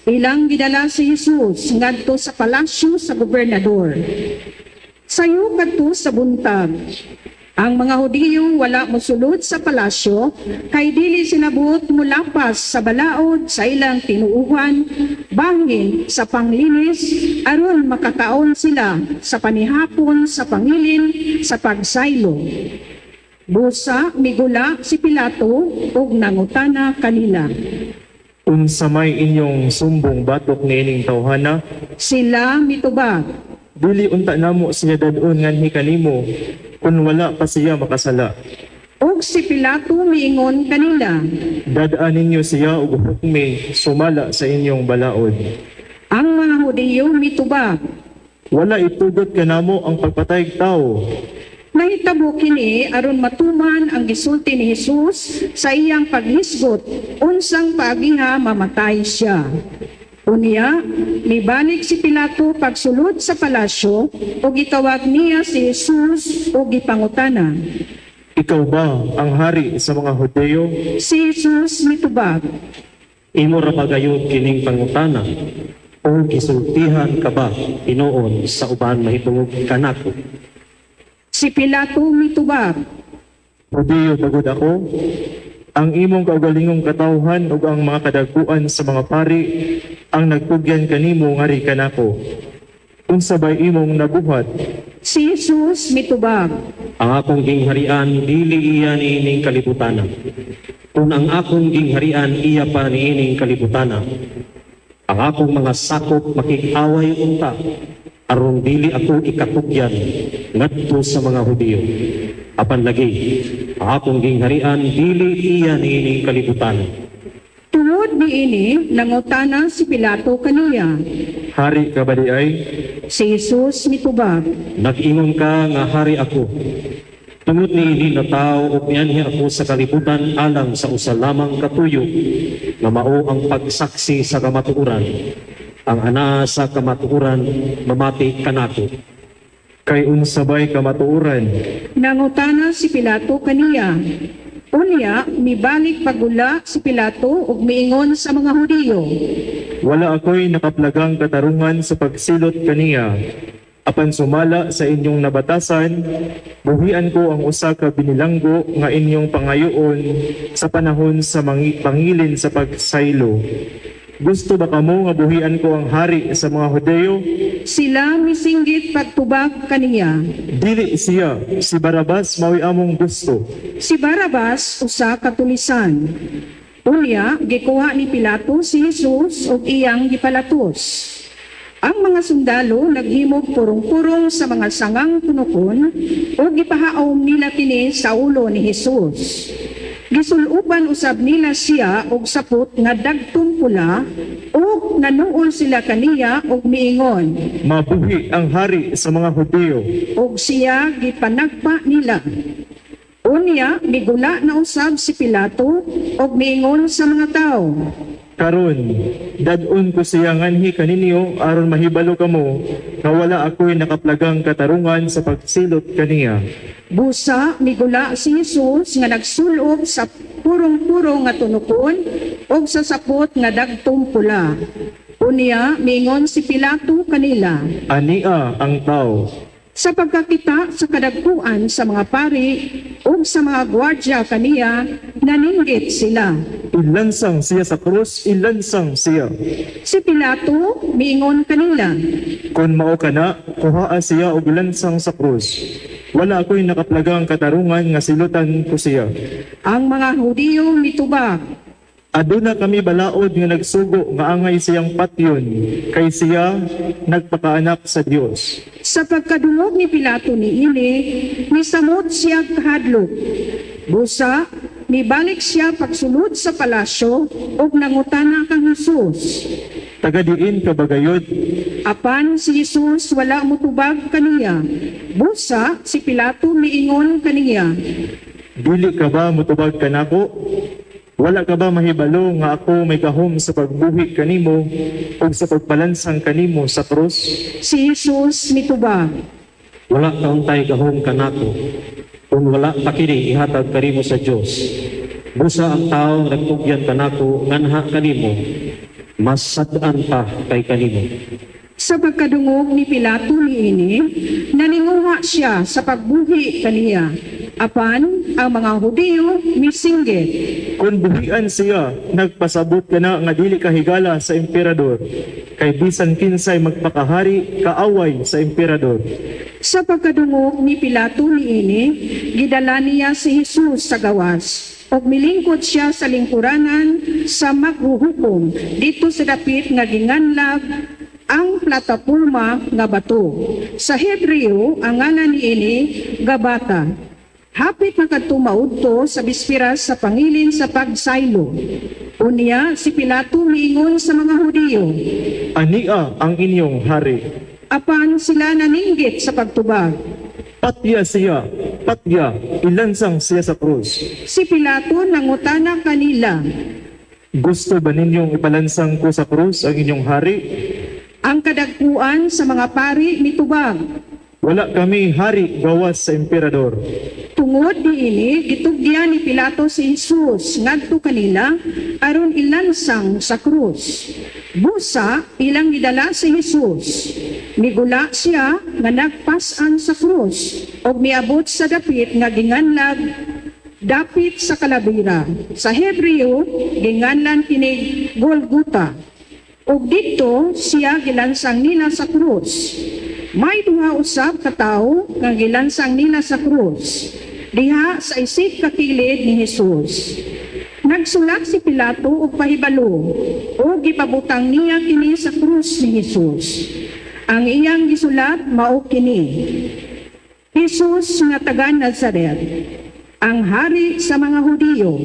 ilang gidala si Jesus ngadto sa palasyo sa gobernador. Sayo kadto sa buntag. Ang mga Hudiyo wala mosulod sa palasyo kay dili sila buot mulapas sa balaod sa ilang tinuuhan bangin sa panglinis aron makakaon sila sa panihapon sa pangilin sa pagsaylo. Busa migula si Pilato ug nangutana kanila. "Unsa may inyong sumbong batok niining tawhana?" Sila mitubag, "Dili unta namo siya dad-on nganhi kanimo kun wala pa siya makasala." Ug si Pilato miingon kanila, "Dad-a ninyo siya ug hukmi sumala sa inyong balaod." Ang mga Hudiyo mitubag, "Wala itugot kanamo ang pagpatay og tawo." Nahitabo kini aron matuman ang gisulti ni Jesus sa iyang paghisgot unsang paagiha mamatay siya. Unya, mibalik si Pilato pagsulod sa palasyo ug gitawag niya si Jesus ug gipangutana. "Ikaw ba ang hari sa mga Hudiyo?" Si Jesus mitubag, "Imo ra ba gayud kining pangutana o gisultihan ka ba tinuon sa uban mahitungod kanako?" Si Pilato mitubag, "Hudiyo ba gud ako? Ang imong kaugalingong katawhan ug ang mga kadagkuan sa mga pari ang nagtugyan kanimo ngari kanako. Unsa bay imong nabuhat?" Si Jesus mitubag, "Ang akong gingharian dili iya niining kalibutana. Kung ang akong gingharian iya pa niining kalibutana, ang akong mga sakop makig-away unta Aron dili ako ikatugyan ngadto sa mga Hudiyo. Apan lagi, ang akong gingharian dili iya niining kalibutan. Tungod niini, nangutana si Pilato kaniya. Hari ka ba diay? Si Jesus mitubag. Nag-ingon ka nga hari ako. Tungod niini natawo ug mianhi ako sa kalibutan alang sa usa lamang ka tuyo nga mao ang pagsaksi sa kamatuoran. Ang anaa sa kamatuoran mamati kanako. Kay unsa bay kamatuoran? Nangutana si Pilato kaniya. Unya, mibalik pagula si Pilato ug miingon sa mga Hudiyo. Wala ako'y nakaplagang katarungan sa pagsilot kaniya. Apan sumala sa inyong nabatasan, buhian ko ang usa ka binilanggo nga inyong pangayoon sa panahon sa pangilin sa pagsaylo. Gusto ba kamo nga buhian ko ang hari sa mga Hudeyo? Sila misinggit pagtubag kaniya. Dili siya, si Barabas mao'y among gusto. Si Barabas usa ka tulisan. Unya, gikuha ni Pilato si Jesus ug iyang gipalatos. Ang mga sundalo naghimog purong-purong sa mga sangang tunokon ug gipahaom nila kini sa ulo ni Jesus. Gisuluban usab nila siya og sapot nga dagtong pula ug nanuol sila kaniya og miingon. Mabuhi ang hari sa mga Hudiyo. Ug siya gipanagpa nila. Unya, migula na usab si Pilato ug miingon sa mga tawo. Karon, dad-on ko siya nganhi kaninyo aron mahibalo kamo nga wala ako'y nakaplagang katarungan sa pagsilot kaniya. Busa migula si Jesus nga nagsulob sa purong-puro nga tunukon ug sa sapot nga dagtong pula. Unya, miingon si Pilato kanila. Ania ang tao. Sa pagkakita sa kadagkuan sa mga pari ug sa mga gwardya kaniya, naninggit sila. Ilansang siya sa krus, ilansang siya. Si Pilato miingon kanila. Kung mao ka na, kuhaa siya og ilansang sa krus. Wala ako'y nakaplagang katarungan nga silutan ko siya. Ang mga Hudiyo mitubag. Aduna kami balaod nga nagsugo nga angay siyang patyon, kay siya nagpakaanak sa Dios. Sa pagkadungog ni Pilato niini, misamot siya kahadlok. Busa, mibalik siya pagsulod sa palasyo ug nangutana kang Jesus. Taga diin ka ba gayod? Apan si Jesus wala motubag kaniya. Busa, si Pilato miingon kaniya. Dili ka ba motubag kanako? Wala ka ba mahibalo nga ako may gahom sa pagbuhi kanimo ug sa pagpalansang kanimo sa krus? Si Jesus mitubag. Wala ka untay gahom kanako. Kung wala pa kini ihatag kanimo sa Dios. Busa ang tawo nga nagtugyan kanako nganha kanimo, mas sad-an pa kay kanimo. Sa pagkadungog ni Pilato niini, naninguha siya sa pagbuhi kaniya. Apan ang mga Hudiyo misinggit. Kung buhian siya, nagpasabot ka na nga dili ka higala sa emperador. Kay bisan kinsay magpakahari, kaaway sa emperador. Sa pagkadungog ni Pilato niini, gidala niya si Jesus sa gawas. Ug milingkod siya sa lingkuranan sa maghuhukom didto sa dapit nga ginganlag ang plataporma nga bato. Sa Hebreo, ang ngalan niini Gabata. Hapit makadto maudto sa bispiras sa pangilin sa pagsaylo. Unya, si Pilato miingon sa mga Hudiyo. Ania ang inyong hari. Apan sila naninggit sa pagtubag. Patya siya, patya, ilansang siya sa krus. Si Pilato nangutana kanila. Gusto ba ninyong ipalansang ko sa krus ang inyong hari? Ang kadagkuan sa mga pari mitubag. Wala kami hari gawas sa emperador. Tungod niini, gitugyan ni Pilato si Jesus ngadto kanila aron ilansang sa krus. Busa ilang gidala si Jesus. Migula siya nga nagpas-an sa krus ug miabot sa dapit nga ginganlag dapit sa kalabira. Sa Hebreo, ginganlan kini Golgota. Ug didto siya gilansang nila sa krus. May duha usab ka tawo nga gilansang nila sa krus diha sa isig kakilid ni Jesus. Nagsulat si Pilato og pahibalo ug gipabutang niya kini sa krus ni Jesus. Ang iyang gisulat mao kini: "Jesus nga taga Nazaret, ang hari sa mga Hudiyo."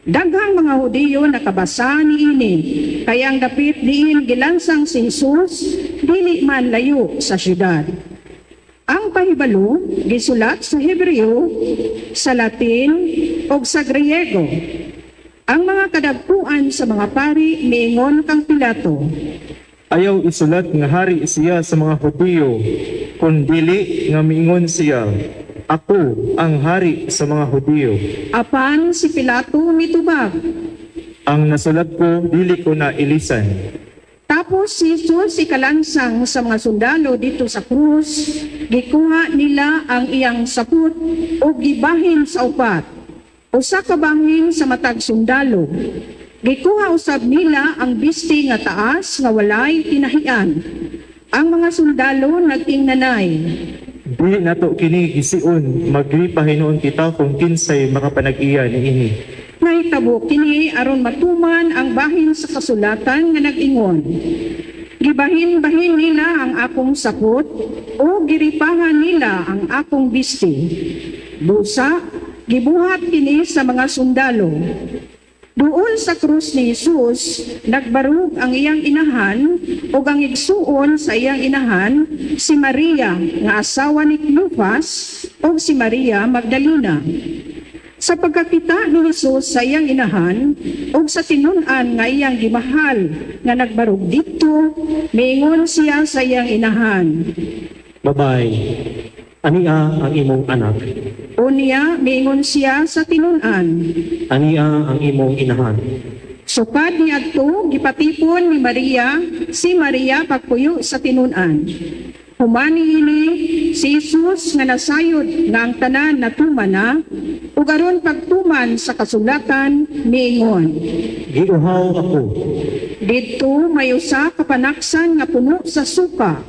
Daghang mga Hudiyo nakabasa niini, kay ang dapit diin gilansang si Jesus dili man layo sa syudad. Ang pahibalo gisulat sa Hebreo, sa Latin ug sa Griego. Ang mga kadagkuan sa mga pari miingon kang Pilato, "Ayaw isulat nga hari siya sa mga Hudiyo, kun dili nga miingon siya, 'Ako ang hari sa mga Hudiyo.'" Apan si Pilato mitubag, "Ang nasulat ko, dili ko na ilisan." Tapos si Jesus ikalansang sa mga sundalo didto sa krus, gikuha nila ang iyang saput ug gibahin sa upat. Usa ka bahin sa matag sundalo. Gikuha usab nila ang bisti nga taas nga walay tinahian. Ang mga sundalo nag-ingnanay, "Dili nato kini gision, magripa hinuon kita kung kinsay makapanag-iya niini." Nahitabo kini aron matuman ang bahin sa kasulatan nga nag-ingon, "Gibahin-bahin nila ang akong saput o giripahan nila ang akong bisti." Busa, gibuhat kini sa mga sundalo. Duol sa krus ni Jesus, nagbarug ang iyang inahan ug ang igsuon sa iyang inahan, si Maria nga asawa ni Cleophas ug si Maria Magdalena. Sa pagkakita ni Jesus sa iyang inahan ug sa tinun-an nga iyang gimahal nga nagbarug didto, miingon siya sa iyang inahan, "Babaye, ania ang imong anak." Unya miingon siya sa tinun-an, "Ania ang imong inahan." Sukad niadto, gipatipon ni Maria si Maria pagpuyo sa tinun-an. Human niini, si Jesus nga nasayod nga ang tanan natuman na, ug aron pagtuman sa kasulatan, miingon, "Giuhaw ako." Didto may usa ka panaksan nga puno sa suka,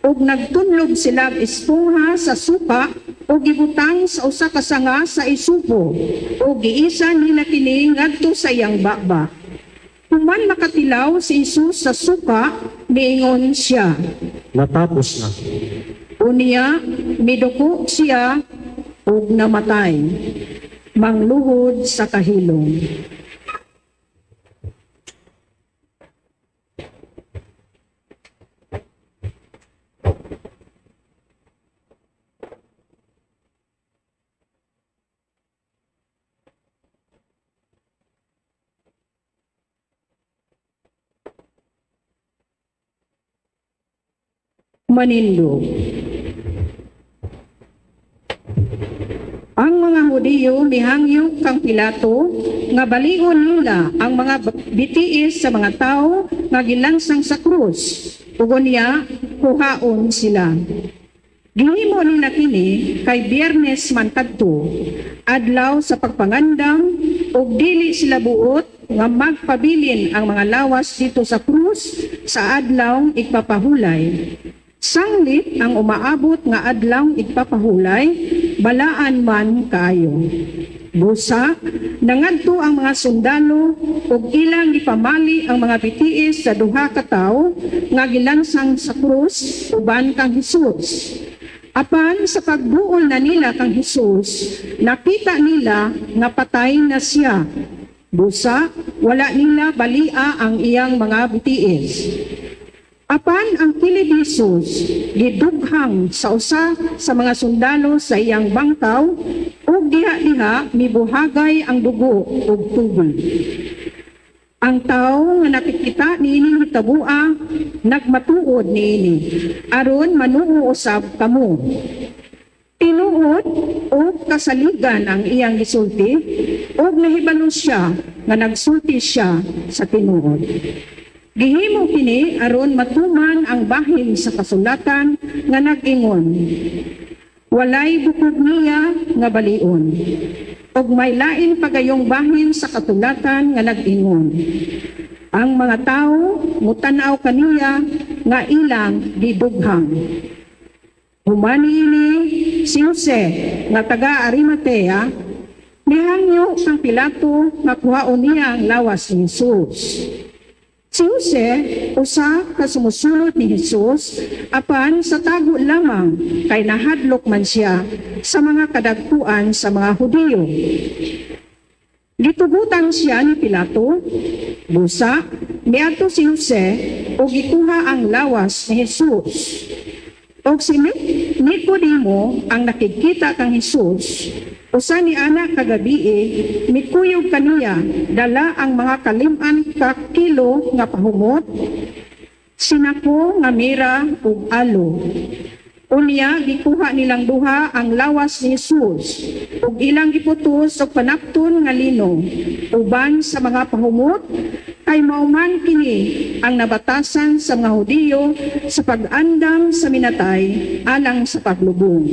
ug nagtunlob sila espongha sa suka ug gibutang sa usa ka sanga sa isupo, ug giisan nila kini ngadto sa iyang baba. Human makatilaw si Jesus sa suka, miingon siya, "Natapos na." Unya miduko siya ug namatay. Mangluhod sa kahilom. Manindog. Ang mga Hudiyo mihangyo kang Pilato nga balion nila ang mga bitiis sa mga tawo nga gilansang sa krus ug unya kuhaon sila. Gihimo nila kini kay Biyernes man kadto, adlaw sa pagpangandam, ug dili sila buot nga magpabilin ang mga lawas didto sa krus sa adlaw igpapahulay. Sanglit ang umaabot nga adlaw igpapahulay, balaan man kaayo. Busa, nangadto ang mga sundalo ug ilang gipamali ang mga bitiis sa duha ka tawo nga gilansang sa krus uban kang Hesus. Apan sa pagduol na nila kang Hesus, nakita nila nga patay na siya. Busa, wala nila balia ang iyang mga bitiis. Apan ang kilid ni Jesus gidughang sa usa sa mga sundalo sa iyang bangkaw, ug diha-diha mibuhagay ang dugo ug tubig. Ang tawo nga nakikita niining hitabua nagmatuod niini aron manuo usab kamo. Tinuod ug kasaligan ang iyang gisulti, ug nahibalo siya nga nagsulti siya sa tinuod. Gihimo kini aron matuman ang bahin sa kasulatan nga nag-ingon, "Walay bukog niya nga balion." Ug may lain pagayong bahin sa kasulatan nga nag-ingon, "Ang mga tawo mutan-aw kaniya nga ilang gidughang." Human niini, si Jose nga taga Arimatea mihangyo kang Pilato nga kuhaon niya ang lawas ni Jesus. Si Jose, usa ka sumusunod ni Jesus, apan sa tago lamang kay nahadlok man siya sa mga kadagkuan sa mga Hudiyo. Gitugutan siya ni Pilato, busa, miadto si Jose ug gikuha ang lawas ni Jesus. Og si Nicodemo ang nakikita kang Jesus, usa ni ana kagabii, mikuyog kaniya, dala ang mga kalim-an ka kilo nga pahumot, sinako nga mira ug aloe. Unya gikuha nilang duha ang lawas ni Jesus ug ilang giputos og panapton nga lino uban sa mga pahumot, kay mao man kini ang nabatasan sa mga Hudiyo sa pag-andam sa minatay alang sa paglubong.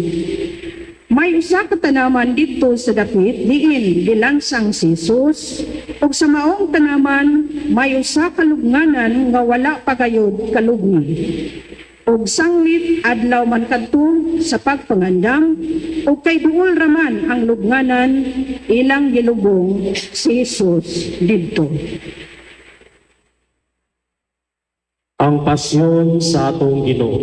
May usa ka tanaman didto sa dapit diin gilansang si Jesus, ug sa maong tanaman may usa ka lubnganan nga wala pa gayud kalubngi. Og sanglit adlaw man kadto sa pagpangandam, ug kay duol raman ang lubnganan, ilang gilubong si Jesus didto. Ang pasyon sa atong Ginoo.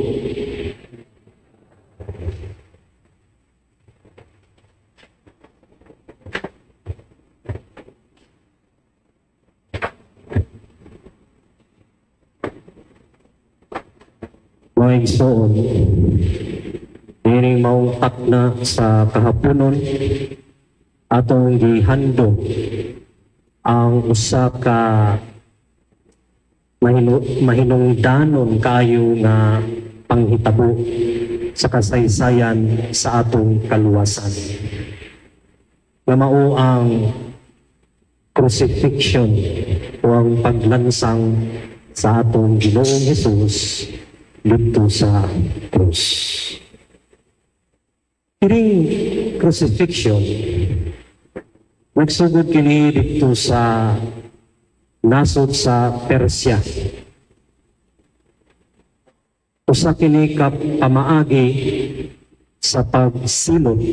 Mga igsoon, ining maong takna sa kahaponon, atong gihandom ang usa ka mahinungdanon kaayo nga panghitabo sa kasaysayan sa atong kaluwasan. Nga mao ang crucifixion o ang paglansang sa atong Ginoong Hesus didto sa krus. Kining crucifixion, nagsugod kini didto sa nasod sa Persia. Usa kini ka pamaagi sa pagsilot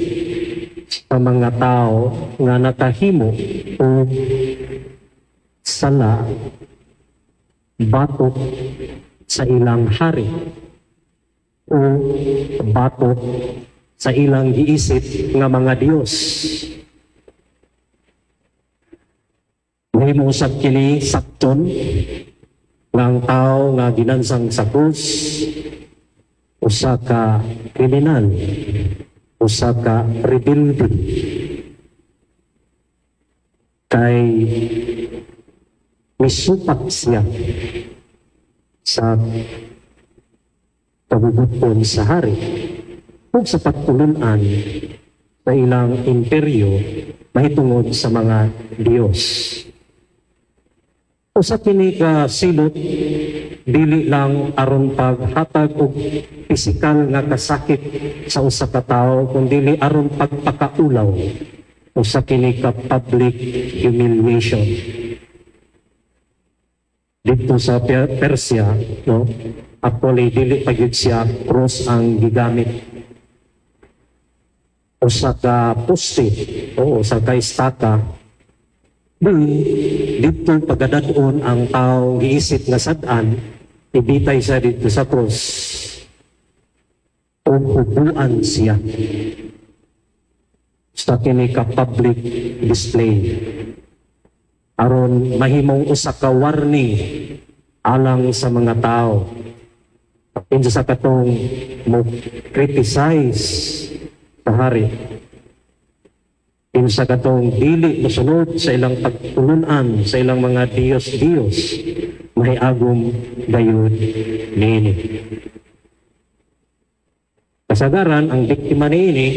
sa mga tao nga nakahimo og sala batok sa ilang hari o batok sa ilang giisip nga mga Diyos. Mahimo usab kini sakton nga ang tao nga ginansang sa krus usa ka kriminal, usa ka rebelde, kay misupak siya sa kabubut-on sa hari ug sa pagtulunan sa ilang imperyo mahitungod sa mga Diyos. Usa kini ka silot dili lang aron paghatag og pisikal nga kasakit sa usa ka tawo, kundi aron pagpakaulaw. Usa kini ka public humiliation. Dito sa Persia, no, actually dili pa gyud siya cross ang gigamit. Usa ka poste o usa ka estaka, dito pagadad-on ang taong giisip nga sad-an, ibitay siya dito sa cross o hubuan siya. Sa kini ka public display aron mahimong usa ka warning alang sa mga tao. Kinsa sa katong mo criticize sa hari, kinsa katong dili mosunod sa ilang pagtulunan sa ilang mga Diyos-Diyos, mahiagom gayud niini. Kasagaran ang biktima niini,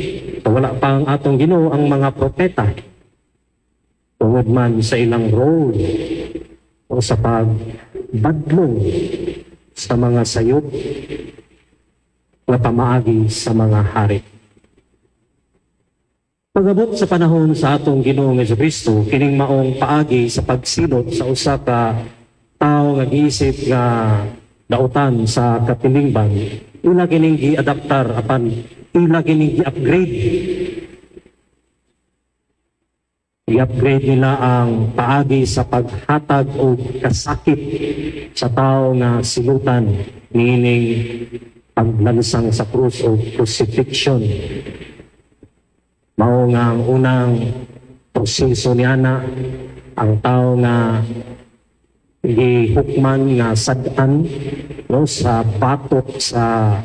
wala pa ang atong Ginoo, ang mga propeta, tungod man sa ilang role o sa pagbadlong sa mga sayop na pamaagi sa mga hari. Pag-abot sa panahon sa atong Ginoong Jesucristo, kining maong paagi sa pagsilot sa usa ka tawo nga giisip nga dautan sa katilingban, ila kining gi-adaptar apan ila kining gi-upgrade. I-upgrade nila ang paagi sa paghatag og kasakit sa tao nga silutan niining paglansang sa krus o crucifixion. Mao nga ang unang proseso niana, ang tao nga gihukman nga sad-an, no, sa batok sa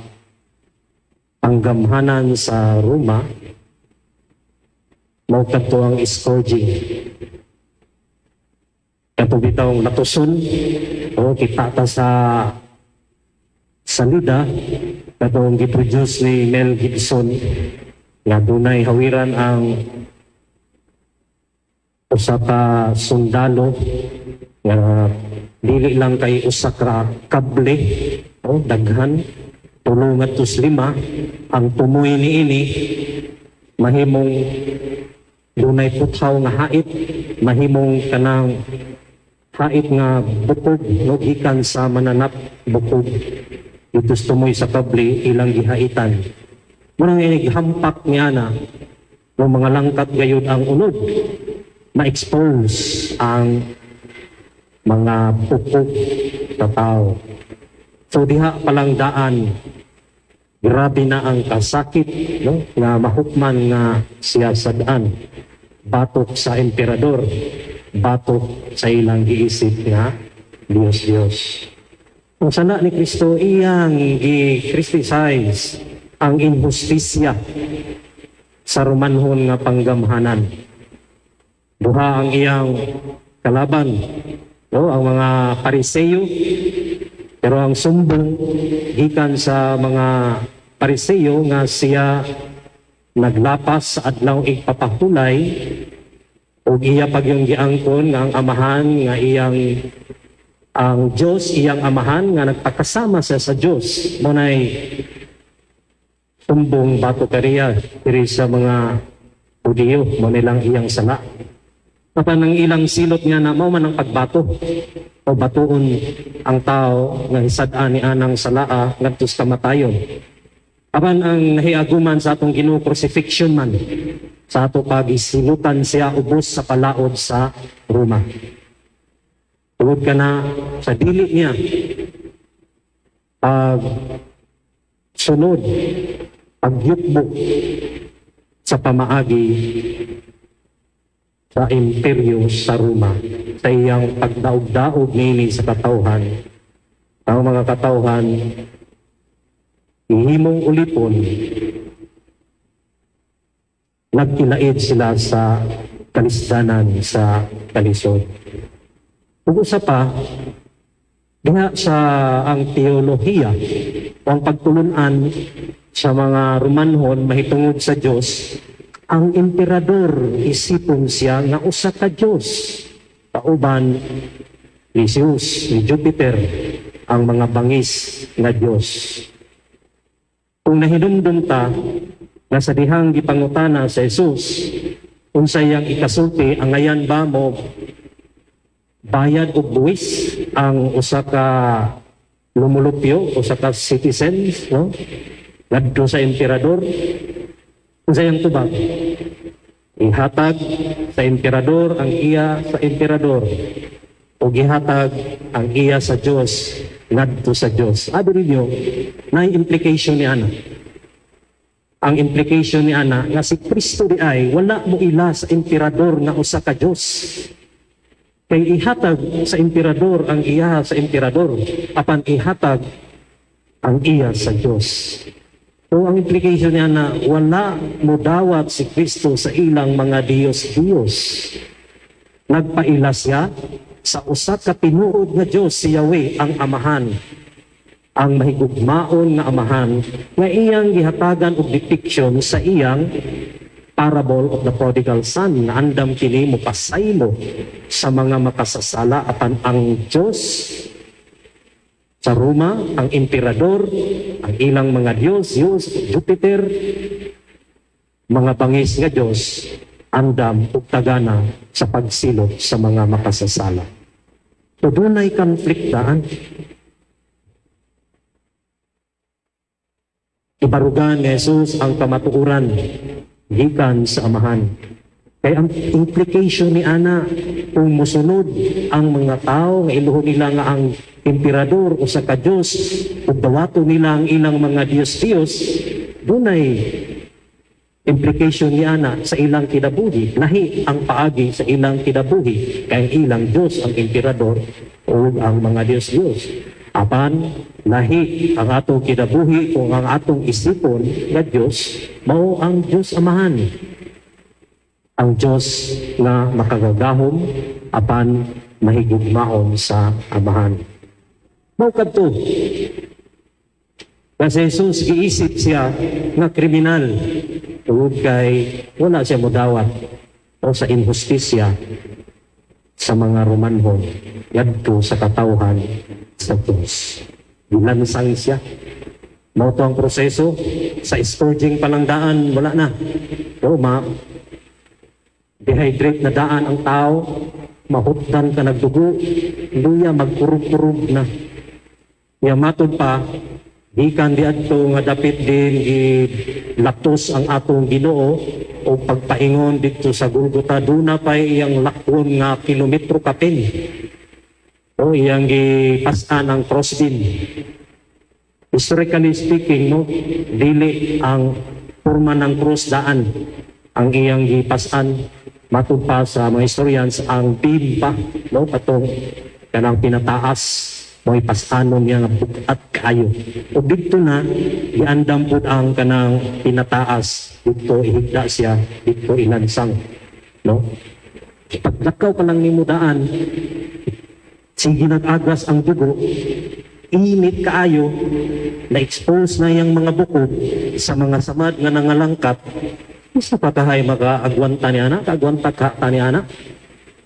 panggamhanan sa Roma, mao kadto ang scourging. Kato bitawng latuson o kita ta sa salida katong giproduce ni Mel Gibson nga dunay hawiran ang usa ka sundalo nga dili lang kay usa ka kable o daghan, tulo ngadto lima ang tumoy niini, mahimong dunay puthaw nga hait, mahimong kanang hait nga bukog, no, gikan sa mananap, bukog dito tumoy sa kable ilang gihaitan. Murang inig hampak niya na, no, mga langkat gayud ang unod, ma-expose ang mga bukog sa tao. So diha palang daan, grabe na ang kasakit, no, nga mahukman nga siya sad-an batok sa emperador, batok sa ilang giisip nga Diyos Diyos. Ang sana ni Kristo, iyang gi-criticize ang inhustisya sa Romanhon nga panggamhanan. Duha ang iyang kalaban, no, ang mga Pariseyo, pero ang sumbong gikan sa mga Pariseyo nga siya naglapas sa adlaw igpapahulay ug iya pagyong giangkon nga ang amahan nga iyang ang Dios iyang amahan, nga nagpakasama siya sa Dios. Mao nay sumbong batok kaniya diri sa mga Hudiyo. Mao nilang iyang sala. Apan ang ilang silot nga na mao man ang pagbato o batuon ang tao nga hisad-an ni anang salaa ngadto sa kamatayon. Apan ang nahiaguman sa atong Ginoo, crucifixion man, sa ato pagisilutan siya ubos sa palaod sa Roma. Tungod ka na sa dili niya pag sunod, pagyukbo sa pamaagi sa imperyo sa Roma, sa iyang pagdaog-daog nini sa katawhan, ang mga katawhan himong ulipon, nagkilaid sila sa kalisdanan, sa kalisod. Ug usa pa, diha sa ang teolohiya o ang pagtulunan sa mga Romanhon mahitungod sa Dios, ang emperador isipon siya nga usa ka Dios, kauban ni Zeus, ni Jupiter, ang mga bangis nga Dios. Kung nahinumdum ta nga sa dihang gipangutana sa Jesus unsa iyang ikasulti, angayan ba mo bayad og buwis ang usa ka lumulupyo, usa ka citizen, no, ngadto sa emperador? Unsa iyang tubag? Ihatag sa emperador ang iya sa emperador o gihatag ang iya sa Dios ngadto sa Dios. Abi ninyo, na implication ni ana. Ang implication ni ana nga si Kristo di ay wala mo ila sa emperador nga usa ka Dios. Kay ihatag sa emperador ang iya sa emperador, apan ihatag ang iya sa Dios. So ang implication niya na wala mo dawat si Kristo sa ilang mga Diyos-Diyos. Nagpaila siya sa usa ka tinuod nga Dios, si Yahweh ang Amahan, ang mahigugmaon nga Amahan nga iyang gihatagan og depiction sa iyang parable of the prodigal son, nga andam kini mo pasaylo sa mga makasasala, apan ang Dios sa Roma, ang emperador, ang ilang mga Diyos, Zeus, Jupiter, mga bangis nga Diyos, andam ug tagana sa pagsilot sa mga makasasala. So dunay konfliktaan. Ibarugan ni Jesus ang kamatuoran gikan sa Amahan. Kay ang implication ni ana, kung musunod ang mga tao nga iluhon nila nga ang emperador usa ka Dios ug dawato nila ang ilang mga Diyos-Diyos, dunay implication ni ana sa ilang kinabuhi. Lahi ang paagi sa ilang kinabuhi kay ang ilang Diyos ang emperador o ang mga Diyos-Diyos. Apan lahi ang atong kinabuhi kung ang atong isipon nga Diyos mao ang Diyos Amahan, ang Diyos nga makagagahom apan mahigugmaon sa Amahan. Mao kadto kasi Jesus giisip siya nga kriminal tungod kay wala siya modawat o sa inhustisya sa mga Romanhon yadto sa katawhan sa Diyos. Gilansang siya. Mao to ang proseso sa scourging pa lang daan, wala na. So, ma dehydrate na daan ang tao, mahutdan ka nagdugo, luya magkurog-kurog na. Ya matod pa, gikan di adto nga dapit din gilaptos ang atong Ginoo o pagpaingon didto sa Golgota, duna pay iyang lakwon nga kilometro kapin. O iyang gipas-an ang crossbeam. Historically speaking, no, dili ang porma ng cross daan ang iyang gipas-an. Matud pa sa mga historians, ang beam pa, no, katong kanang pinataas mo ipas-anon niya nga bug-at kaayo. O didto na giandam pud ang kanang pinataas, didto ihigda siya, didto ilansang, no. Paglakaw ka lang nimo daan, sige nag-agas ang dugo, init kaayo, na-expose na yang mga bukog sa mga samad nga nangalangkat. Isa pa kahay makaagwanta ni ana, kaagwanta ka ta ni ana.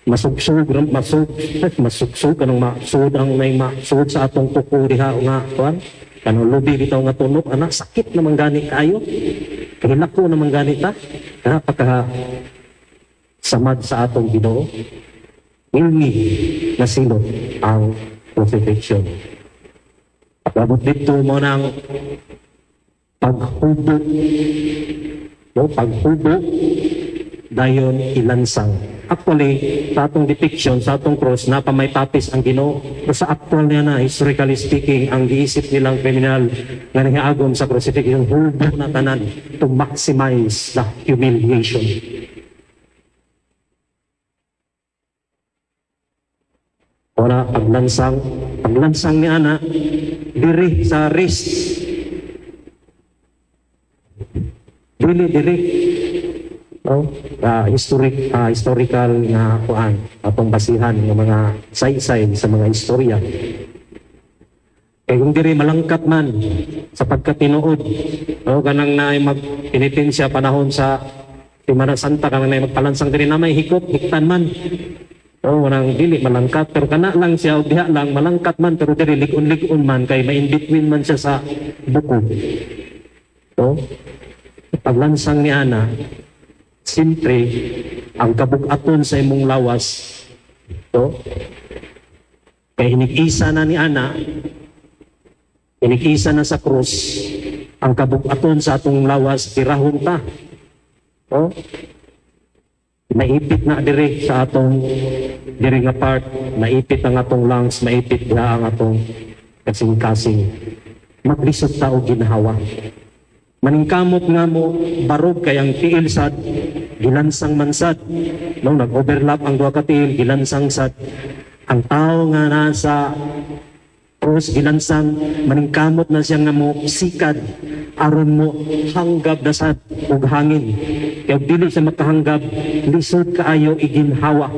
Masugsug, masug, masugsug, kanong masud ang may masud sa atong kuko diha nga, kuan, kanong lubi bitaw nga tunok, ana, sakit naman gani kaayo. Kahilako naman gani ta, kana pagka samad sa atong Ginoo, ilmi na silot ang crucifixion. Pagabot dito mo ng paghubo, no, paghubo, dayon ilansang. Actually, sa atong depiction, sa atong cross, napa may tapis ang Ginoo. Pero sa actual niya na, historically speaking, ang giisip nilang kriminal nga nihaagom sa crucifixion, hubo na tanan to maximize the humiliation. Wala, paglansang, paglansang ni ana, diri sa wrist. Dili, diri. No? Historical nga kuan, atong basihan ng mga saysay sa mga istorya. Kay kung diri malangkat man sa pagkatinuod, no, kanang naay magpenitensya panahon sa Semana Santa, kanang naay magpalansang diri na may hikot, hiktan man. Oh, walang dili malangkat, pero kana lang siya og diha lang malangkat man, pero diri lig-on-lig-on man kay may in between man siya sa bukog. No? Paglansang ni ana, siyempre ang kabug-aton sa imong lawas, to, kay hinig-isa na ni ana, hinig-isa na sa krus, ang kabug-aton sa atong lawas, tirahon ta. To, maipit na dire sa atong dire nga part, maipit ang atong lungs, maipit na ang atong kasing-kasing. Maglisod ta og ginhawa. Maningkamot nga mo, barog kay ang tiil sad, gilansang man sad. No, nag-overlap ang duha ka tiil, gilansang sad. Ang tao nga nasa cross, gilansang, maningkamot na siya nga mo sikad, aron mo hanggab na sad og hangin. Kaya dili siya makahanggab, lisod kaayo iginhawa.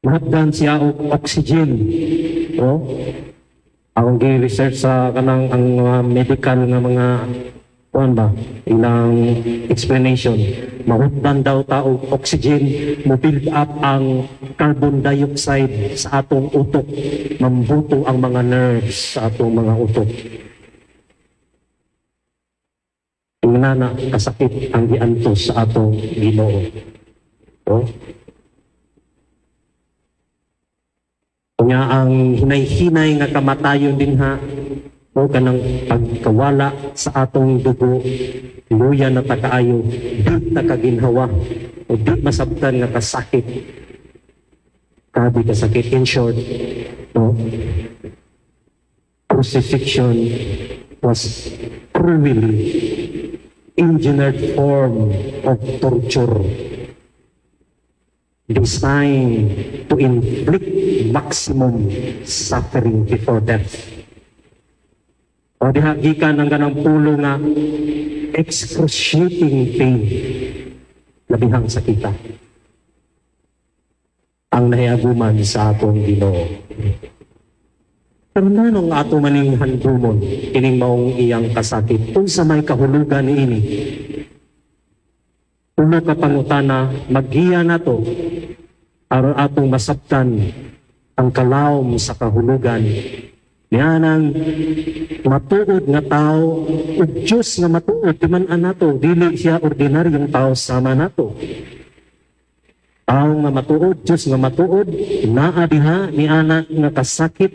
Mahapdan siya og oxygen. No? Akong gi-research sa kanang ang mga medical nga mga kuan ba, ilang explanation. Mahutdan daw ta og oxygen, mo build up ang carbon dioxide sa atong utok, mambuto ang mga nerves sa atong mga utok. Ingana kasakit ang giantos sa atong Ginoo. Oh. Unya ang hinay-hinay nga kamatayon din ha, o kanang pagkawala sa atong dugo, Luya na ta kaayo, di ta kaginhawa, o di masabtan nga kasakit. Grabe kasakit. In short, no, crucifixion was cruelly engineered form of torture designed to inflict maximum suffering before death. O diha gikan ang ganang pulong nga excruciating pain, labihang sakita ang nahiaguman sa atong Ginoo. Pero nanong ato maning handumon kining maong iyang kasakit, unsa may kahulugan niini? Tulo ka pangutana maggiya nato aron atong masabtan ang kalawom sa kahulugan nianang matuod nga tao ug Dios nga matuod. Timan-an nato, dili siya ordinaryong tao sama nato. Tao nga matuod, Dios nga matuod, naa diha ni ana nga kasakit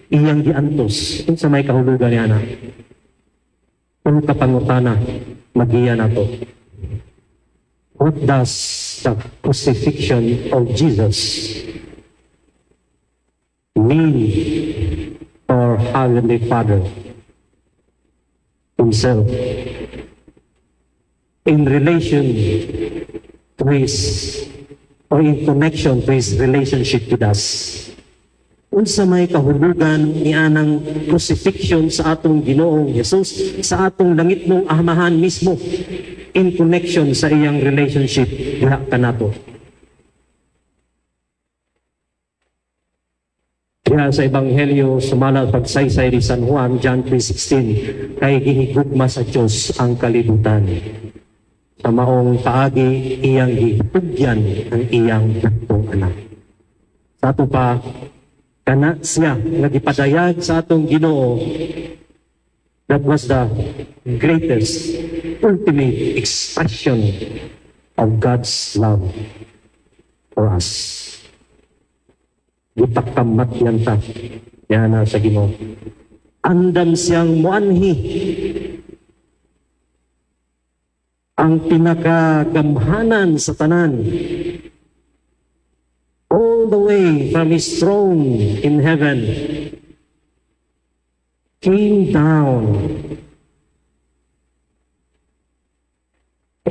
iyang giantos. Unsa may kahulugan ni ana? Tulo ka pangutana magiya nato. What does the crucifixion of Jesus mean for Heavenly Father Himself in relation to His or in connection to His relationship with us? Unsa may kahulugan ni anang crucifixion sa atong Ginoong Jesus, sa atong langitnong Amahan mismo, in connection sa iyang relationship diha kanato? Diha sa Ebanghelyo sumala pagsaysay ni San Juan, John 3:16, kay gihigugma sa Dios ang kalibutan. Sa maong paagi iyang gitugyan ang iyang bugtong anak. Sa ato pa, kana siya nga gipadayag sa atong Ginoo, that was the greatest, ultimate expression of God's love for us. Gipakamatyan ta yana sa Ginoo. Andam siyang muanhi ang pinakagamhanan sa tanan, all the way from His throne in heaven, came down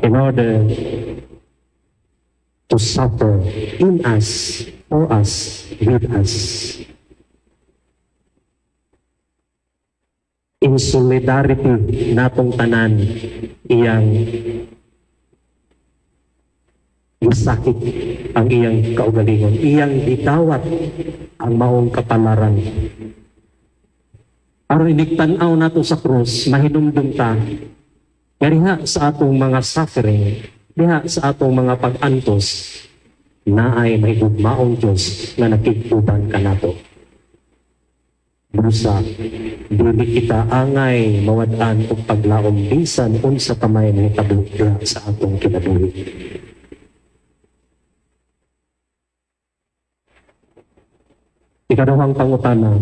in order to suffer in us, for us, with us. In solidarity natong tanan, iyang gisakit ang iyang kaugalingon, iyang gidawat ang maong kapalaran. Aron inig tan-aw nato sa krus, mahinumdum ta nga diha sa atong mga suffering, diha sa atong mga pag-antos, naay mahigugmaong Diyos nga nakig-uban kanato. Busa, dili kita angay mawad-an og paglaom bisan unsa pa may nahitabo diha sa atong kinabuhi. Ikaduhang pangutana,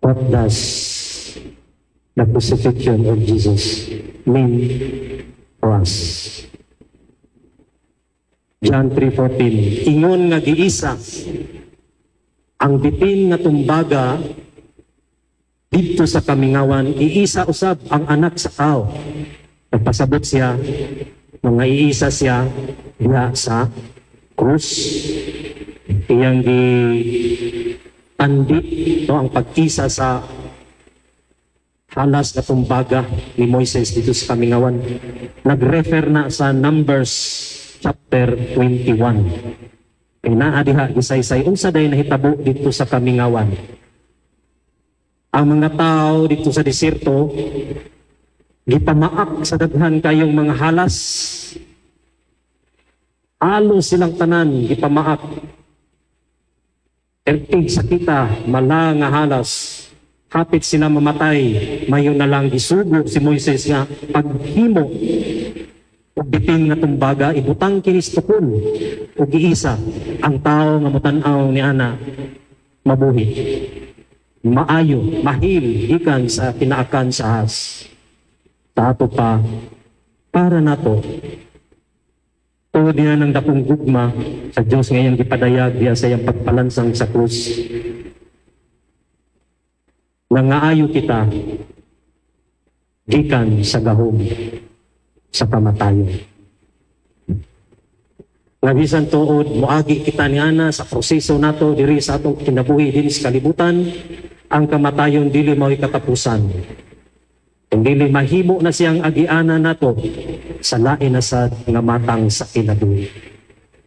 what does the crucifixion of Jesus mean for us? John 3:14, ingon nga giisa ang bitin nga tumbaga didto sa kamingawan, iisa usab ang Anak sa Tao. Nagpasabot siya nga iisa siya diha sa krus. Iyang gi andi, no, ang pag-isa sa halas na tumbaga ni Moises dito sa kamingawan. Nag-refer na sa Numbers chapter 21. Kay naa diha gisaysay unsa day nahitabo dito sa kamingawan. Ang mga tao dito sa diserto gipamaak sa daghan kayong mga halas. Alo silang tanan gipamaak. Ertig sakita, mala nga halas. Hapit sila mamatay, mayo na lang gisugo si Moises nga paghimo og bitin nga tumbaga, ibutang kini sa tukon ug giisa, ang tao nga motan-aw ni ana mabuhi. Maayo, ma-heal gikan sa pinaakan sa ahas. Sa ato pa, para nato, tungod niya ng dakong gugma sa Diyos nga iyang gipadayag diya sa iyang pagpalansang sa krus, nangaayo kita gikan sa gahom sa kamatayon. Nga bisan tuod moagi kita niana sa proseso nato diri sa atong kinabuhi dinhi sa kalibutan, ang kamatayon dili mao'y katapusan. Kung dili mahimo na siyang agianan nato sa lain na sad nga matang sa kinabuhi.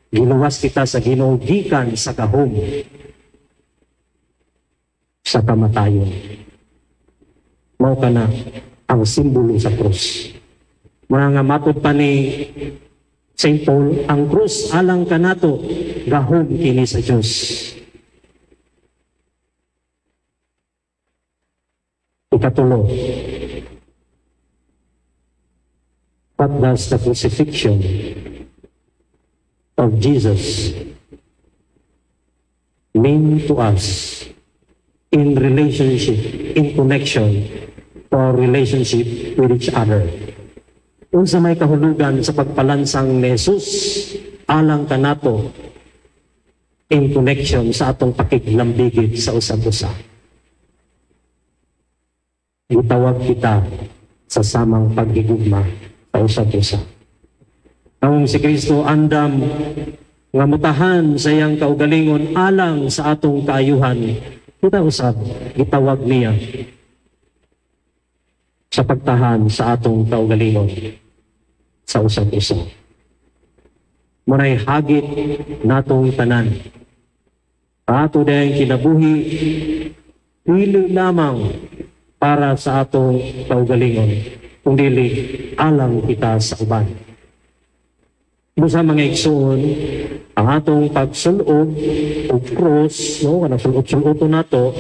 Giluwas kita sa Ginoo gikan sa gahom sa kamatayon. Mao kana ang simbolo sa krus. Mga nga matod pa ni St. Paul, ang krus alang kanato gahom kini sa Dios. Ikatulo, what does the crucifixion of Jesus mean to us in relationship, in connection to our relationship with each other? Unsa may kahulugan sa pagpalansang ni Jesus alang kanato in connection sa atong pakiglambigit sa usag-usa? Gitawag kita sa samang paghigugma sa usag-usa. Ang si Kristo andam nga mutahan sa iyang kaugalingon alang sa atong kaayuhan, kita usab gitawag niya sa pagtahan sa atong kaugalingon sa usag-usa. Munay hagit natong tanan. Ato dayang kinabuhi, dili lamang para sa atong kaugalingon, kung dili alang kita sa uban. Busa mga igsoon, ang atong pagsulob og cross, no, kanang sulot-suloto nato,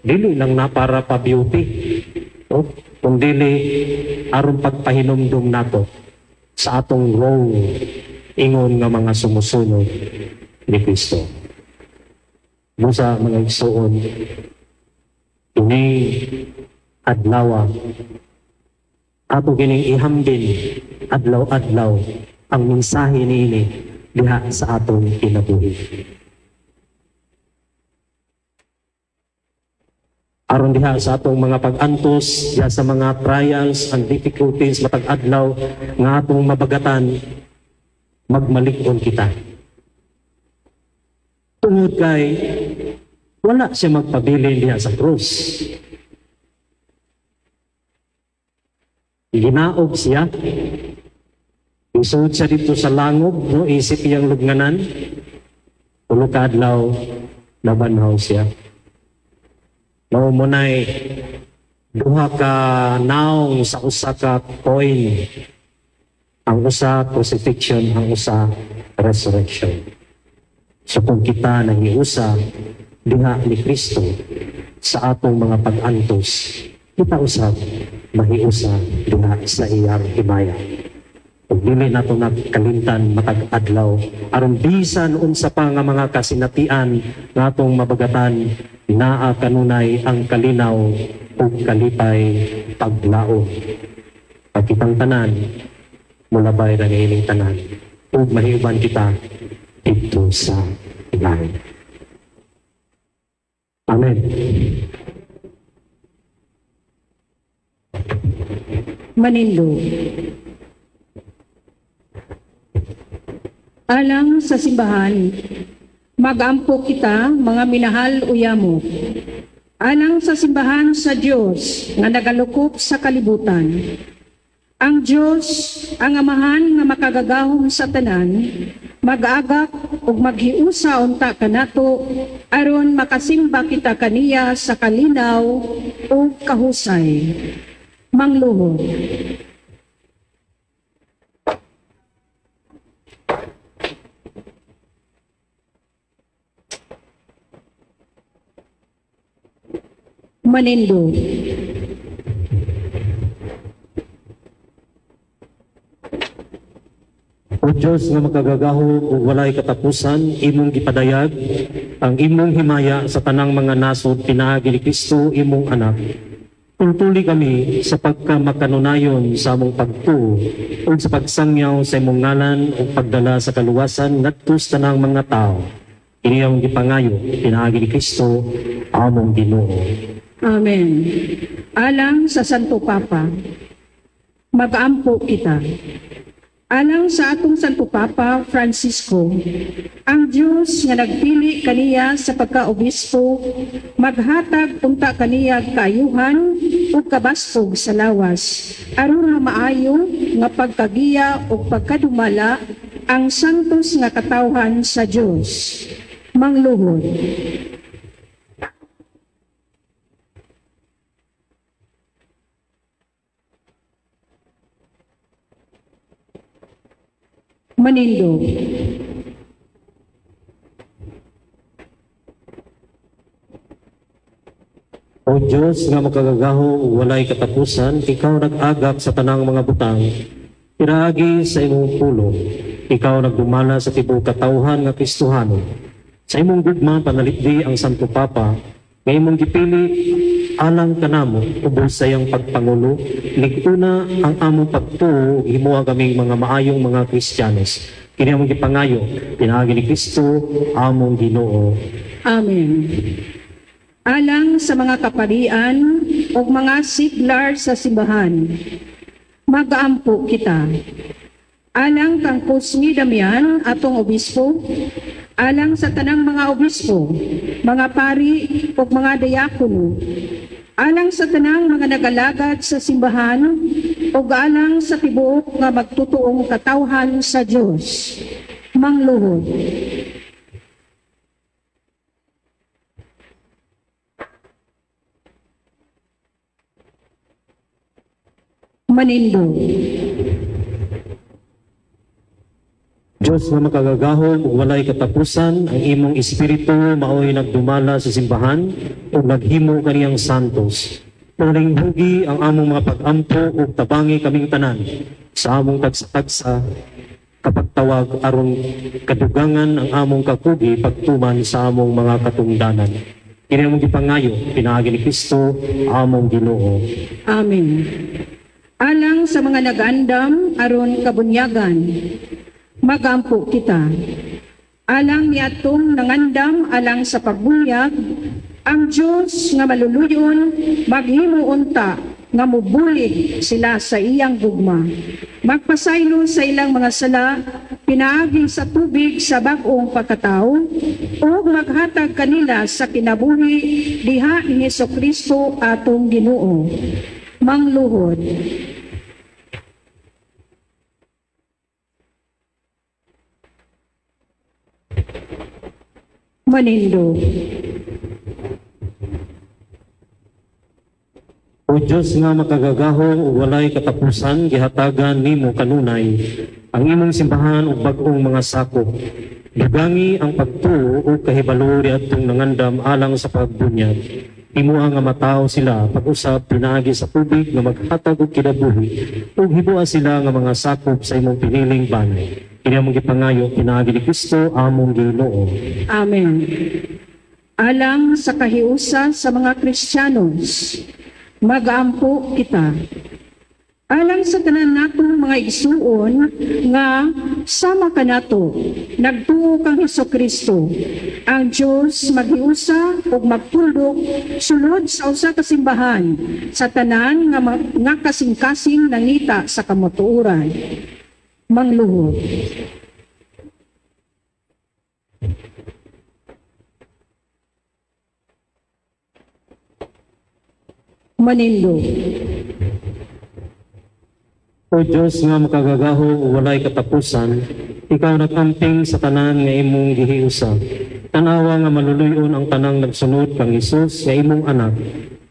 dili lang na para pa beauty, no, kung dili aron pagpahinumdum nato sa atong role ingon nga mga sumusunod ni Kristo. Busa mga igsoon, ini adlaw ato kining ihambin adlaw-adlaw ang mensahe niini diha sa atong kinabuhi. Aron diha sa atong mga pag-antos, diha sa mga trials and difficulties matag adlaw nga atong mabagatan, magmalig-on kita. Tungod kay wala siya magpabilin diha sa krus. Ginaog siya. Isuod siya dito sa langob, no? Isip iyang lubnganan. Tulo ka adlaw, nabanhaw siya. Mao munay duha ka naong sa usa ka coin. Ang usa crucifixion, ang usa resurrection. So kung kita nangiusa diha ni Kristo sa atong mga pag-antos, kita usab mahiusa diha sa iyang himaya. Ug dili nato nakalimtan matag adlaw aron bisan unsa pa nga mga kasinatian nga atong mabagatan, naa kanunay ang kalinaw ug kalipay paglaom. Pagkitang tanan, mulabay ra niining tanan ug mahiuban kita didto sa langit. Amen. Manindog. Alang sa simbahan, magampo kita mga minahal o yamo. Alang sa simbahan sa Dios nga nagalukop sa kalibutan. Ang Dios, ang Amahan nga makagagahom sa tanan, mag-agak ug maghiusa unta kanato aron makasimba kita kaniya sa kalinaw ug kahusay. Mangluhod. Manindog. O Diyos nga makagagahom ug walay katapusan, imong gipadayag ang imong himaya sa tanang mga nasod pinaagi ni Kristo imong anak. Tultuli kami sa pagkamakanunayon sa among pagtuo ug sa pagsangyaw sa imong ngalan ug pagdala sa kaluwasan ngadto sa tanang mga tao. Kini ang gipangayo pinaagi ni Kristo among Ginoo. Amen. Alang sa Santo Papa, mag-ampo kita. Alang sa atong Santo Papa Francisco, ang Dios nga nagpili kaniya sa pagkaobispo, maghatag unta kaniya kaayuhan ug kabaskog sa lawas, aron nga maayo nga pagkagiya ug pagkadumala ang santos nga katawhan sa Dios. Mangluhod. Manindog. O Diyos nga makagagahom ug walay katapusan, ikaw nag-agak sa tanang mga butang, pinaagi sa imong pulong, ikaw nagdumala sa tibuok katawhan nga Kristohano. Sa imong gugma panalipdi ang Santo Papa, nga imong gipili alang kanamo ubos sa iyang pagpangulo, lig-una ang among pagtuo ug himoa kaming mga maayong mga Kristiyanos. Kini among gipangayo pinaagi ni Kristo among Ginoo. Amen. Alang sa mga kaparian ug mga siglar sa simbahan, magaampo kita. Alang kang Cosme Damian, atong obispo, alang sa tanang mga obispo, mga pari ug mga diakono, alang sa tanang mga nagalagad sa simbahan ug alang sa tibuok nga magtutuong katawhan sa Dios. Mangluhod. Manindog. Diyos nga makagagahom ug walay katapusan, ang imong espiritu maoy nagdumala sa simbahan ug naghimo kaniyang santos. Panalinghugi ang among mga pag-ampo ug tabangi kaming tanan sa among tagsa-tagsa kapagtawag aron kadugangan ang among kakugi pagtuman sa among mga katungdanan. Kini among gipangayo pinaagi ni Kristo among Ginoo. Amen. Alang sa mga nagandam aron kabunyagan, magampo kita. Alang niadtong nangandam alang sa pagbunyag, ang Dios nga maluluyon maghimo unta nga mubulig sila sa iyang gugma. Magpasaylo sa ilang mga sala, pinaagi sa tubig sa bag-ong pagkatao, ug maghatag kanila sa kinabuhi diha ni Hesukristo atong Ginoo. Mangluhod. Manindog. O Diyos nga makagagahom ug walay katapusan, gihatagan nimo kanunay ang imong simbahan ug bag-ong mga sakop. Dugangi ang pagtuo ug kahibalo niadtong nangandam alang sa pagbunyag. Himoa nga matawo sila pag-usab pinaagi sa tubig nga maghatag og kinabuhi ug hiboa sila nga mga sakop sa imong piniling banay. Kini among gipangayo pinaagi ni Kristo among Ginoo. Amen. Alang sa kahiusa sa mga Kristiyanos, mag-ampo kita. Alang sa tanan natong mga igsuon nga sama kanato, nagtuo kang Hesukristo, ang Dios maghiusa ug magtuldok sulod sa usa ka simbahan sa tanan nga, nga kasing-kasing nangita sa kamatuoran. Mangluhod. Manindog. O Diyos nga makagagahom ug walay katapusan, ikaw nag-amping sa tanan nga imong gihiusa. Tanawa nga maluluy-on ang tanang nagsunod kang Hesus nga imong anak.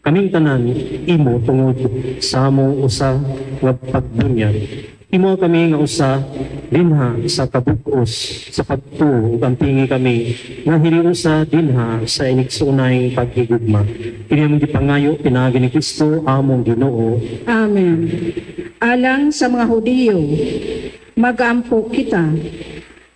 Kaming tanan imo tungod sa among usa nga pagbunyag. Imo kami nga usa dinha sa kabug-os sa pagtuo ug ampingi kami nga hiniusa dinha sa inigsuonay paghigugma. Kini among gipangayo pinaagi ni Kristo among Ginoo. Amen. Alang sa mga Hudiyo, Magaampo kita.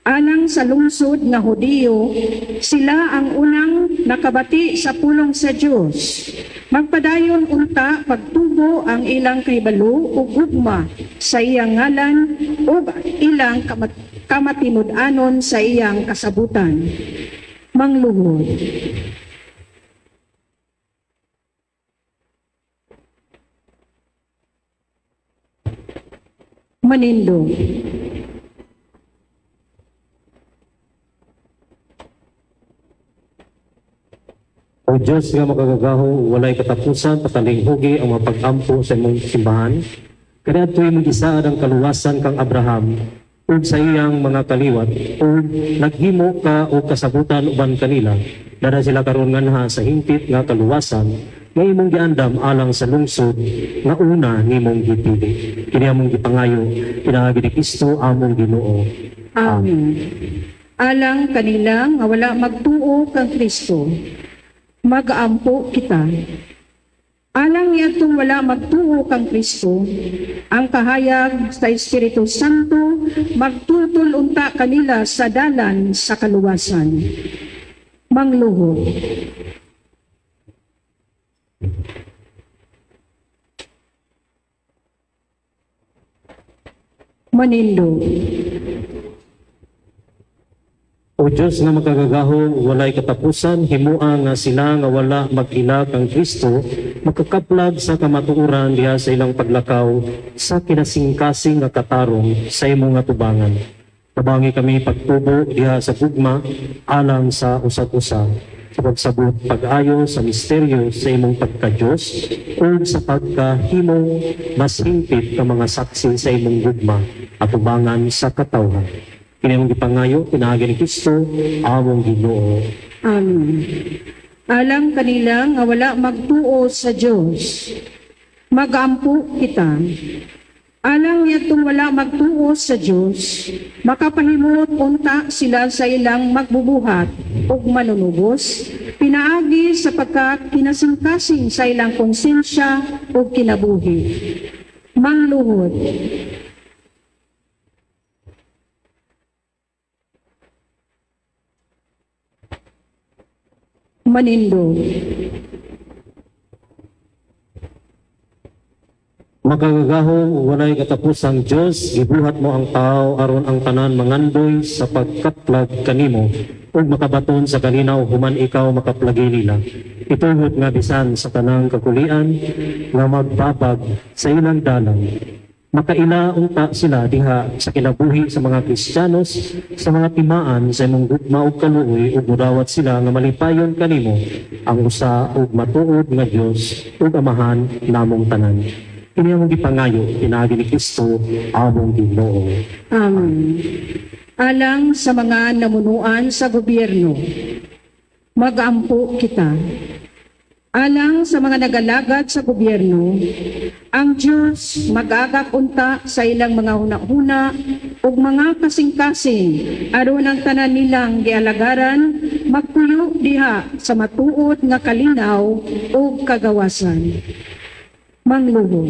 Alang sa lungsod nga Hudiyo, sila ang unang nakabati sa pulong sa Dios. Magpadayon unta pagtubo ang ilang kahibalo ug gugma sa iyang ngalan ug ilang kamatinud-anon sa iyang kasabutan. Mangluhod. Manindog. O Diyos nga makagagaho, walay katapusan, patalinghugi ang mga pag-ampo sa imong simbahan. Kaniadto imong gisaad ang kaluwasan kang Abraham ug sa iyang mga kaliwat ug naghimo ka og kasabutan uban kanila. Dara sila karon nganha sa hingpit nga kaluwasan nga imong giandam alang sa lungsod nga una nimong gipili. Kini among gipangayo pinaagi ni Kristo among Ginoo. Amen. Alang kanila nga wala magtuo kang Kristo, magaampo kita. Alang niadtong wala magtuo kang Kristo, ang kahayag sa Espiritu Santo magtutol unta kanila sa dalan sa kaluwasan. Mangluhod. Manindog. O Diyos nga makagagaho, walay katapusan, himua nga sila nga wala mag-ila kang Kristo, makakaplag sa kamatuoran diha sa ilang paglakaw sa kinasingkasing nga katarong sa imong nga tubangan. Tabangi kami pagtubo diha sa gugma alang sa usag-usa, sa pagsabot pag-ayo sa misteryo sa imong pagka-Diyos ug sa pagkahimong mas hingpit ka mga saksi sa imong gugma atubangan sa katawhan. Kini among gipangayo pinaagi ni Kristo among Ginoo. Amen. Alang kanila nga wala magtuo sa Dios, magampo kita. Alang niadtong wala magtuo sa Dios, makapahimot unta sila sa ilang magbubuhat ug manunubos, pinaagi sa pagkakinasingkasing sa ilang konsensya ug kinabuhi. Mangluhod. Manindog. Makagagaho, walay katapusang Dios, gibuhat mo ang tao aron ang tanan mangandoy sa pagkaplag kanimo ug makabaton sa kalinaw human ikaw makaplagi nila. Itugot nga bisan sa tanang kakulian nga magbabag sa ilang dalan. Makaila unta sila diha sa kinabuhi sa mga Kristiyanos sa mga timaan sa imong gugma ug kaluoy ug mudawat sila nga malipayon kanimo ang usa ug matuod nga Dios ug Amahan namong tanan. Kini among gipangayo pinaagi ni Kristo among Ginoo. Amen. Alang sa mga namunuan sa gobyerno, magampo kita. Alang sa mga nagalagad sa gobyerno, ang Diyos mag-agak unta sa ilang mga huna-huna ug mga kasing-kasing aron ang tanan nilang gialagaran magpuyo diha sa matuod nga kalinaw ug kagawasan. Mangluhod.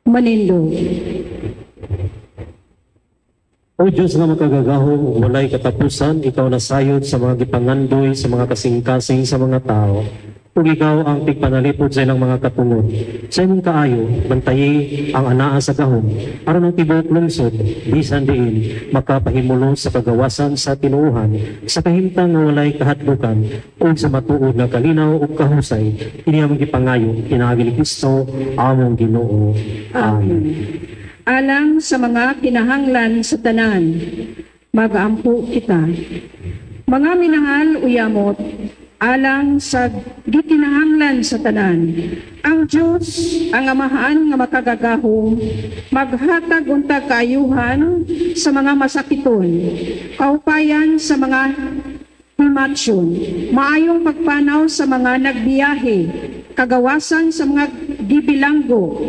Manindog. O Diyos nga makagagahom, walay katapusan, ikaw nasayod sa mga gipangandoy, sa mga kasing-kasing sa mga tao. Ug ikaw ang tigpanalipod sa ilang mga katungod. Sa imong kaayo, bantayi ang anaa sa gahom, aron ang tibuok lungsod, bisan diin, makapahimulo sa kagawasan sa tinuohan, sa kahimtang nga walay kahadlukan, ug sa matuod nga kalinaw ug kahusay, ini among gipangayo, pinaagi ni Kristo, among Ginoo. Amen. Alang sa mga kinahanglan sa tanan, magaampo kita. Mga minahal uyamot, alang sa gikinahanglan sa tanan, ang Dios, ang Amahan nga makagagahom, maghatag unta kaayuhan sa mga masakiton, kaupayan sa mga himatsyon, maayong pagpanaw sa mga nagbiyahe, kagawasan sa mga gibilanggo,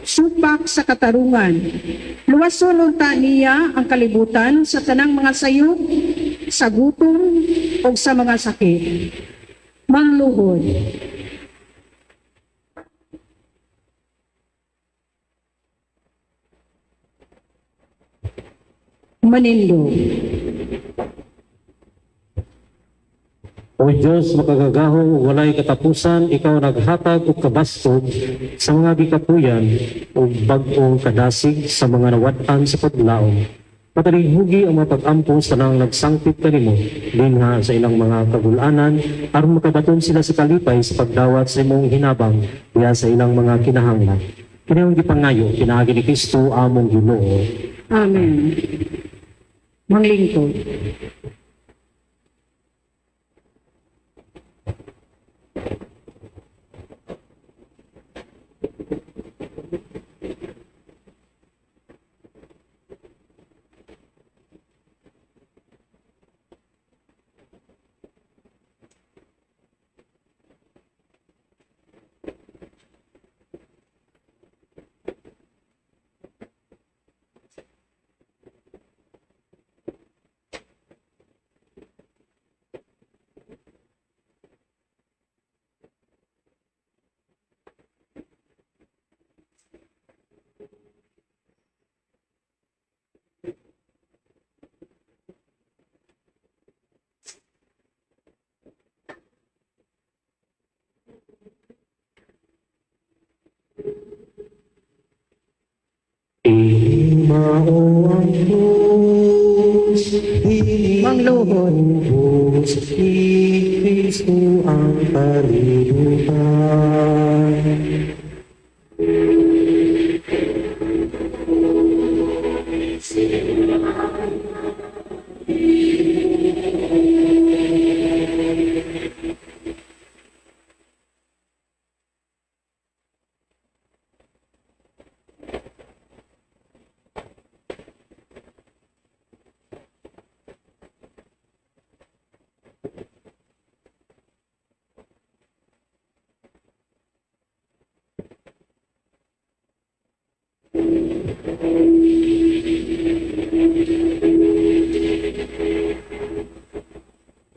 supak sa katarungan. Luwason unta niya ang kalibutan sa tanang mga sayop, sa gutom o sa mga sakit. Mangluhod. Manindog. O Diyos, makagagahom ug walay katapusan, ikaw naghatag og kabastog sa mga gikapuyan ug bag-ong kadasig sa mga nawad-an sa paglaom. Patalinghugi ang mga pag-ampo sa tanang nagsangpit kanimo dinha sa ilang mga kagul-anan aron makabaton sila sa kalipay sa pagdawat sa imong hinabang diha sa ilang mga kinahanglan. Kini ang gipangayo pinaagi ni Kristo among Ginoo. Amen. Manglingkod. Mao ang krus, Mangluhod. ni Kristo ang kalibutan.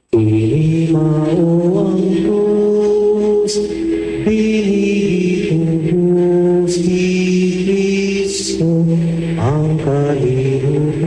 Dili mao ang krus, dili gitubos ni Kristo ang kalibutan.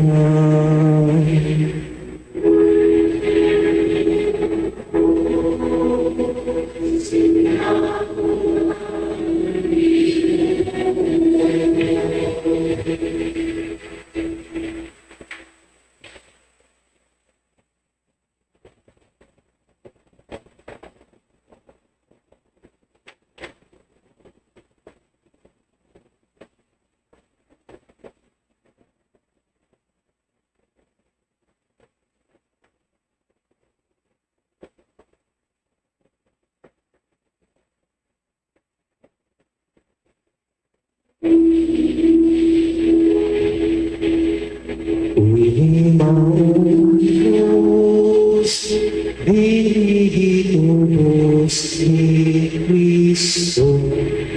Dili mao ang krus, dili gitubos ni Kristo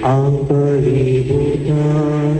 ang kalibutan.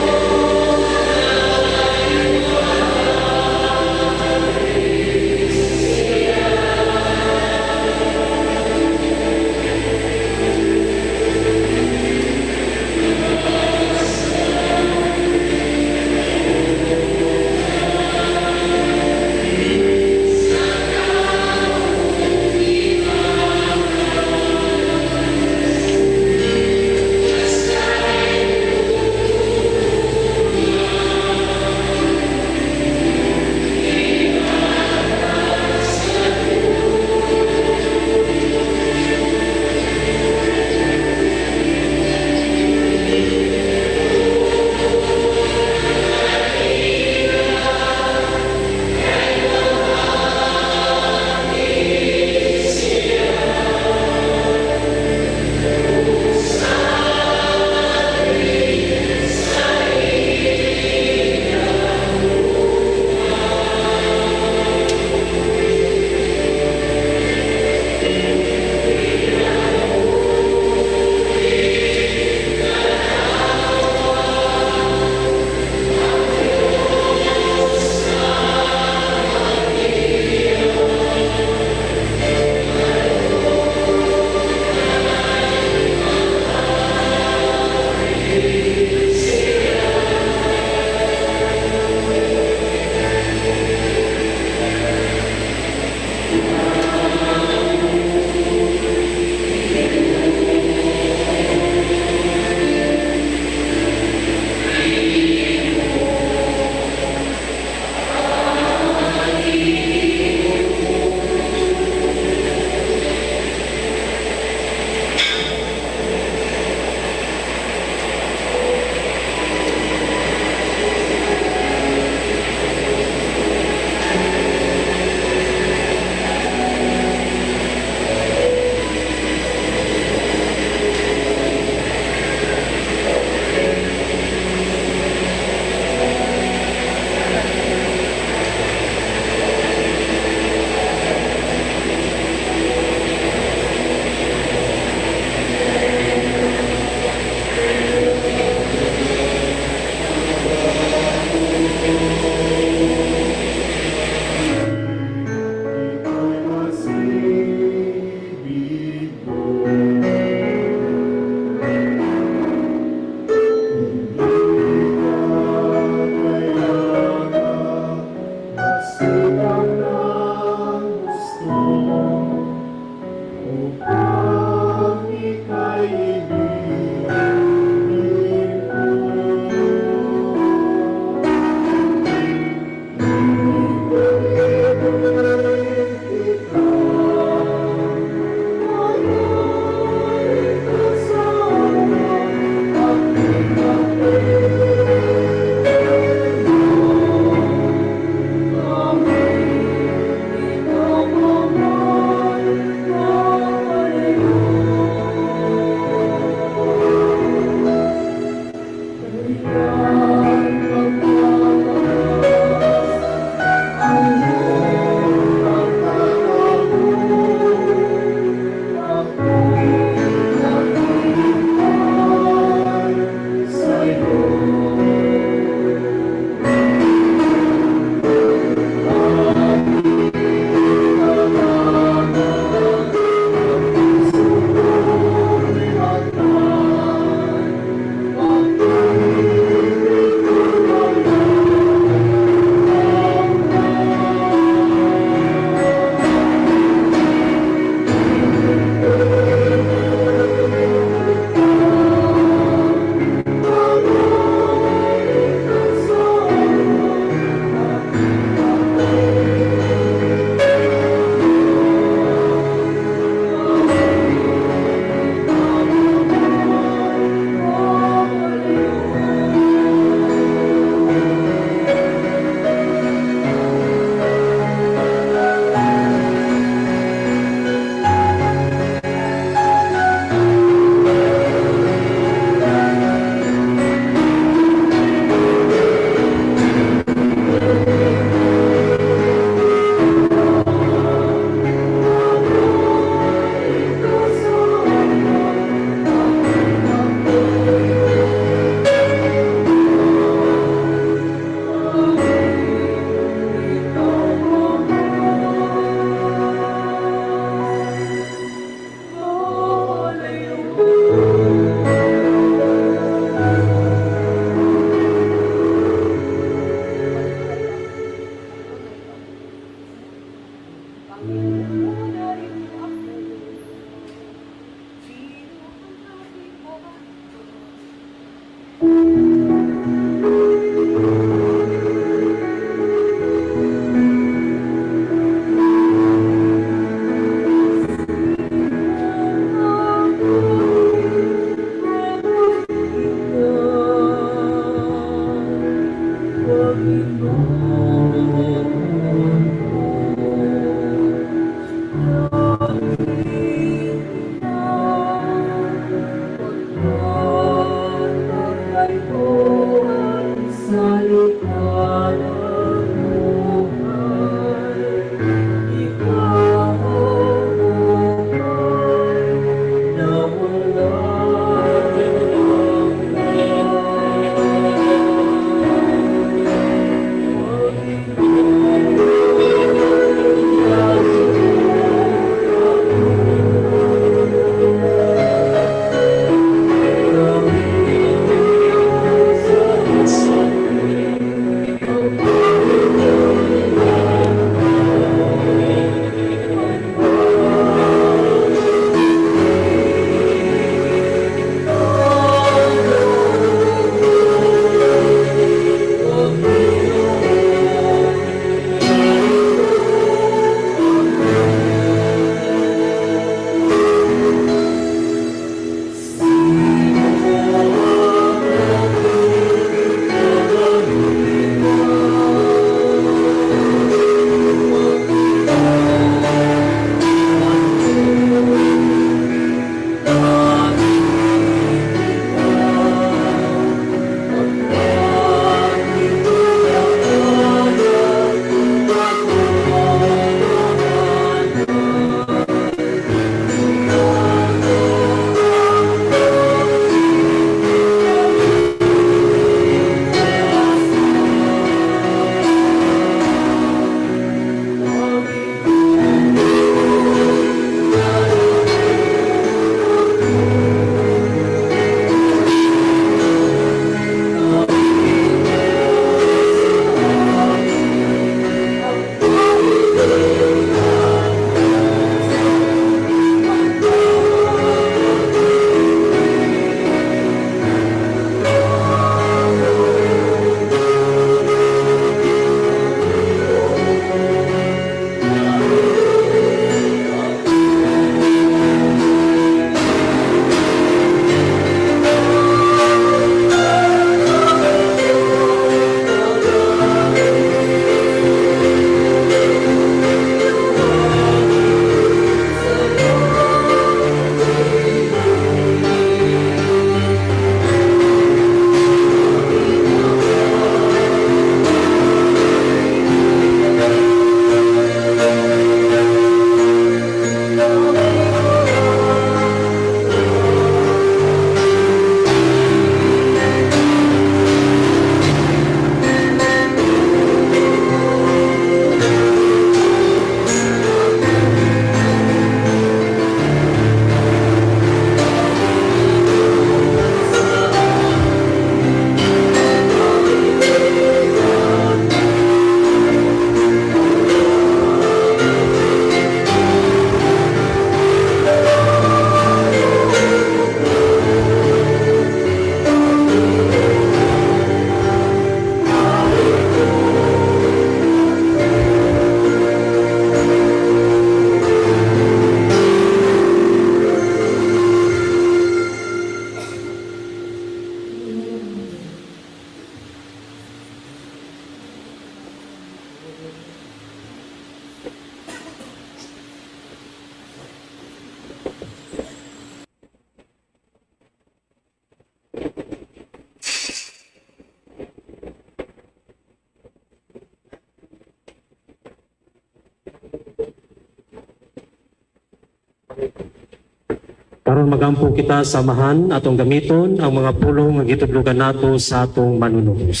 Karon magampo kita sa Amahan, atong gamiton ang mga pulong nga gitudlogan nato sa atong manunubos.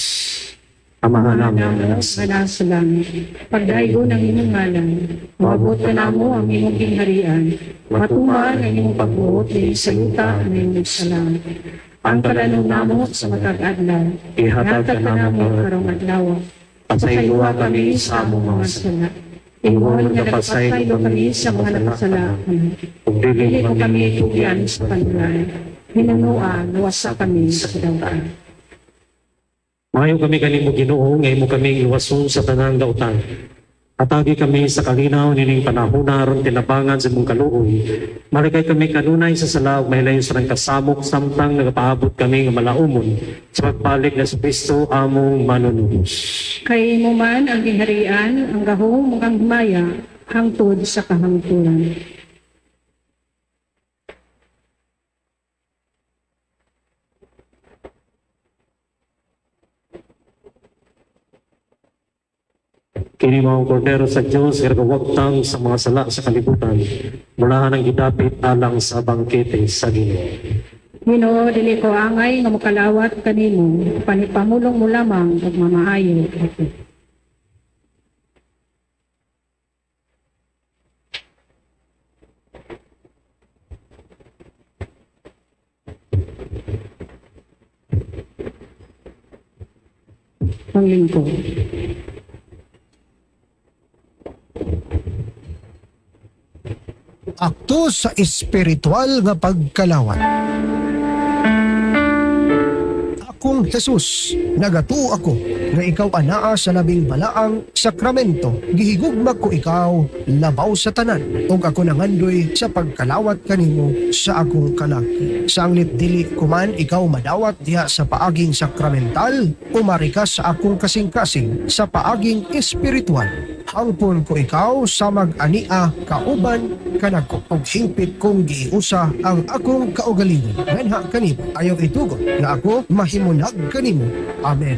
Amahan namo nga nasa Nga nasa langit, pagdaygon ang imong ngalan, moabot kanamo ang imong gingharian, matuman ang imong pagbuot dinhi sa yuta mahimo sa langit. Ang kalanon namo sa matag adlaw, ihatag ihatag kanamo kanamo karong adlaw. Pasayloa kami sa among mga sala. Ingon nga nagpasaylo kami sa mga nakasala. Ug dili Dili mo mo kami kami tugyan sa panulay. Hinunua, luwasa kami sa kadautan. Maayo kami kanimo Ginoo nga imo kaming luwason sa tanang dautan. Hatagi kami sa kalinaw nining panahona aron tinabangan sa imong kaluoy. Malikay kami kanunay sa sala ug mahilayo sa kasamok samtang nagapaabot kami nga malaumon sa pagbalik na sa Kristo among manunubos. Kay imo man ang gingharian, ang gahom ug ang himaya hangtod sa kahangturan. Kini mao ang kordero sa Dios nga nagawagtang sa mga sala sa kalibutan. Mulahan ang gidapit alang sa bangkete sa Ginoo. Ginoo, dili ko angay nga mokalawat kanimo, panipamulong mo lamang ug mamaayo ako. Ang lingkod. Akto sa espiritual nga pagkalawat. Akong Jesus, nagatuo ako nga ikaw anaa sa labing balaang sakramento. Gihigugma ko ikaw labaw sa tanan ug ako nangandoy sa pagkalawat kanimo sa akong kalag. Sa anglip dili ko man ikaw madawat diha sa paaging sakramental, umari ka sa akong kasing-kasing sa paaging espiritual. Hangpon ko ikaw sa mag-ania kauban kanako ug hingpit kong giusa ang akong kaugalingon. Nganha kanimo ayaw itugot nga ako mahimunag kanimo. Amen.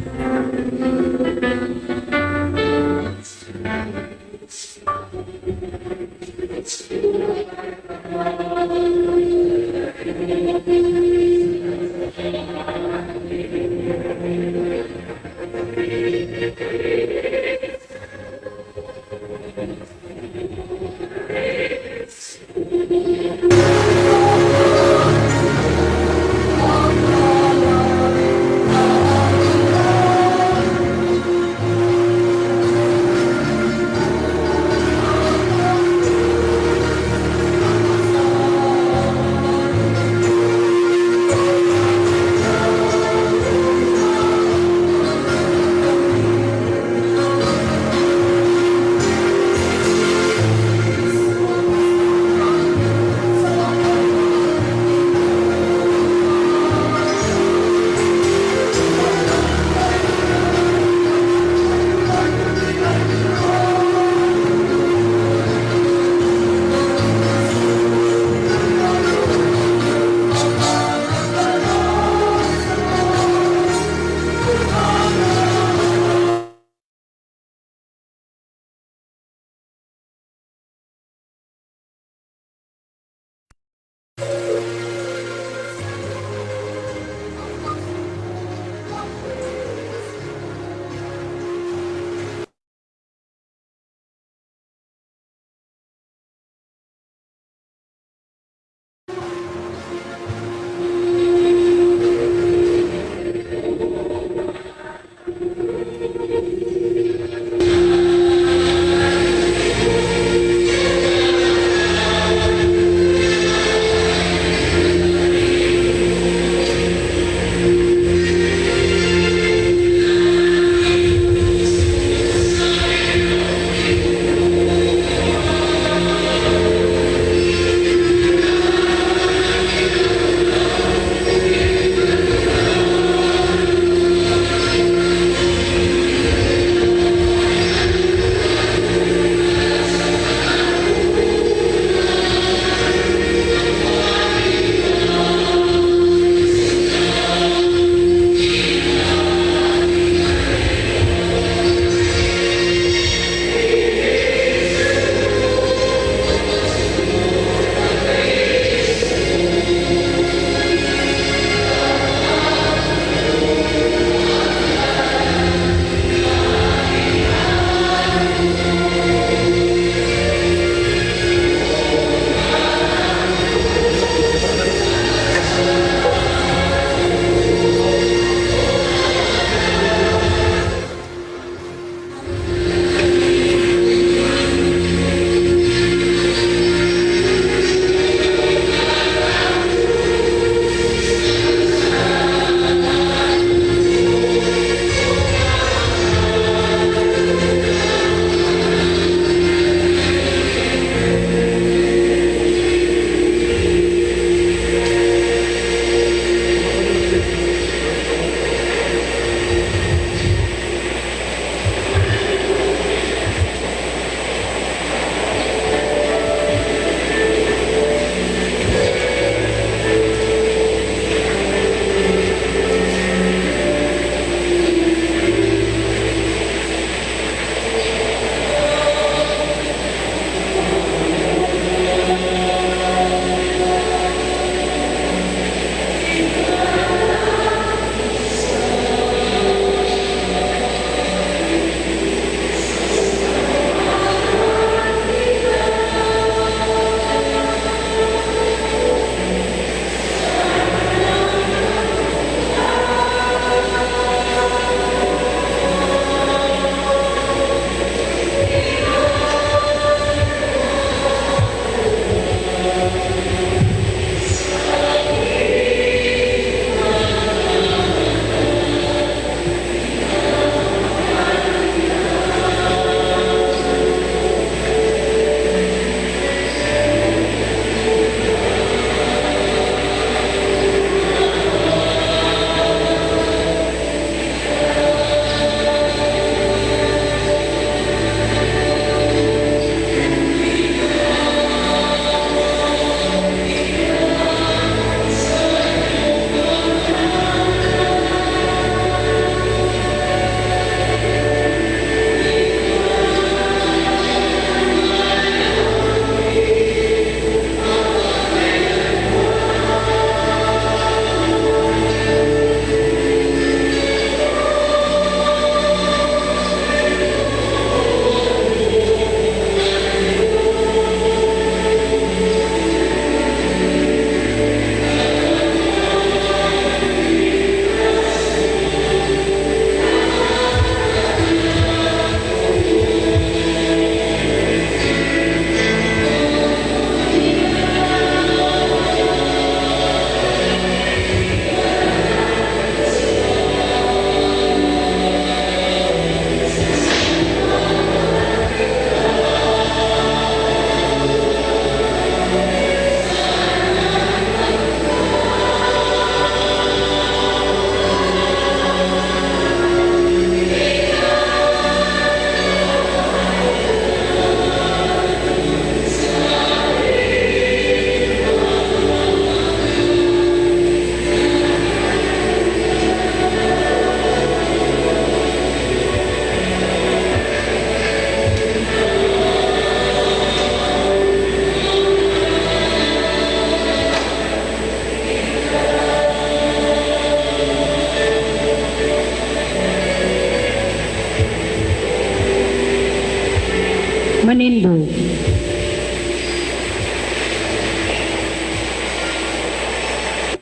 Manindog.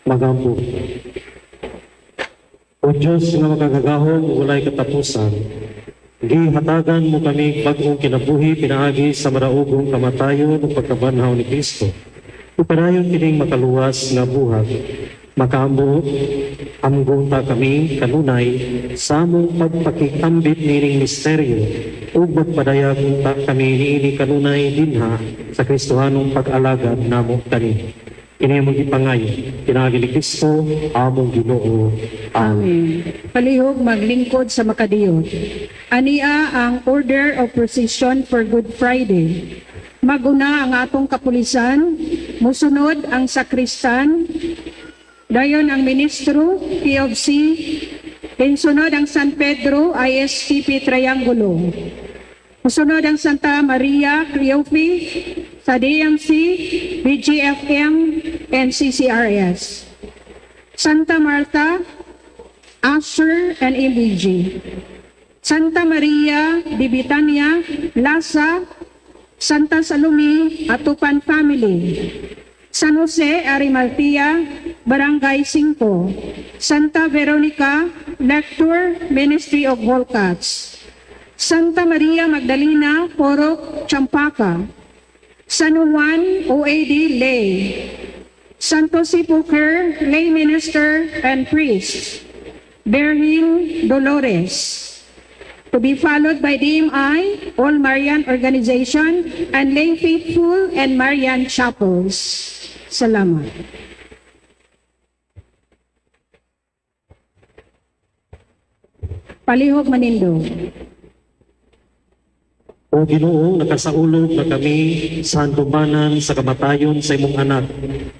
Magampo. O Diyos nga makagagahom, walay katapusan, gihatagan mo kami bag-ong kinabuhi pinaagi sa maraugong kamatayon ug pagkabanhaw ni Kristo. Upadayon kining makaluwas nga buhat. Makaambo, amgong ta kami kanunay sa among pagpakikambit nining misteryo ug magpadayag unta kami niini kanunay dinha sa Kristohanong pag-alagad namo kani. Kini among gipangayo pinaagi ni Kristo among Ginoo. Amen. Palihog maglingkod sa makadiyot. Ania ang order of procession for Good Friday. Maguna ang atong kapulisan, musunod ang sakristan, dayon ang ministro, POC, insunod ang San Pedro, ISTP Triangulo. Musunod ang Santa Maria, Cleofe, sa DMC, BGFM, and CCRS. Santa Marta, Asher, and MBG. Santa Maria de Bitania, Lasa, Santa Salome, Atupan Family. San Jose, Arimathea, Barangay 5. Santa Veronica, Lector, Ministry of Volcats. Santa Maria Magdalena, Porok, Champaca. San Juan, OAD, Lay. Santo Sepulchre, Lay Minister and Priest. Berlin Dolores. To be followed by DMI, All Marian Organization, and Lay Faithful and Marian Chapels. Salamat. Palihog manindog. O Ginoo, nakasaulog na kami sa handumanan sa kamatayon sa imong anak,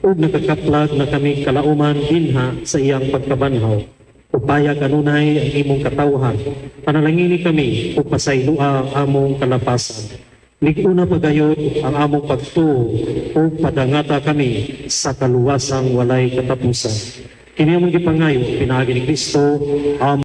ug nakakaplag na kami kalauman dinha sa iyang pagkabanhaw. Upaya kanunay ang imong katawhan. Panalangini kami ug pasayloa ang among kalapasan. Lig-una pagayod ang among pagtuo ug padangata kami sa kaluwasang walay katapusan. Kini among gipangayo pinaagi ni Kristo. Amen.